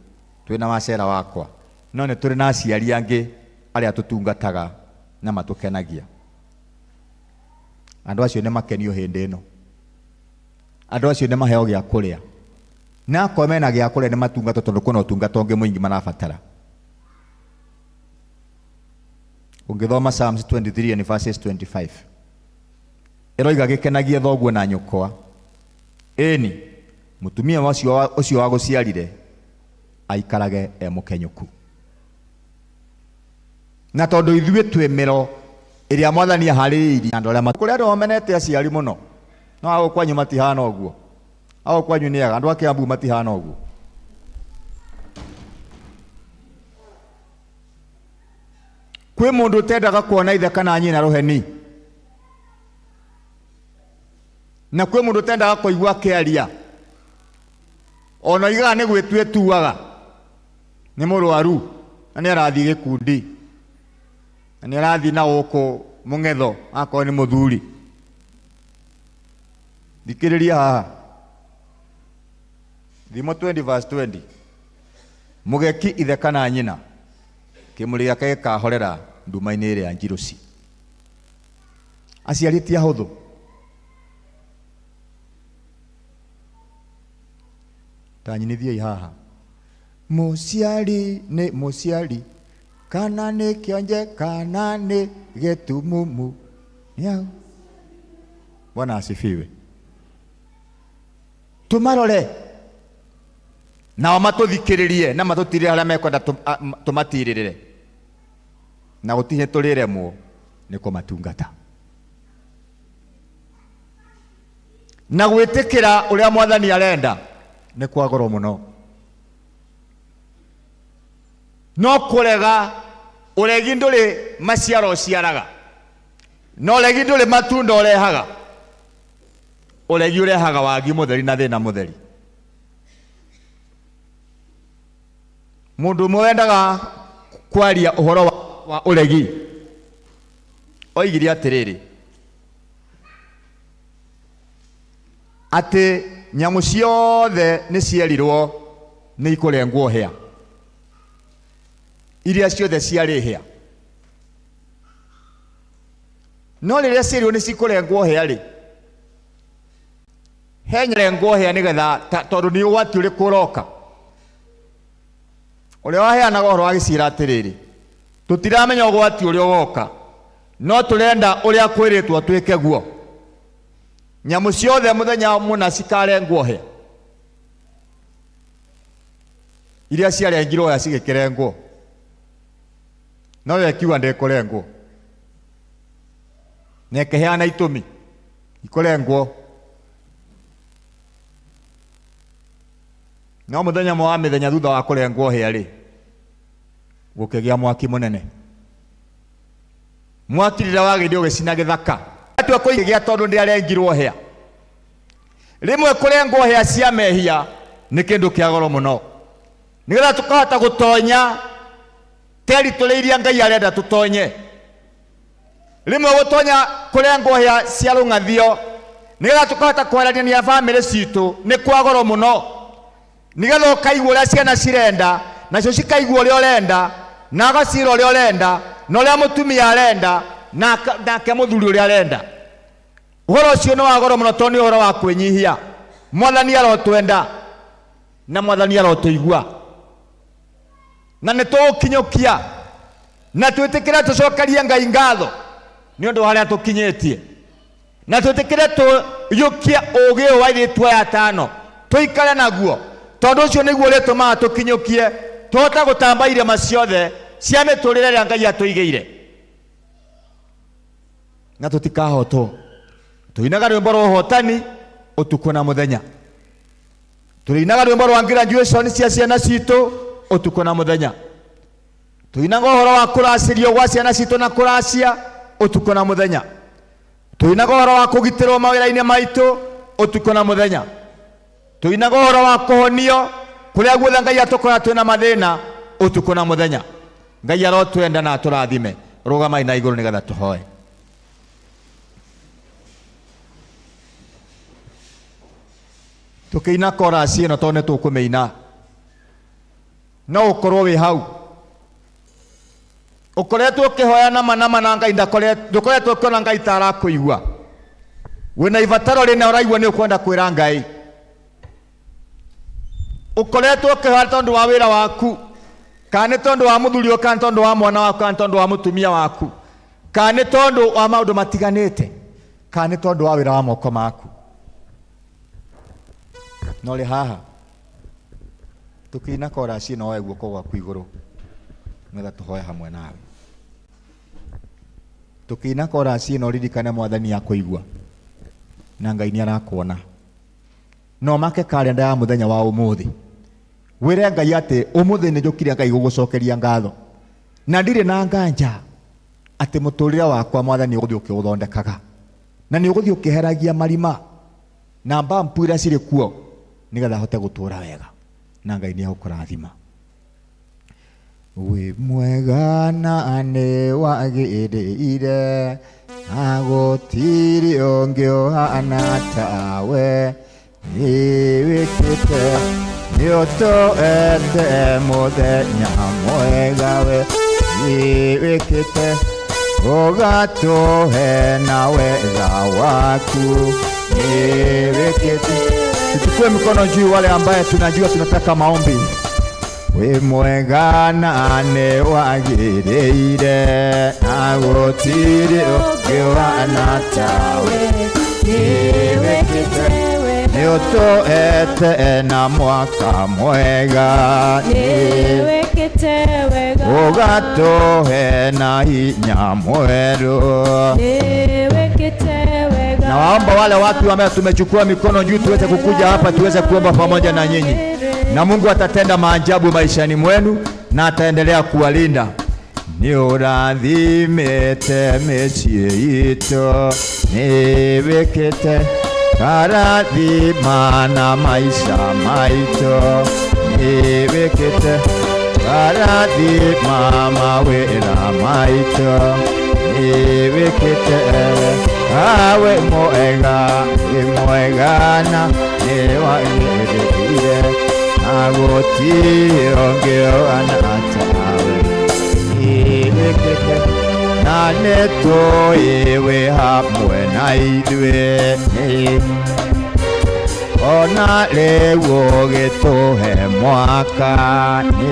twĩna wacera wakwa. No nĩ tũrĩ na aciari angĩ arĩa tũtungataga na matũkenagia. Andũ acio nĩ makenio hĩndĩ ĩno. Andũ acio nĩ maheo gĩa kũrĩa. Na akorwo mena gĩa kũrĩa nĩ matungatwo tondũ kwĩna ũtungata ũngĩ mũingĩ marabatara. Ũngĩthoma Psalms 23 and verses 25. Ĩroiga gĩkenagie thoguo na nyũkwa. Ĩni, mũtumia ũcio wagũciarire aikarage e mũkenyũku. Na tondũ ithuĩ twĩ mĩro ĩrĩa Mwathani aharĩrĩirie andũ arĩa kũrĩ andũ mamenete aciari mũno. No agũkũ kwanyu matihana ũguo. Agũkũ kwanyu nĩ ega, andũ a Kiambu matihana ũguo. Kwĩ mũndũ ũtendaga kuona ithe kana nyina rũheni. Na kwĩ mũndũ ũtendaga kũigua akĩaria. Ona oigaga nĩ gwĩtua etuaga. Nĩ mũrwaru na nĩ arathiĩ gĩkundi. Na nĩ arathiĩ na gũkũ mũng'etho akorwo nĩ mũthuri. Thikĩrĩria haha. Thimo 20 verse 20. Mũgeki ithe kana nyina kĩmũrĩ gĩake gĩkahorera nduma-inĩ ĩrĩa njirũci. Aciari ti ahũthũ. Ta nyinithiei haha. Mũciari nĩ mũciari kana nĩ kĩonje kana nĩ gĩtumumu. Nĩau. Bwana asifiwe. Tũmarore nao matũthikĩrĩrie na matũtirĩre harĩa mekwenda tũmatirĩrĩre na gũtirĩ tũrĩremwo nĩ kũmatungata na gwĩtĩkĩra ũrĩa mwathani arenda nĩ kwa goro mũno no kũrega ũregi ndũrĩ maciaro ũciaraga na ũregi ndũrĩ matunda ũrehaga ũregi ũrehaga wagi mũtheri na thĩna mũtheri. Mũndũ ũmwe wendaga kwaria ũhoro wa ũregi oigire atĩrĩrĩ atĩ nyamũ ciothe nĩ cierirwo nĩ ikũrengwo hĩa iria ciothe ciarĩ hĩa no rĩrĩa cierirwo nĩ cikũrengwo hĩa rĩ he nyarengwo hĩa nĩgetha tondũ nĩ ũgwati ũrĩkũ ũroka ũrĩa waheanaga ũhoro agĩciĩra atĩrĩrĩ tũtiramenya ũgwati ũrĩa ũgoka no tũrenda ũrĩa kwĩrĩtwo twĩke guo nyamũ ciothe mũthenya mũna cikarengwo hĩa iria ciarengirwo hĩa cigĩkĩrengwo no yo ĩkiuga ndĩkũrengwo na ĩkĩheana itũmi ikũrengwo no mũthenya ũmwe wa mĩthenya thutha wa kũrengwo hĩa rĩ gũkĩgĩa mwaki mũnene mwaki rĩrĩa wagĩire ũgĩcina gĩthaka atua kũigĩa tondũ ndĩarengirwo hĩa rĩmwe kũrengwo hĩa cia mehia nĩ kĩndũ kĩa goro mũno nĩgetha tũkahota gũtonya territory iria Ngai arenda tũtonye rĩmwe gũtonya kũrengwo hĩa cia rũng'athio nĩgetha tũkahota kwaranĩria na bamĩrĩ citũ nĩ kwa goro mũno nĩgetha ũkaigua ũrĩa ciana cirenda nacio cikaigua ũrĩa ũrenda na agacira ũrĩa ũrenda na ũrĩa mũtumia arenda nake mũthuri ũrĩa arenda ũhoro ũcio nĩ wa goro mũno tondũ nĩ ũhoro wa kwĩnyihia mwathani arotwenda na mwathani arotũigua na nĩ tũgũkinyũkia na twĩtĩkĩre tũcokerie Ngai ngatho nĩ ũndũ wa harĩa tũkinyĩtie na twĩtĩkĩre tũiyũkie ũũgĩ ũyũ wa airĩtu aya atano tũikare naguo tondũ ũcio nĩguo ũrĩtũmaga tũkinyũkie tũhote gũtamba irĩma ciothe cia mĩtũrĩre ĩrĩa Ngai atũigĩire na tũtikahotwo tũinaga rwĩmbo rwa ũhotani ũtukũ na mũthenya tũrĩinaga rwĩmbo rwa graduation cia ciana citũ ũtukũ na mũthenya tũinaga ũhoro wa kũracĩrio gwa ciana citũ na kũracia ũtukũ na mũthenya tũinaga ũhoro wa kũgitĩrwo mawĩra-inĩ maitũ ũtukũ na mũthenya tũinaga ũhoro wa kũhonio kũrĩa guothe Ngai atũkora twĩna mathĩna ũtukũ na mũthenya Ngai arotwenda na atũrathime rũgamai na igũrũ nĩgetha tũhoe tũkĩina chorus ĩno tondũ nĩ tũkũmĩina no ũkorwo wĩ hau ũkoretwo ũkĩhoya nama nama na Ngai ndũkoretwo ũkĩona Ngai ta arakũigua wĩna ibataro rĩna ũraigua nĩ ũkwenda kwĩra Ngai ũkoretwo ũkĩhoya tondũ wa wĩra waku kana nĩ tondũ wa mũthuri kana nĩ tondũ wa mwana waku kana nĩ tondũ wa mũtumia waku kana nĩ tondũ wa maũndũ matiganĩte kana nĩ tondũ wa wĩra wa moko maku no rĩ haha tũkĩina chorus ĩno woe guoko gwaku igũrũ nĩgetha tũhoe hamwe nawe tũkĩina chorus ĩno ririkane mwathani akũigua na Ngai nĩ arakuona no make kalenda ya mũthenya wa ũmũthĩ wĩre Ngai atĩ ũmũthĩ nĩ njũkire Ngai gũgũcokeria ngatho na ndirĩ na nganja atĩ mũtũrĩre wakwa mwathani ũgũthiĩ ũkĩũthondekaga na nĩ ũgũthiĩ ũkĩheragia marima na mbampu iria cirĩ kuo nĩgetha hote gũtũra wega na Ngai nĩ egũkũrathima wĩ mwega na nĩ wagĩrĩire Na gũtirĩ ũngĩ ũhana tawe nĩwĩkĩte nĩũtũhete mũthenya mwega we nĩwĩkĩte ũgatũhe na wega waku nĩwĩkĩte. Tuchukue mikono juu wale ambaye tunajua tunataka maombi. Wĩ mwega na nĩ wagĩrĩire na gũtirĩ ũngĩ ũhana tawe nĩwĩkĩte nĩũtũhete na mwaka mwega Nĩwĩkĩte wega. ũgatũhe na hinya mwerũ. Nĩwĩkĩte wega. Na waomba wale watu ambao tumechukua mikono juu tuweze kukuja hapa tuweze kuomba pamoja na nyinyi, na Mungu atatenda maajabu maishani mwenu na ataendelea kuwalinda. Nĩũrathimĩte mĩciĩ itũ nĩwĩkĩte karathima na maisha maitũ nĩwĩkĩte karathima mawĩra maitũ nĩwĩkĩte awe mwega wĩ mwega na nĩwagĩrĩire na gũtirĩ ũngĩ ũhana tawe nĩwĩkĩte na nĩtũĩ wĩ hamwe na ithuĩ ona rĩu ũgĩtũhe mwaka nĩ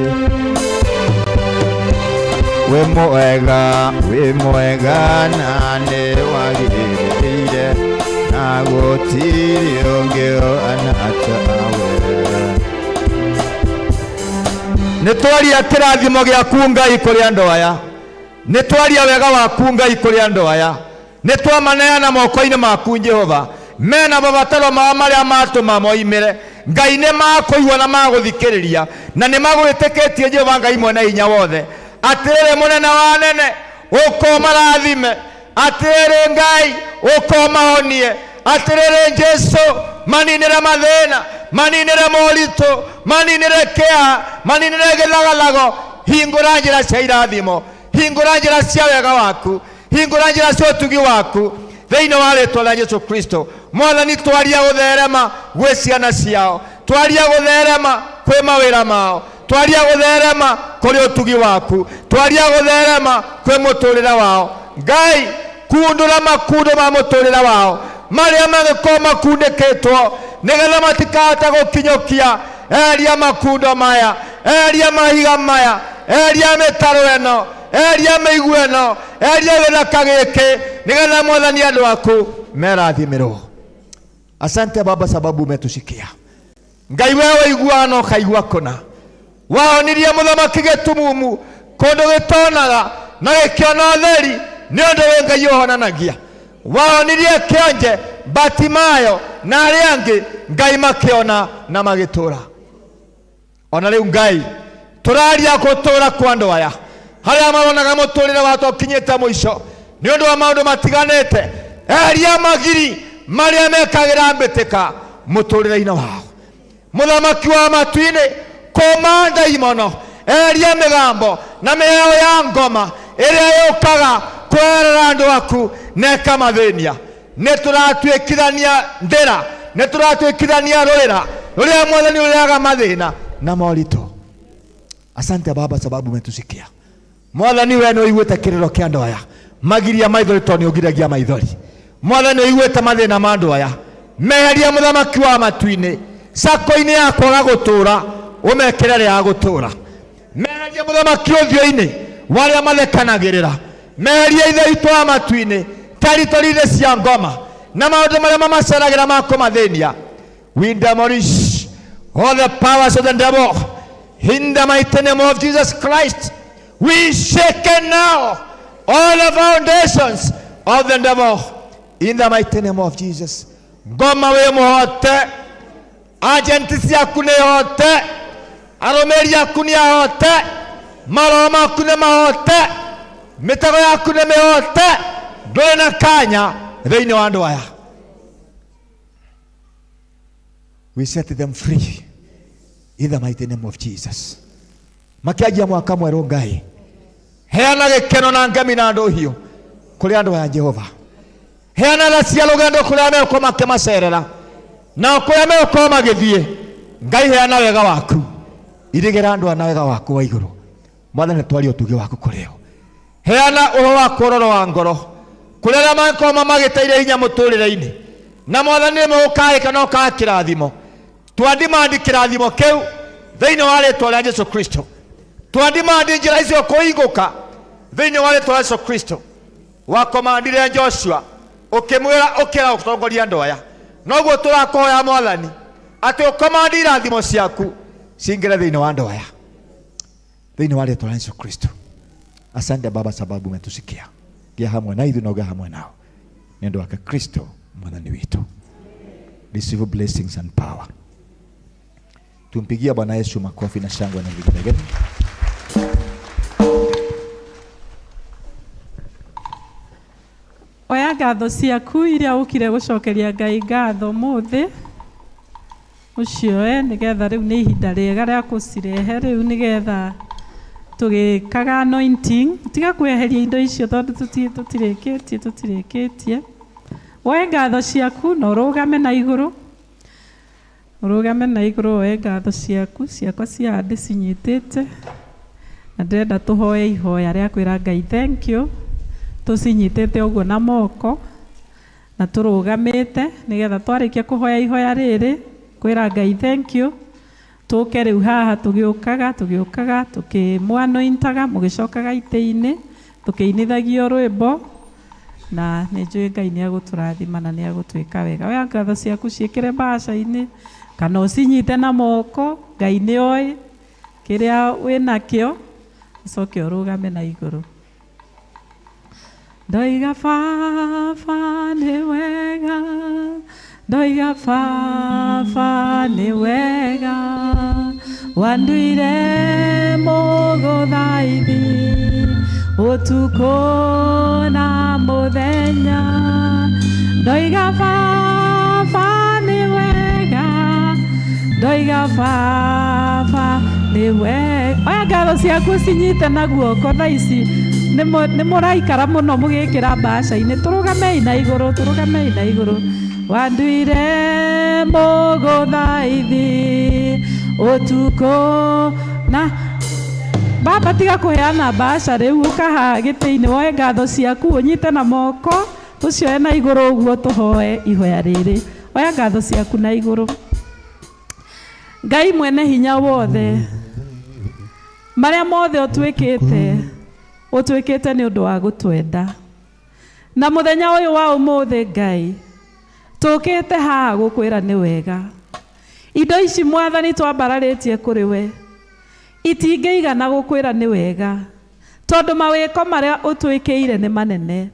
wĩ mwega wĩ mwega na nĩwagĩrĩire na gũtirĩ ũngĩ ũhana tawe. Nĩ twaria kĩrathimo gĩaku Ngai kũrĩ andũ aya, nĩ twaria wega waku Ngai kũrĩ andũ aya, nĩ twamaneana moko-inĩ maku Jehova, mena mabataro mao marĩa matũma moimĩre Ngai nĩ makũigua na magũthikĩrĩria na nĩ magwĩtĩkĩtie Jehova Ngai mwene hinya wothe. Atĩrĩrĩ mũnene wa anene, ũkomarathime, atĩrĩrĩ Ngai ũkomahonie, atĩrĩrĩ Jesu maninĩre mathĩna, maninĩre moritũ, maninĩre kĩeha, maninĩre gĩthagathago. Hingũra njĩra cia irathimo, hingũra njĩra cia wega waku, hingũra njĩra cia ũtugi waku thĩinĩ wa rĩtwa rĩa Jesu Kristo. Mwathani, twaria gũtherema gwĩ ciana ciao, twaria gũtherema kwĩ mawĩra mao, twaria gũtherema kũrĩ ũtugi waku, twaria gũtherema kwĩ mũtũrĩre wao. Ngai, kundũra makundo ma mũtũrĩre wao marĩa mangĩkorwo makundĩkĩtwo nĩgetha matikahota gũkinyũkia. Eria makundo maya, eria mahiga maya, eria mĩtaro ĩno, eria mĩigua ĩno, eria gĩthaka gĩkĩ, nĩgetha Mwathani andũ aku merathimĩrwo. Asante Baba sababu umetusikia. Ngai wewe ũiguaga na ũkaigua kũna. Wahonirie mũthamaki gĩtumumu kũndũ gĩtonaga na gĩkĩona ũtheri, nĩ ũndũ wĩ Ngai ũhonanagia. Wahonirie kĩonje Batimayo na arĩa angĩ, Ngai makĩona na magĩtũra. Ona rĩu Ngai tũraria gũtũra kwa andũ aya harĩa maronaga mũtũrĩre wao ũkinyĩte mũico nĩ ũndũ wa maũndũ matiganĩte. Eheria magiri marĩa mekagĩra mbĩtĩka mũtũrĩre-inĩ wao. Mũthamaki wa matu-inĩ, kũma ndaimono, eheria mĩgambo na mĩheo ya ngoma ĩrĩa yũkaga kweherera andũ aku na ĩkamathĩnia. Nĩ tũratuĩkithania ndĩra, nĩ tũratuĩkithania rũrĩra rũrĩa Mwathani ũrĩaga mathĩna na moritũ. Asante Baba sababu umetusikia. Mwathani we nĩ ũiguĩte kĩrĩro kĩa andũ aya, magiria maithori tondũ nĩ ũgiragia maithori. Mwathani ũiguĩte mathĩna ma andũ aya, meheria mũthamaki wa matu-inĩ cako-inĩ ya kwaga gũtũra, ũmekĩre rĩa ya gũtũra. Meheria mũthamaki ũthiũ-inĩ wa arĩa mathekanagĩrĩra, meheria ithe witũ wa matu-inĩ territory-inĩ cia ngoma na maũndũ marĩa mamaceragĩra ma kũmathĩnia. We demolish all the powers of the devil in the mighty name of Jesus Christ. We shake now all the foundations of the devil in the mighty name of Jesus. Ngoma wĩ mũhote, agenti ciaku nĩ hote, arũmĩrĩri aku nĩ ahote, maroho maku nĩ mahote, mĩtego yaku nĩ mĩhote, ndũrĩ na kanya thĩinĩ wa andũ aya. We set them free in the mighty name of Jesus. Makĩanjia mwaka mwerũ Ngai, heana gĩkeno na ngemi na ndũhiũ kũrĩ andũ aya Jehova. Heana tha cia rũgendo kũrĩa megũkorwo makĩmacerera na kũrĩa megũkorwo magĩthiĩ. Ngai heana wega waku, irigĩra andũ aya na wega waku wa igũrũ. Mwathani, twaria ũtugi waku kũrĩ o. Heana ũhoro wa kwororo wa ngoro kũrĩ arĩa mangĩkorwo mamagĩteire hinya mũtũrĩre-inĩ, na Mwathani rĩmwe ũkaĩka na ũkaga kĩrathimo. Twandimandi kĩrathimo kĩu thĩinĩ wa rĩtwa rĩa Jesu Kristo. Twandimandi njĩra icio kũhingũka thĩinĩ wa rĩtwa rĩa Jesu Kristo. Wakomandire Joshua ũkĩmwĩra ũkĩra ũtongoria andũ aya, noguo tũrakũhoya Mwathani atĩ ũkomandi irathimo ciaku cingĩre thĩinĩ wa andũ aya thĩinĩ wa rĩtwa rĩa Yesu Kristo. Asante Baba, sababu umetusikia. Gĩa hamwe na ithuĩ na ũgĩe hamwe nao nĩ ũndũ wake Kristo Mwathani witũ. Receive blessings and power. Tumpigia Bwana Yesu makofi na shangwe na vigelegele. Oya ngatho ciaku iria ũkire gũcokeria Ngai ngatho mũthĩ ũcioe nĩgetha rĩu nĩ ihinda rĩega rĩa kũcirehe rĩu nĩgetha tũgĩkaga anointing. Tiga kweheria indo icio tondũ tũtirĩkĩtie tũtirĩkĩtie. Woe ngatho ciaku na ũrũgame na igũrũ, ũrũgame na igũrũ woe ngatho ciaku. Ciakwa cia ndĩcinyitĩte na ndĩrenda tũhoe ihoya rĩa kwĩra Ngai thank you, tũcinyitĩte ũguo na moko na tũrũgamĩte nĩgetha twarĩkia kũhoya ihoya rĩrĩ kwĩra Ngai thank you, tũke rĩu haha tũgĩũkaga tũgĩũkaga tũkĩmwanointaga mũgĩcokaga itĩ-inĩ tũkĩinithagio rwĩmbo, na nĩ njũĩ Ngai nĩ egũtũrathima na nĩ egũtwĩka wega. Oya ngatho ciaku ciĩkĩre mbaca-inĩ kana ũcinyite na moko, Ngai nĩ oĩ kĩrĩa wĩnakĩo, ũcoke ũrũgame na igũrũ. Ndoiga Baba nĩ wega, ndoiga Baba nĩ wega, wanduire mũgũthaithi ũtukũ na mũthenya. Ndoiga Baba nĩ wega, ndoiga Baba nĩ wega. Oya ngatho ciaku ũcinyite na guoko thaa ici nĩ mũraikara mũno mũgĩkĩra mbaca-inĩ. Tũrũgamei na igũrũ, tũrũgamei na igũrũ. Wanduire mũgũthaithi ũtukũ na Baba, tiga kũheana mbaca rĩu, ũkaha gĩtĩ-inĩ woe ngatho ciaku ũnyite na moko tũcioe na igũrũ ũguo tũhoe ihoya rĩrĩ. Oya ngatho ciaku na igũrũ. Ngai mwene hinya wothe, marĩa mothe ũtwĩkĩte ũtwĩkĩte nĩ ũndũ wa gũtwenda, na mũthenya ũyũ wa ũmũthĩ Ngai tũkĩte haha gũkwĩra nĩ wega. Indo ici Mwathani twambararĩtie kũrĩ we itingĩigana gũkwĩra nĩ wega, tondũ mawĩko marĩa ũtwĩkĩire nĩ manene.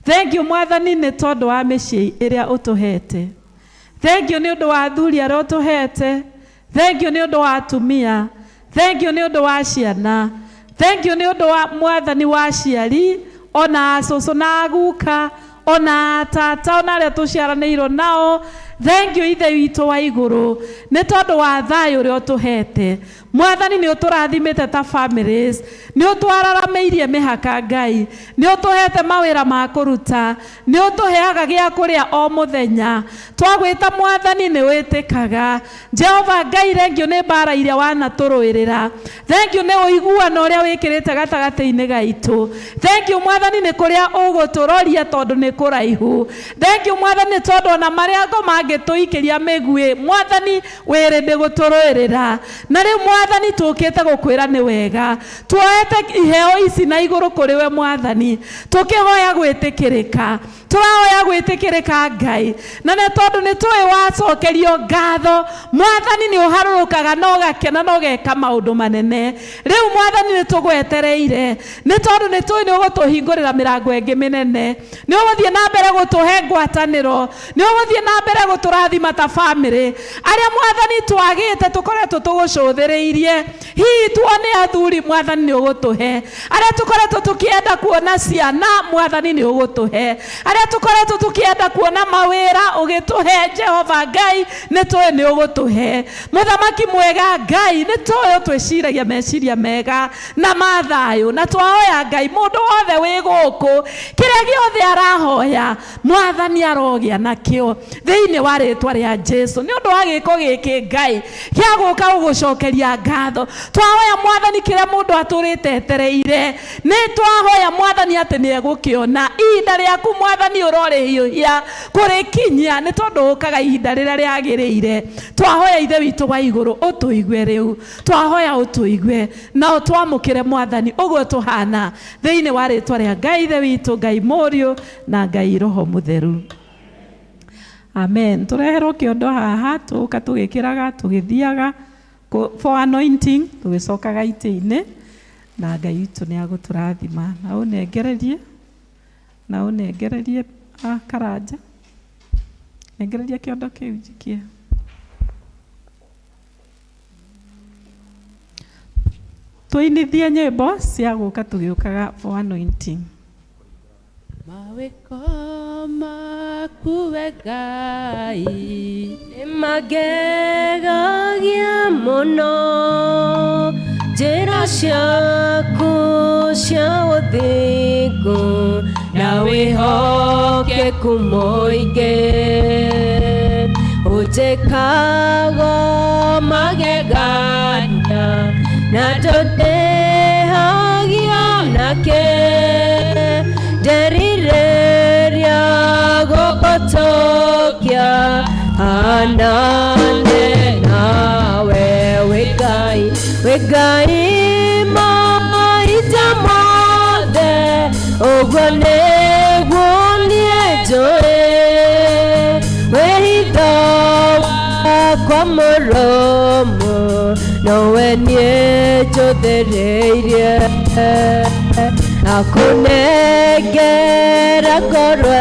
Thank you Mwathani nĩ tondũ wa mĩciĩ ĩrĩa ũtũhete. Thank you nĩ ũndũ wa athuri arĩa ũtũhete. Thank you nĩ ũndũ wa atumia. Thank you nĩ ũndũ wa ciana. Thank you nĩ ũndũ wa Mwathani wa aciari ona acũcũ na aguka ona tata ona arĩa tũciaranĩirwo nao. Thank you Ithe witũ wa igũrũ nĩ tondũ wa thayũ ũrĩa ũtũhete. Mwathani nĩ ũtũrathimĩte ta families, nĩ ũtwararamĩirie mĩhaka Ngai, nĩ ũtũhete mawĩra ma kũruta, nĩ ũtũheaga gĩa kũrĩa o mũthenya. Twagwĩta Mwathani nĩ wĩtĩkaga. Jehova Ngai, thank you nĩ mbara iria wanatũrũĩrĩra. Thank you nĩ ũiguano ũrĩa wĩkĩrĩte gatagatĩ-inĩ gaitũ. Thank you Mwathani nĩ kũrĩa ũgũtũroria tondũ nĩ kũraihu. Thank you Mwathani nĩ tondũ ona marĩa ngo mangĩtũikĩria mĩguĩ, Mwathani wĩrĩ ndĩ gũtũrũĩrĩra. Na rĩu Mwathani tũkĩte gũkwĩra nĩ wega. Tuoete iheo ici na igũrũ kũrĩ we Mwathani, tũkĩhoya gwĩtĩkĩrĩka. Tũrahoya gwĩtĩkĩrĩka Ngai, na nĩ tondũ nĩ tũĩ wacokerio ngatho Mwathani nĩ ũharũrũkaga na ũgakena na ũgeka maũndũ manene. Rĩu Mwathani nĩ tũgwetereire nĩ tondũ nĩ tũĩ nĩ ũgũtũhingũrĩra mĩrango ĩngĩ mĩnene, nĩ ũgũthiĩ na mbere gũtũhe ngwatanĩro, nĩ ũgũthiĩ na mbere gũtũrathima ta family. Arĩa Mwathani twagĩte tũkoretwo tũgũcũthĩrĩirie. Twetereirie hihi tuone athuri, mwathani nĩ ũgũtũhe. Arĩa tũkoretwo tũkĩenda kuona ciana, mwathani nĩ ũgũtũhe. Arĩa tũkoretwo tũkĩenda kuona mawĩra ũgĩtũhe, Jehova Ngai nĩ tũĩ nĩ ũgũtũhe. Mũthamaki mwega Ngai, nĩ tũĩ ũtwĩciragia meciria mega na ma thayũ, na twahoya Ngai mũndũ wothe wĩ gũkũ kĩrĩa gĩothe arahoya mwathani arogĩa nakĩo thĩinĩ wa rĩtwa rĩa Jesu. Nĩ ũndũ wa gĩko gĩkĩ Ngai gĩa gũka gũgũcokeria ngatho, twahoya mwathani kĩrĩa mũndũ atũrĩte etereire, nĩ twahoya mwathani atĩ nĩ egũkĩona. Ihinda rĩaku mwathani ũrorĩhiũhia kũrĩkinyia, nĩ tondũ ũkaga ihinda rĩrĩa rĩagĩrĩire. Twahoya ithe witũ wa igũrũ ũtũigue rĩu, twahoya ũtũigue na ũtwamũkĩre mwathani ũguo tũhana, thĩinĩ wa rĩtwa rĩa Ngai ithe witũ, Ngai Mũriũ na Ngai Roho Mũtheru. Amen. Tũreherwo kĩondo haha, tũka tũgĩkĩraga tũgĩthiaga for anointing, tũgĩcokaga itĩ-inĩ, na Ngai witũ nĩ agũtũrathima. Na ũnengererie, na ũnengererie karanja, nengereria kĩondo kĩu njikie. Tũinithie nyĩmbo cia gũka tũgĩũkaga for anointing. Mawĩko maku we Ngai nĩmangegagia mũno, njĩra ciaku cia ũthingu na wĩhokeku mũingĩ, ũnjĩkaga magegania na ndũndĩhagia nake, nderirĩria gũgũtũkia hanane nawe. Wĩ Ngai, wĩ Ngai mahinda mothe, ũguo nĩguo niĩ njũĩ, wĩhitho wakwa mũrũmu nowe niĩ njũthĩrĩirie, akũnengera ngoro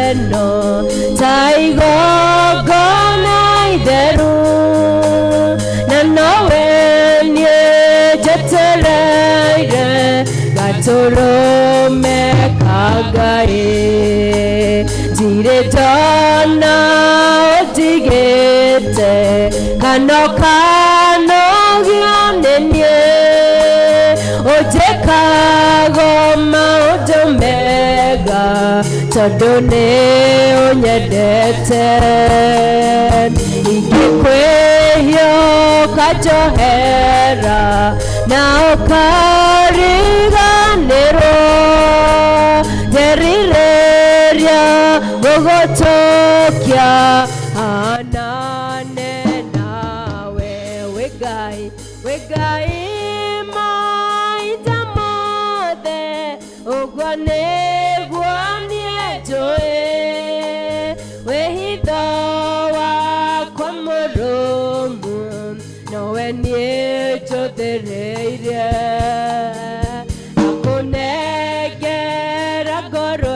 ĩno ta igongona itheru, na nowe niĩ njetereire gatũrũme ka Ngai, ndirĩ ndona ũndigĩte kana ũkanogio nĩ niĩ, ũnjĩkaga maũndũ mega tondũ nĩ ũnyendete, ingĩkwĩhia ũkanjohera na ũkariganĩrwo, nderirĩria gũgũtũkia hanane nawe. Wĩ Ngai, wĩ Ngai mahinda mothe, ũguo nĩguo niĩ njũĩ, wĩhitho wakwa mũrũmu nowe niĩ njũthĩrĩirie, akũnengera ngoro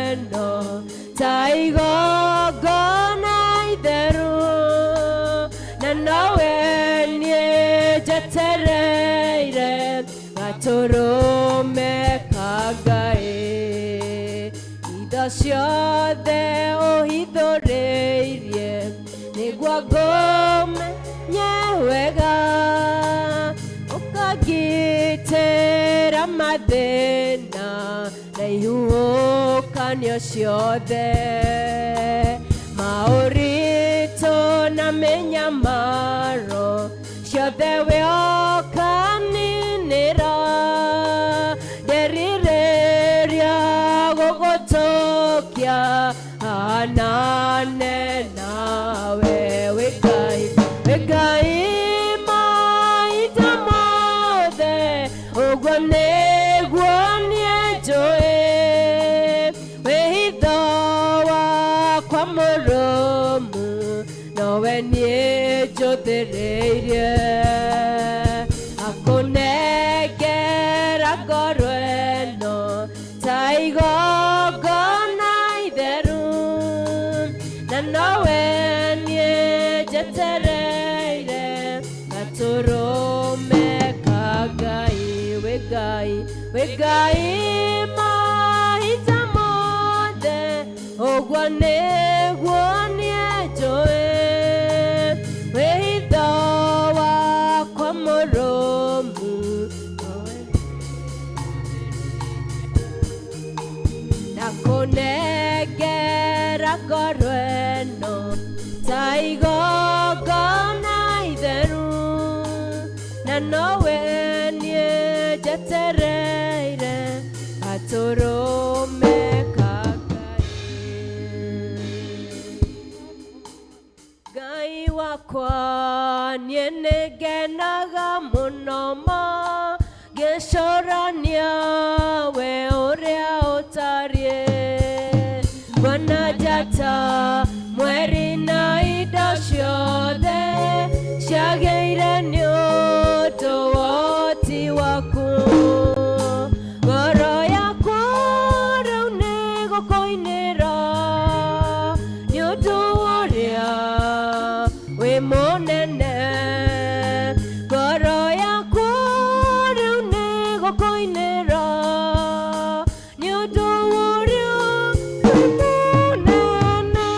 ĩno ta igongona itheru, na nowe niĩ njetereire gatũrũme ka Ngai, indo ciothe ũhithũrĩirie nĩguo ngũmenye wega, ũkangitĩra mathĩna na ihuhũkanio ciothe, maũritũ na mĩnyamaro ciothe wĩ ũkaninĩra, nderirĩria gũgũtũkia hanane nawe. Wĩ Ngai, wĩ Ngai mahinda mothe, ũguo nĩguo niĩ njũĩ, wĩhitho wakwa mũrũmu nowe niĩ njũthĩrĩirie, akũnengera ngoro ĩno ta igongona itheru, na nowe niĩ njetereire gatũrũme. Ngai, wĩ Ngai mahinda mothe, ũguo nĩguo niĩ njũĩ. Wĩhitho wakwa mũrũmu, ndakũnengera ngoro ĩno ta igongona itheru, na nowe niĩ njetereire gatũrũme ka Ngai. Ngai wakwa niĩ nĩngenaga mũno ma ngĩcũrania we ũrĩa ũtariĩ. Nguona njata, mweri na indo ciothe ciagĩire nĩ ũndũ wa ũhoti waku. Ngoro yakwa rĩu nĩgũkũinĩra nĩ ũndũ wa ũrĩa wĩ mũnene. Ngoro yakwa rĩu nĩgũkũinĩra nĩ ũndũ wa ũrĩa wĩ mũnene.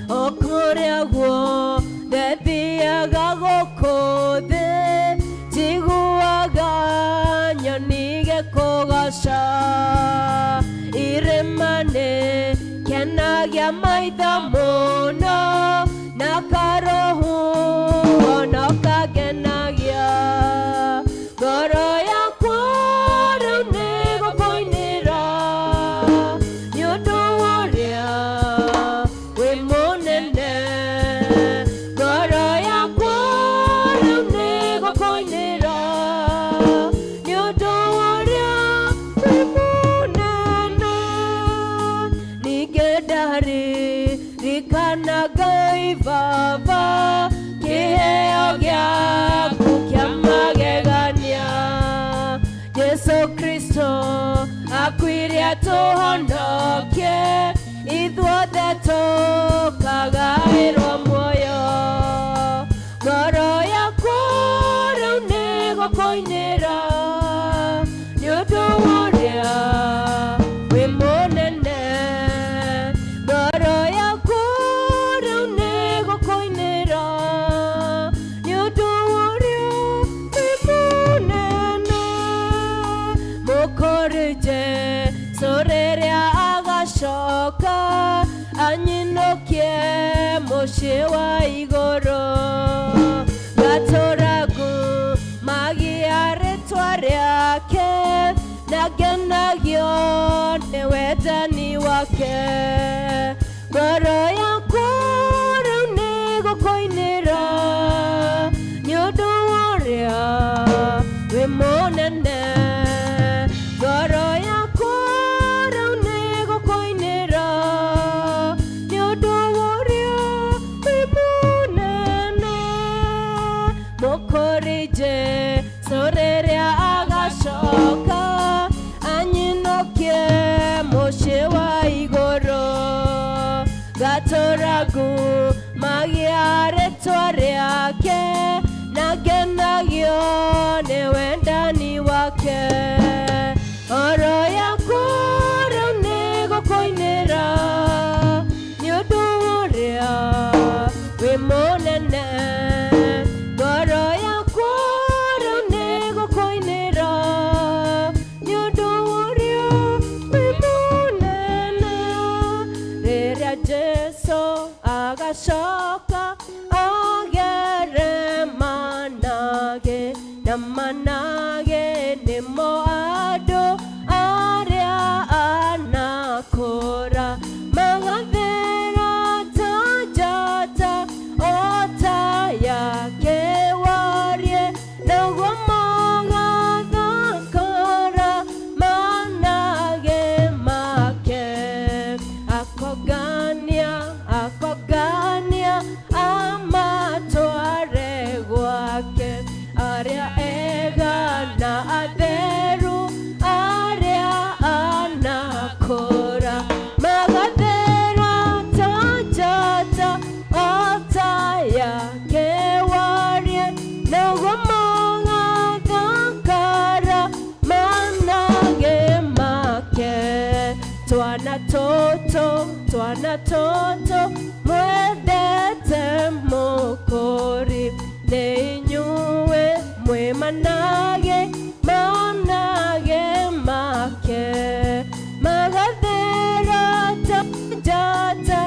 O kũrĩa guothe thiaga gũkũ thĩ, njiguaga nyoni igĩkũgooca. Irĩma nĩkenagia maitho mũno, na karũhuho no kangenagia. Ngoro yakwa rĩu nĩgũkũinĩra nĩ ũndũ wa ũrĩa wĩ mũnene. Ngoro yakwa rĩu nĩgũkũinĩra nĩ ũndũ wa ũrĩa wĩ mũnene. Ningĩ ndaririkana Ngai Baba kĩheo gĩaku kĩa magegania. Jesu Kristo akuire atũhonokie, ithuothe tũkagaĩrwo muoyo. Ngoro yakwa rĩu nĩgũkũinĩra nĩ ũndũ wa ũrĩa wĩ mũnene. Ngoro yakwa rĩu nĩgũkũinĩra nĩ ũndũ wa ũrĩa wĩ mũnene. Mũkũrĩ Jesũ rĩrĩa agacoka anyinũkie mũciĩ wa igũrũ. Ngatũragu magia rĩtwa rĩake, na ngenagio nĩ wendani wake. Ngoro yakwa rĩu nĩgũkũinĩra nĩ ũndũ wa ũrĩa wĩ mũnene. Ngoro yakwa rĩu nĩgũkũinĩra nĩ ũndũ wa ũrĩa wĩ mũnene. Mũkũrĩ Jesũ rĩrĩa agacoka anyinũkie mũciĩ wa igũrũ. Ngatũragu magia rĩtwa rĩake, na ngenagio nĩ wendani wake. Ngoro yakwa rĩu nĩgũkũinĩra nĩ ũndũ wa ũrĩa wĩ mũnene. Ngoro yakwa rĩu nĩgũkũinĩra nĩ ũndũ wa ũrĩa wĩ mũnene. Rĩrĩa Jesũ agacoka agere manage, na manage nĩmo tũtũ twana tũtũ mwendete mũkũri nĩ inyuĩ mwĩmanage manage make magathĩra ta njata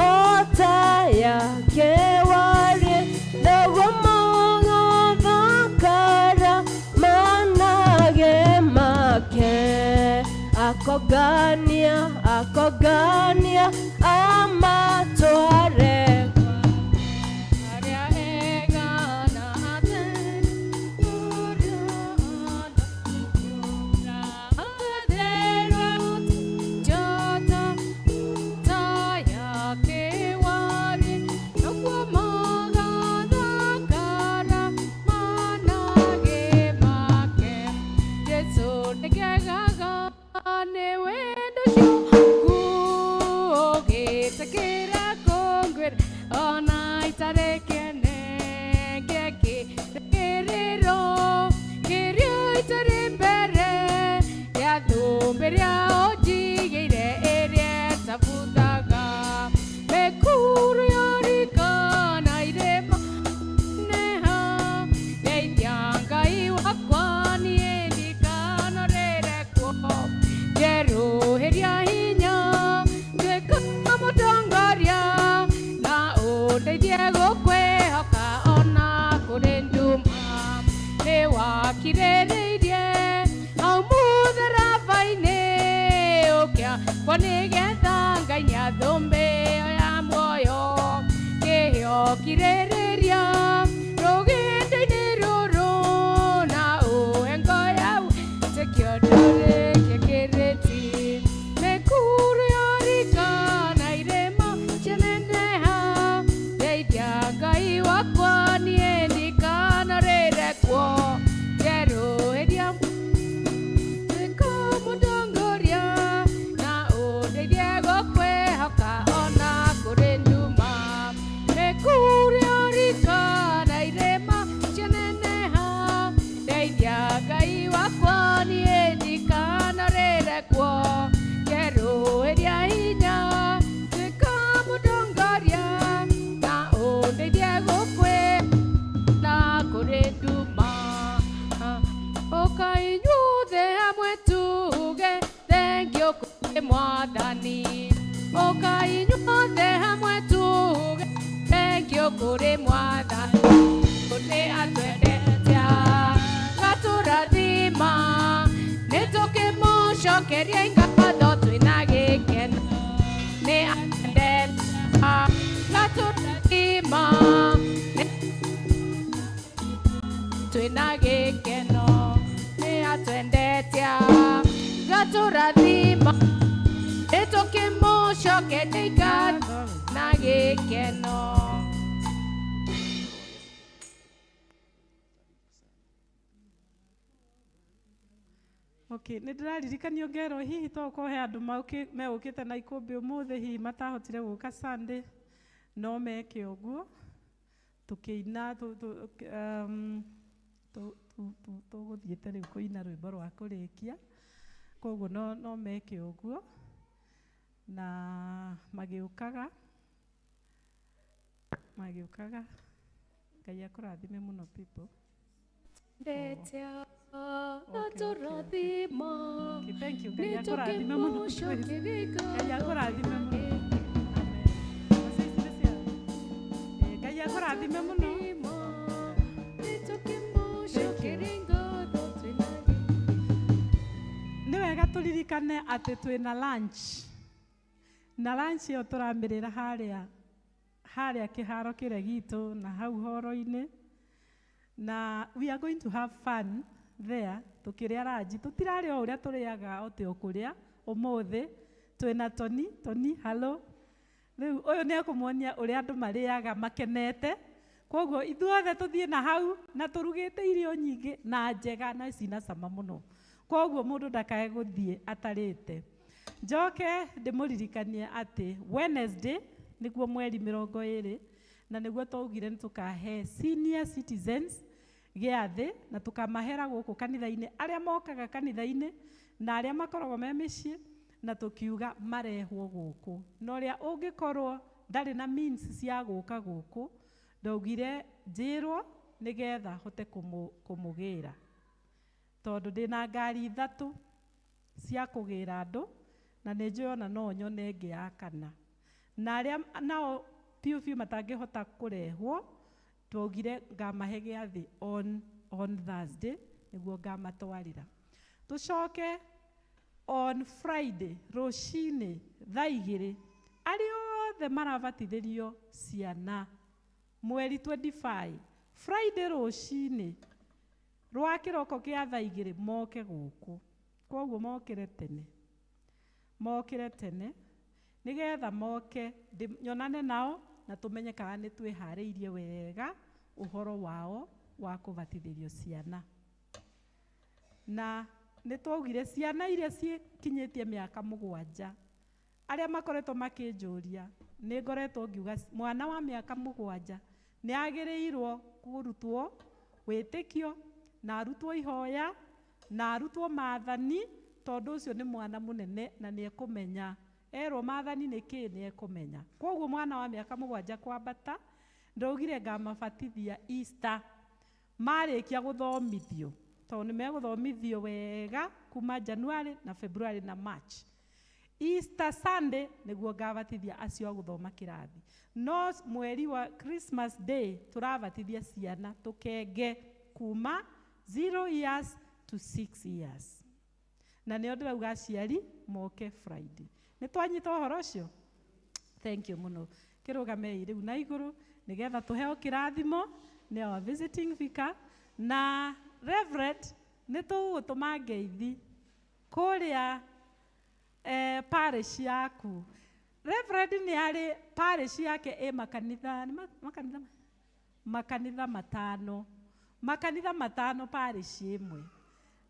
ota yake warie naguo magathakara manage make akogania akogania amatware Okay, nä ndä raririkanio ngerwo hihi to he andå megå te na ikũmbĩ ũmũthĩ hihi matahotire gũka Sunday no meke ũguo tũkĩina tũgũthiĩte rĩu kũina rwĩmbo rwa kũrĩkia koguo no meke ũguo na magĩũkaga Ngai akũrathime mũno people. Okay, thank you. Ngai akũrathime mũno. Ngai akũrathime mũno. Amen. Ngai akũrathime mũno. Nĩ wega tũririkane atĩ twĩna lunch. Na lunch ĩyo tũramĩrĩra harĩa kĩharo kĩrĩa gitũ na hau horo-inĩ. Na we are going to have fun there tukĩrĩa ranji tũtirarĩa o ũrĩa tũrĩaga o tĩ o kũrĩa ũmũthĩ twĩna Tony hello rĩu ũyũ nĩ ekũmuonia ũrĩa andũ marĩaga makenete koguo ithuothe tũthiĩ na hau na tũrugĩte irio nyingĩ na njega na cina cama mũno koguo mũndũ ndakae gũthiĩ atarĩte. Njoke ndĩmũririkanie atĩ Wednesday nĩguo mweri 20 na nĩguo twaugire nĩ tũkahe senior citizens gĩathĩ na tũkamahera gũkũ kanitha-inĩ arĩa mokaga kanitha-inĩ na arĩa makoragwo me mĩciĩ Na tũkiuga marehwo gũkũ. Na ũrĩa ũngĩkorwo ndarĩ na means cia gũka gũkũ, ndaugire njĩrwo nĩgetha hote kũmũgĩra. Tondũ ndĩna ngari 3 cia kũgĩra andũ, na nĩ njũĩ ona no nyone ĩngĩ ya kana. Na arĩa nao biũ biũ matangĩhota kũrehwo, twaugire ngamahe gĩathĩ on Thursday, nĩguo ngamatwarĩra. Tũcoke on Friday, rũcinĩ, thaa 2, arĩa othe marabatithĩrio ciana, mweri 25, Friday rũcinĩ, rwa kĩroko kĩa thaa 2, moke gũkũ. Kwoguo mokĩre tene. Mokĩre tene, nĩgetha moke, nyonane nao, na tũmenye kana nĩ twĩharĩirie wega ũhoro wao wa kũbatithĩrio ciana. Na nĩ twaugire ciana iria cikinyĩtie mĩaka 7, arĩa makoretwo makĩnjũria, nĩ ngoretwo ngiuga mwana wa mĩaka 7 nĩ agĩrĩirwo kũrutwo wĩtĩkio, na arutwo ihoya, na arutwo maathani, tondũ ũcio nĩ mwana mũnene na nĩ ekũmenya. Erwo maathani nĩ kĩĩ nĩ ekũmenya. Kwoguo mwana wa mĩaka 7 kwambata, ndaugire ngamabatithia Easter marĩkia gũthomithio, tondũ nĩ megũthomithio wega kuma January na February na March. Easter Sunday nĩguo ngabatithia acio a gũthoma kĩrathi. No mweri wa Christmas Day tũrabatithia ciana tũkenge kuma 0 years to 6 years. Na nĩo ndĩrauga aciari moke Friday. Nĩ twanyita ũhoro ũcio? Thank you mũno. Kĩrũgamei rĩu na igũrũ nĩgetha tũheo kĩrathimo nĩ our visiting vicar na Reverend. Nĩ tũgũgũtũma ngeithi kũrĩa parish yaku. Reverend nĩ arĩ parish yake ĩ makanitha, nĩ makanitha makanitha 5, makanitha 5 parish ĩmwe.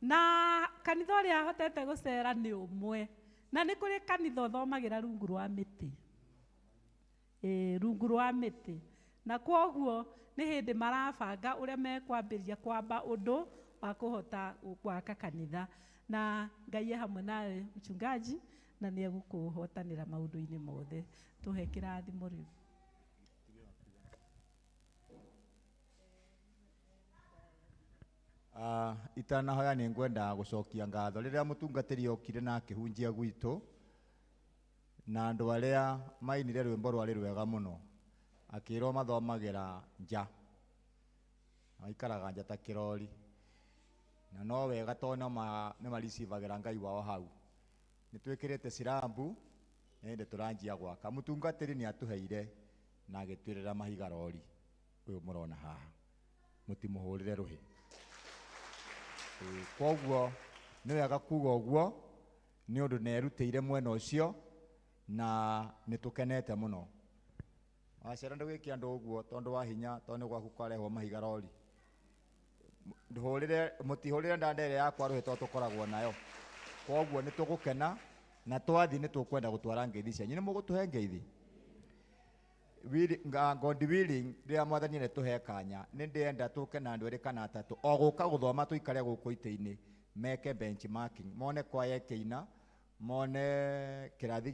Na kanitha ũrĩa ahotete gũcera nĩ ũmwe. Na nĩ kũrĩ kanitha ũthomagĩra rungu rwa mĩtĩ. Rungu rwa mĩtĩ. Na kwoguo nĩ hĩndĩ marabanga ũrĩa mekwambĩrĩria kwamba ũndũ wa kũhota gwaka kanitha. Na Ngai e hamwe nawe mchungaji, na nĩ egũkũhotanĩra maũndũ-inĩ mothe. Tũhe kĩrathimo rĩu. Itanahoya nĩ ngwenda gũcokia ngatho rĩrĩa mũtungatĩri okire na akĩhunjia gwitũ, na andũ arĩa mainire rwĩmbo rwarĩ rwega mũno, akĩrwo mathomagĩra nja, maikaraga nja ta kĩrori, na no wega tondũ nĩ maricivagĩra Ngai wao hau. Nĩ twĩkĩrĩte sirambu, nĩ hĩndĩ tũranjia gwaka. Mũtungatĩri nĩ atũheire na agĩtwĩrĩra mahiga rori ũyũ mũrona haha, mũtimũhũrĩre rũhĩ. Kwoguo nĩ wega kuga ũguo nĩ ũndũ nĩ erutĩire mwena ũcio na nĩ tũkenete mũno. Waciara ndũgĩke andũ ũguo tondũ wa hinya, tondũ nĩ gwaku kwarehwo mahiga rori. Mũtihũrĩre ndanda ĩrĩa yakwa rũhĩ tondũ tũkoragwo nayo. Kwoguo nĩ tũgũkena na twathiĩ nĩ tũkwenda gũtwara ngeithi cianyu. Nĩ mũgũtũhe ngeithi? God willing, rĩrĩa Mwathani arĩtũhe kanya, nĩ ndĩrenda tũke na andũ 2 kana 3, o gũka gũthoma tũikare gũkũ itĩ-inĩ, meke benchmarking, mone kwa Kĩina, mone kĩrathi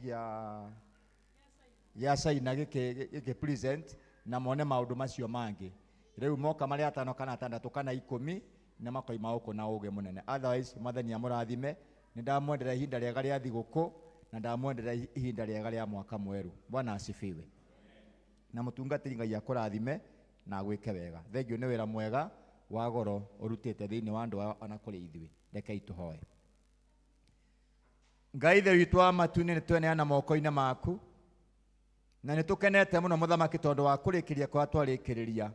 gĩa China gĩkĩ present, na mone maũndũ macio mangĩ. Rĩu moka marĩ 5 kana 6 kana 10, nĩ makoima gũkũ na ũgĩ mũnene. Otherwise, Mwathani amũrathime. Nĩ ndamwendera ihinda rĩega rĩa thigũkũ, na ndamwendera ihinda rĩega rĩa mwaka mwerũ. Bwana asifiwe. Na mũtungatĩri Ngai akũrathime na agwĩke wega. Thengiũ nĩ wĩra mwega wa goro ũrutĩte thĩinĩ wa andũ aya ona kũrĩ ithuĩ. Rekei tũhoe. Ngai Ithe witũ wa matu-inĩ, nĩ tweneana moko-inĩ maku, na nĩ tũkenete mũno mũthamaki tondũ wa kũrĩkĩria kwa twarĩkĩrĩria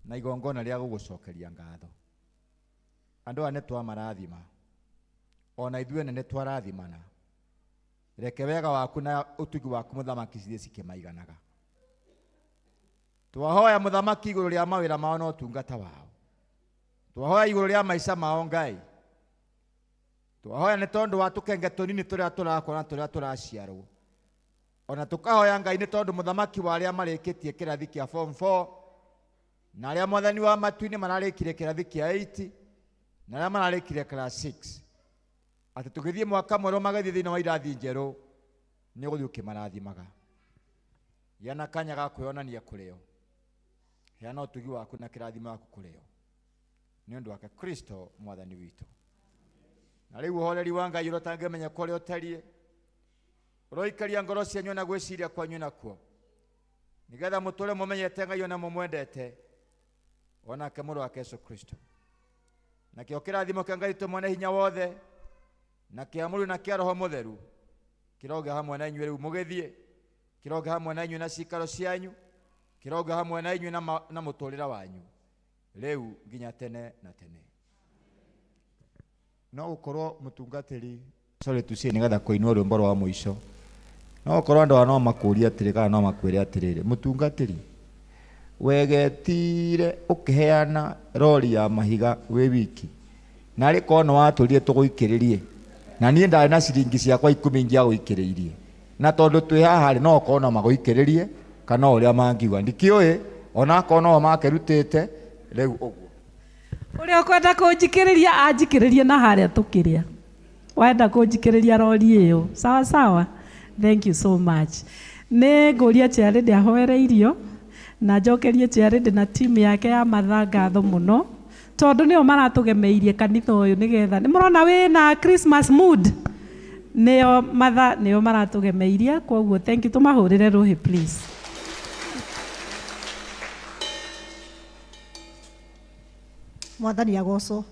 na igongona rĩa gũgũcokeria ngatho. Andũ aya nĩ twamarathima, ona ithuĩ ene nĩ twarathimana. Reke wega waku na ũtugi waku mũthamaki cithiĩ cikĩmaiganaga. Twahoya mũthamaki igũrũ rĩa mawĩra mao na ũtungata wao. Twahoya igũrũ rĩa maica mao Ngai. Twahoya nĩ tondũ wa tũkenge tũnini tũrĩa tũrakũra na tũrĩa tũraciarwo. Ona tũkahoya Ngai nĩ tondũ mũthamaki wa arĩa marĩkĩtie kĩrathi kĩa form 4, na arĩa mwathani wa matu-inĩ mararĩkire kĩrathi kĩa 8, na arĩa mararĩkire class 6. Atĩ tũgĩthiĩ mwaka mwerũ magĩthiĩ thĩinĩ wa irathi njerũ, nĩ ũgũthiĩ ũkĩmarathimaga. Gĩa na kanya ga kwĩyonania kũrĩ o. Heana ũtugi waku na kĩrathimo gĩaku kũrĩ o. Nĩ ũndũ wake Kristo mwathani witũ. Na rĩu ũhoreri wa Ngai ũrĩa ũtangĩmenyeka ũrĩa ũtariĩ, ũroikaria ngoro cianyu na gwĩciria kwanyu nakuo, nĩgetha mũtũre mũmenyete Ngai ona mũmwendete, onake mũrũ wake Yesu Kristo. Nakĩo kĩrathimo kĩa Ngai witũ mwene hinya wothe, na kĩa Mũriũ na kĩa Roho Mũtheru, kĩrogĩa hamwe na inyuĩ rĩu mũgĩthiĩ, kĩrogĩa hamwe na inyuĩ na ciikaro cianyu, kĩrogĩa hamwe na inyuĩ na mũtũrĩre wanyu, rĩu nginya tene na tene. No gũkorwo mũtungatĩri, sorry to say, nĩgetha kũinwo rwĩmbo rwa mũico. No gũkorwo andũ aya no makũrie atĩrĩ kana no makwĩre atĩrĩrĩ, mũtungatĩri, wegetire ũkĩheana rori ya mahiga wĩ wiki, na arĩ korwo nĩ watũrire tũgũikĩrĩrie, na niĩ ndarĩ na ciringi ciakwa 10 ingĩagũikĩrĩirie, na tondũ twĩ haha rĩ, no ũkorwo no magũikĩrĩrie kana ũrĩa mangiuga ndikĩũĩ, onakorwo no makĩrutĩte rĩu ũguo. Ũrĩa ũkwenda kũnjikĩrĩria anjikĩrĩrie na harĩa tũkĩrĩa. Wenda kũnjikĩrĩria rori ĩyo. Sawa sawa. Thank you so much. Nĩ ngũria Charity ahoere irio na njokerie Charity na timu yake ya Matha ngatho mũno, tondũ nĩo maratũgemeirie kanitha ũyũ nĩgetha nĩ mũrona wĩna Christmas mood. Nĩo Matha nĩo maratũgemeirie, koguo thank you, tũmahũrĩre rũhĩ please. Mwathani agocwo.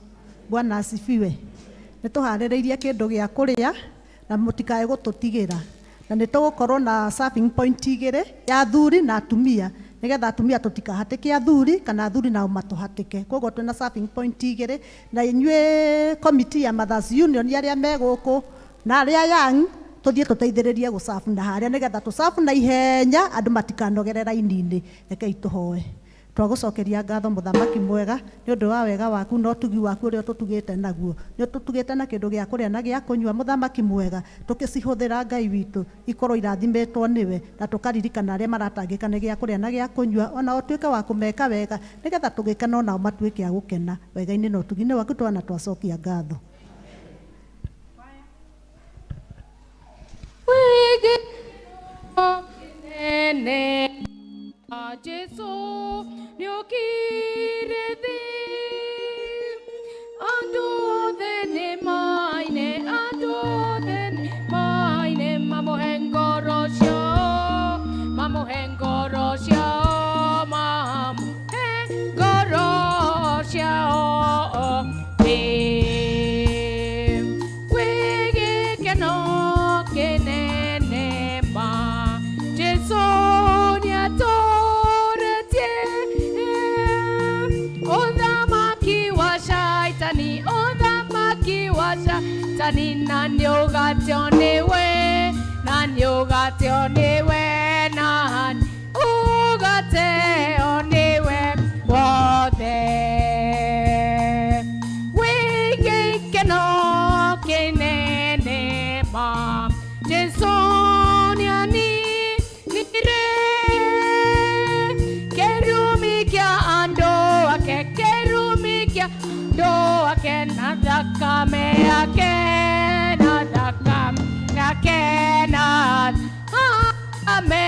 Bwana asifiwe. Nĩ tũharĩrĩirie kĩndũ gĩa kũrĩa na mũtikae gũtũtigĩra. Na nĩ tũgũkorwo na serving point igĩrĩ ya athuri na atumia, nĩgetha atumia tũtikahatĩke athuri kana athuri nao matũhatĩke. Koguo twĩna serving point igĩrĩ, na inyuĩ committee ya Mothers Union arĩa me gũkũ na arĩa young tũthiĩ tũteithĩrĩrie gũcabu na harĩa, nĩgetha tũcabu na ihenya andũ matikanogerera raini-inĩ. Rekei tũhoe. Twagũcokeria ngatho mũthamaki mwega nĩ ũndũ wa wega waku na ũtugi waku ũrĩa ũtũtugĩte naguo. Nĩ ũtũtugĩte na kĩndũ gĩa kũrĩa na gĩa kũnyua mũthamaki mwega, tũkĩcihũthĩra Ngai witũ ikorwo irathimĩtwo nĩwe, na tũkaririkana arĩa maratangĩka nĩ gĩa kũrĩa na gĩa kũnyua, ona ũtuĩke wa kũmeka wega nĩgetha tũgĩkena onao matuĩke a gũkena wega-inĩ na ũtugi-inĩ waku. Twana twacokia ngatho. Nene Jesu nĩokire thĩ, andũ othe nĩ maine, andũ othe nĩ maine, mamũhe ngoro ciao, mamũhe ngoro ciao, mamũhe ngoro ciao. Kwĩ gĩkeno kĩnene ma Jesu nĩatũrĩtie ũthamaki wa Shaitani, ũthamaki wa Shaitani, na nĩũgateo nĩwe, na nĩũgateo nĩwe, na nĩũgateo nĩwe wothe. Gwĩ gĩkeno kĩnene ma Jesu nĩaninire kĩrumi kĩa andũ ake, kĩrumi kĩa andũ ake, na thakame yake, na thakame yake, na thakame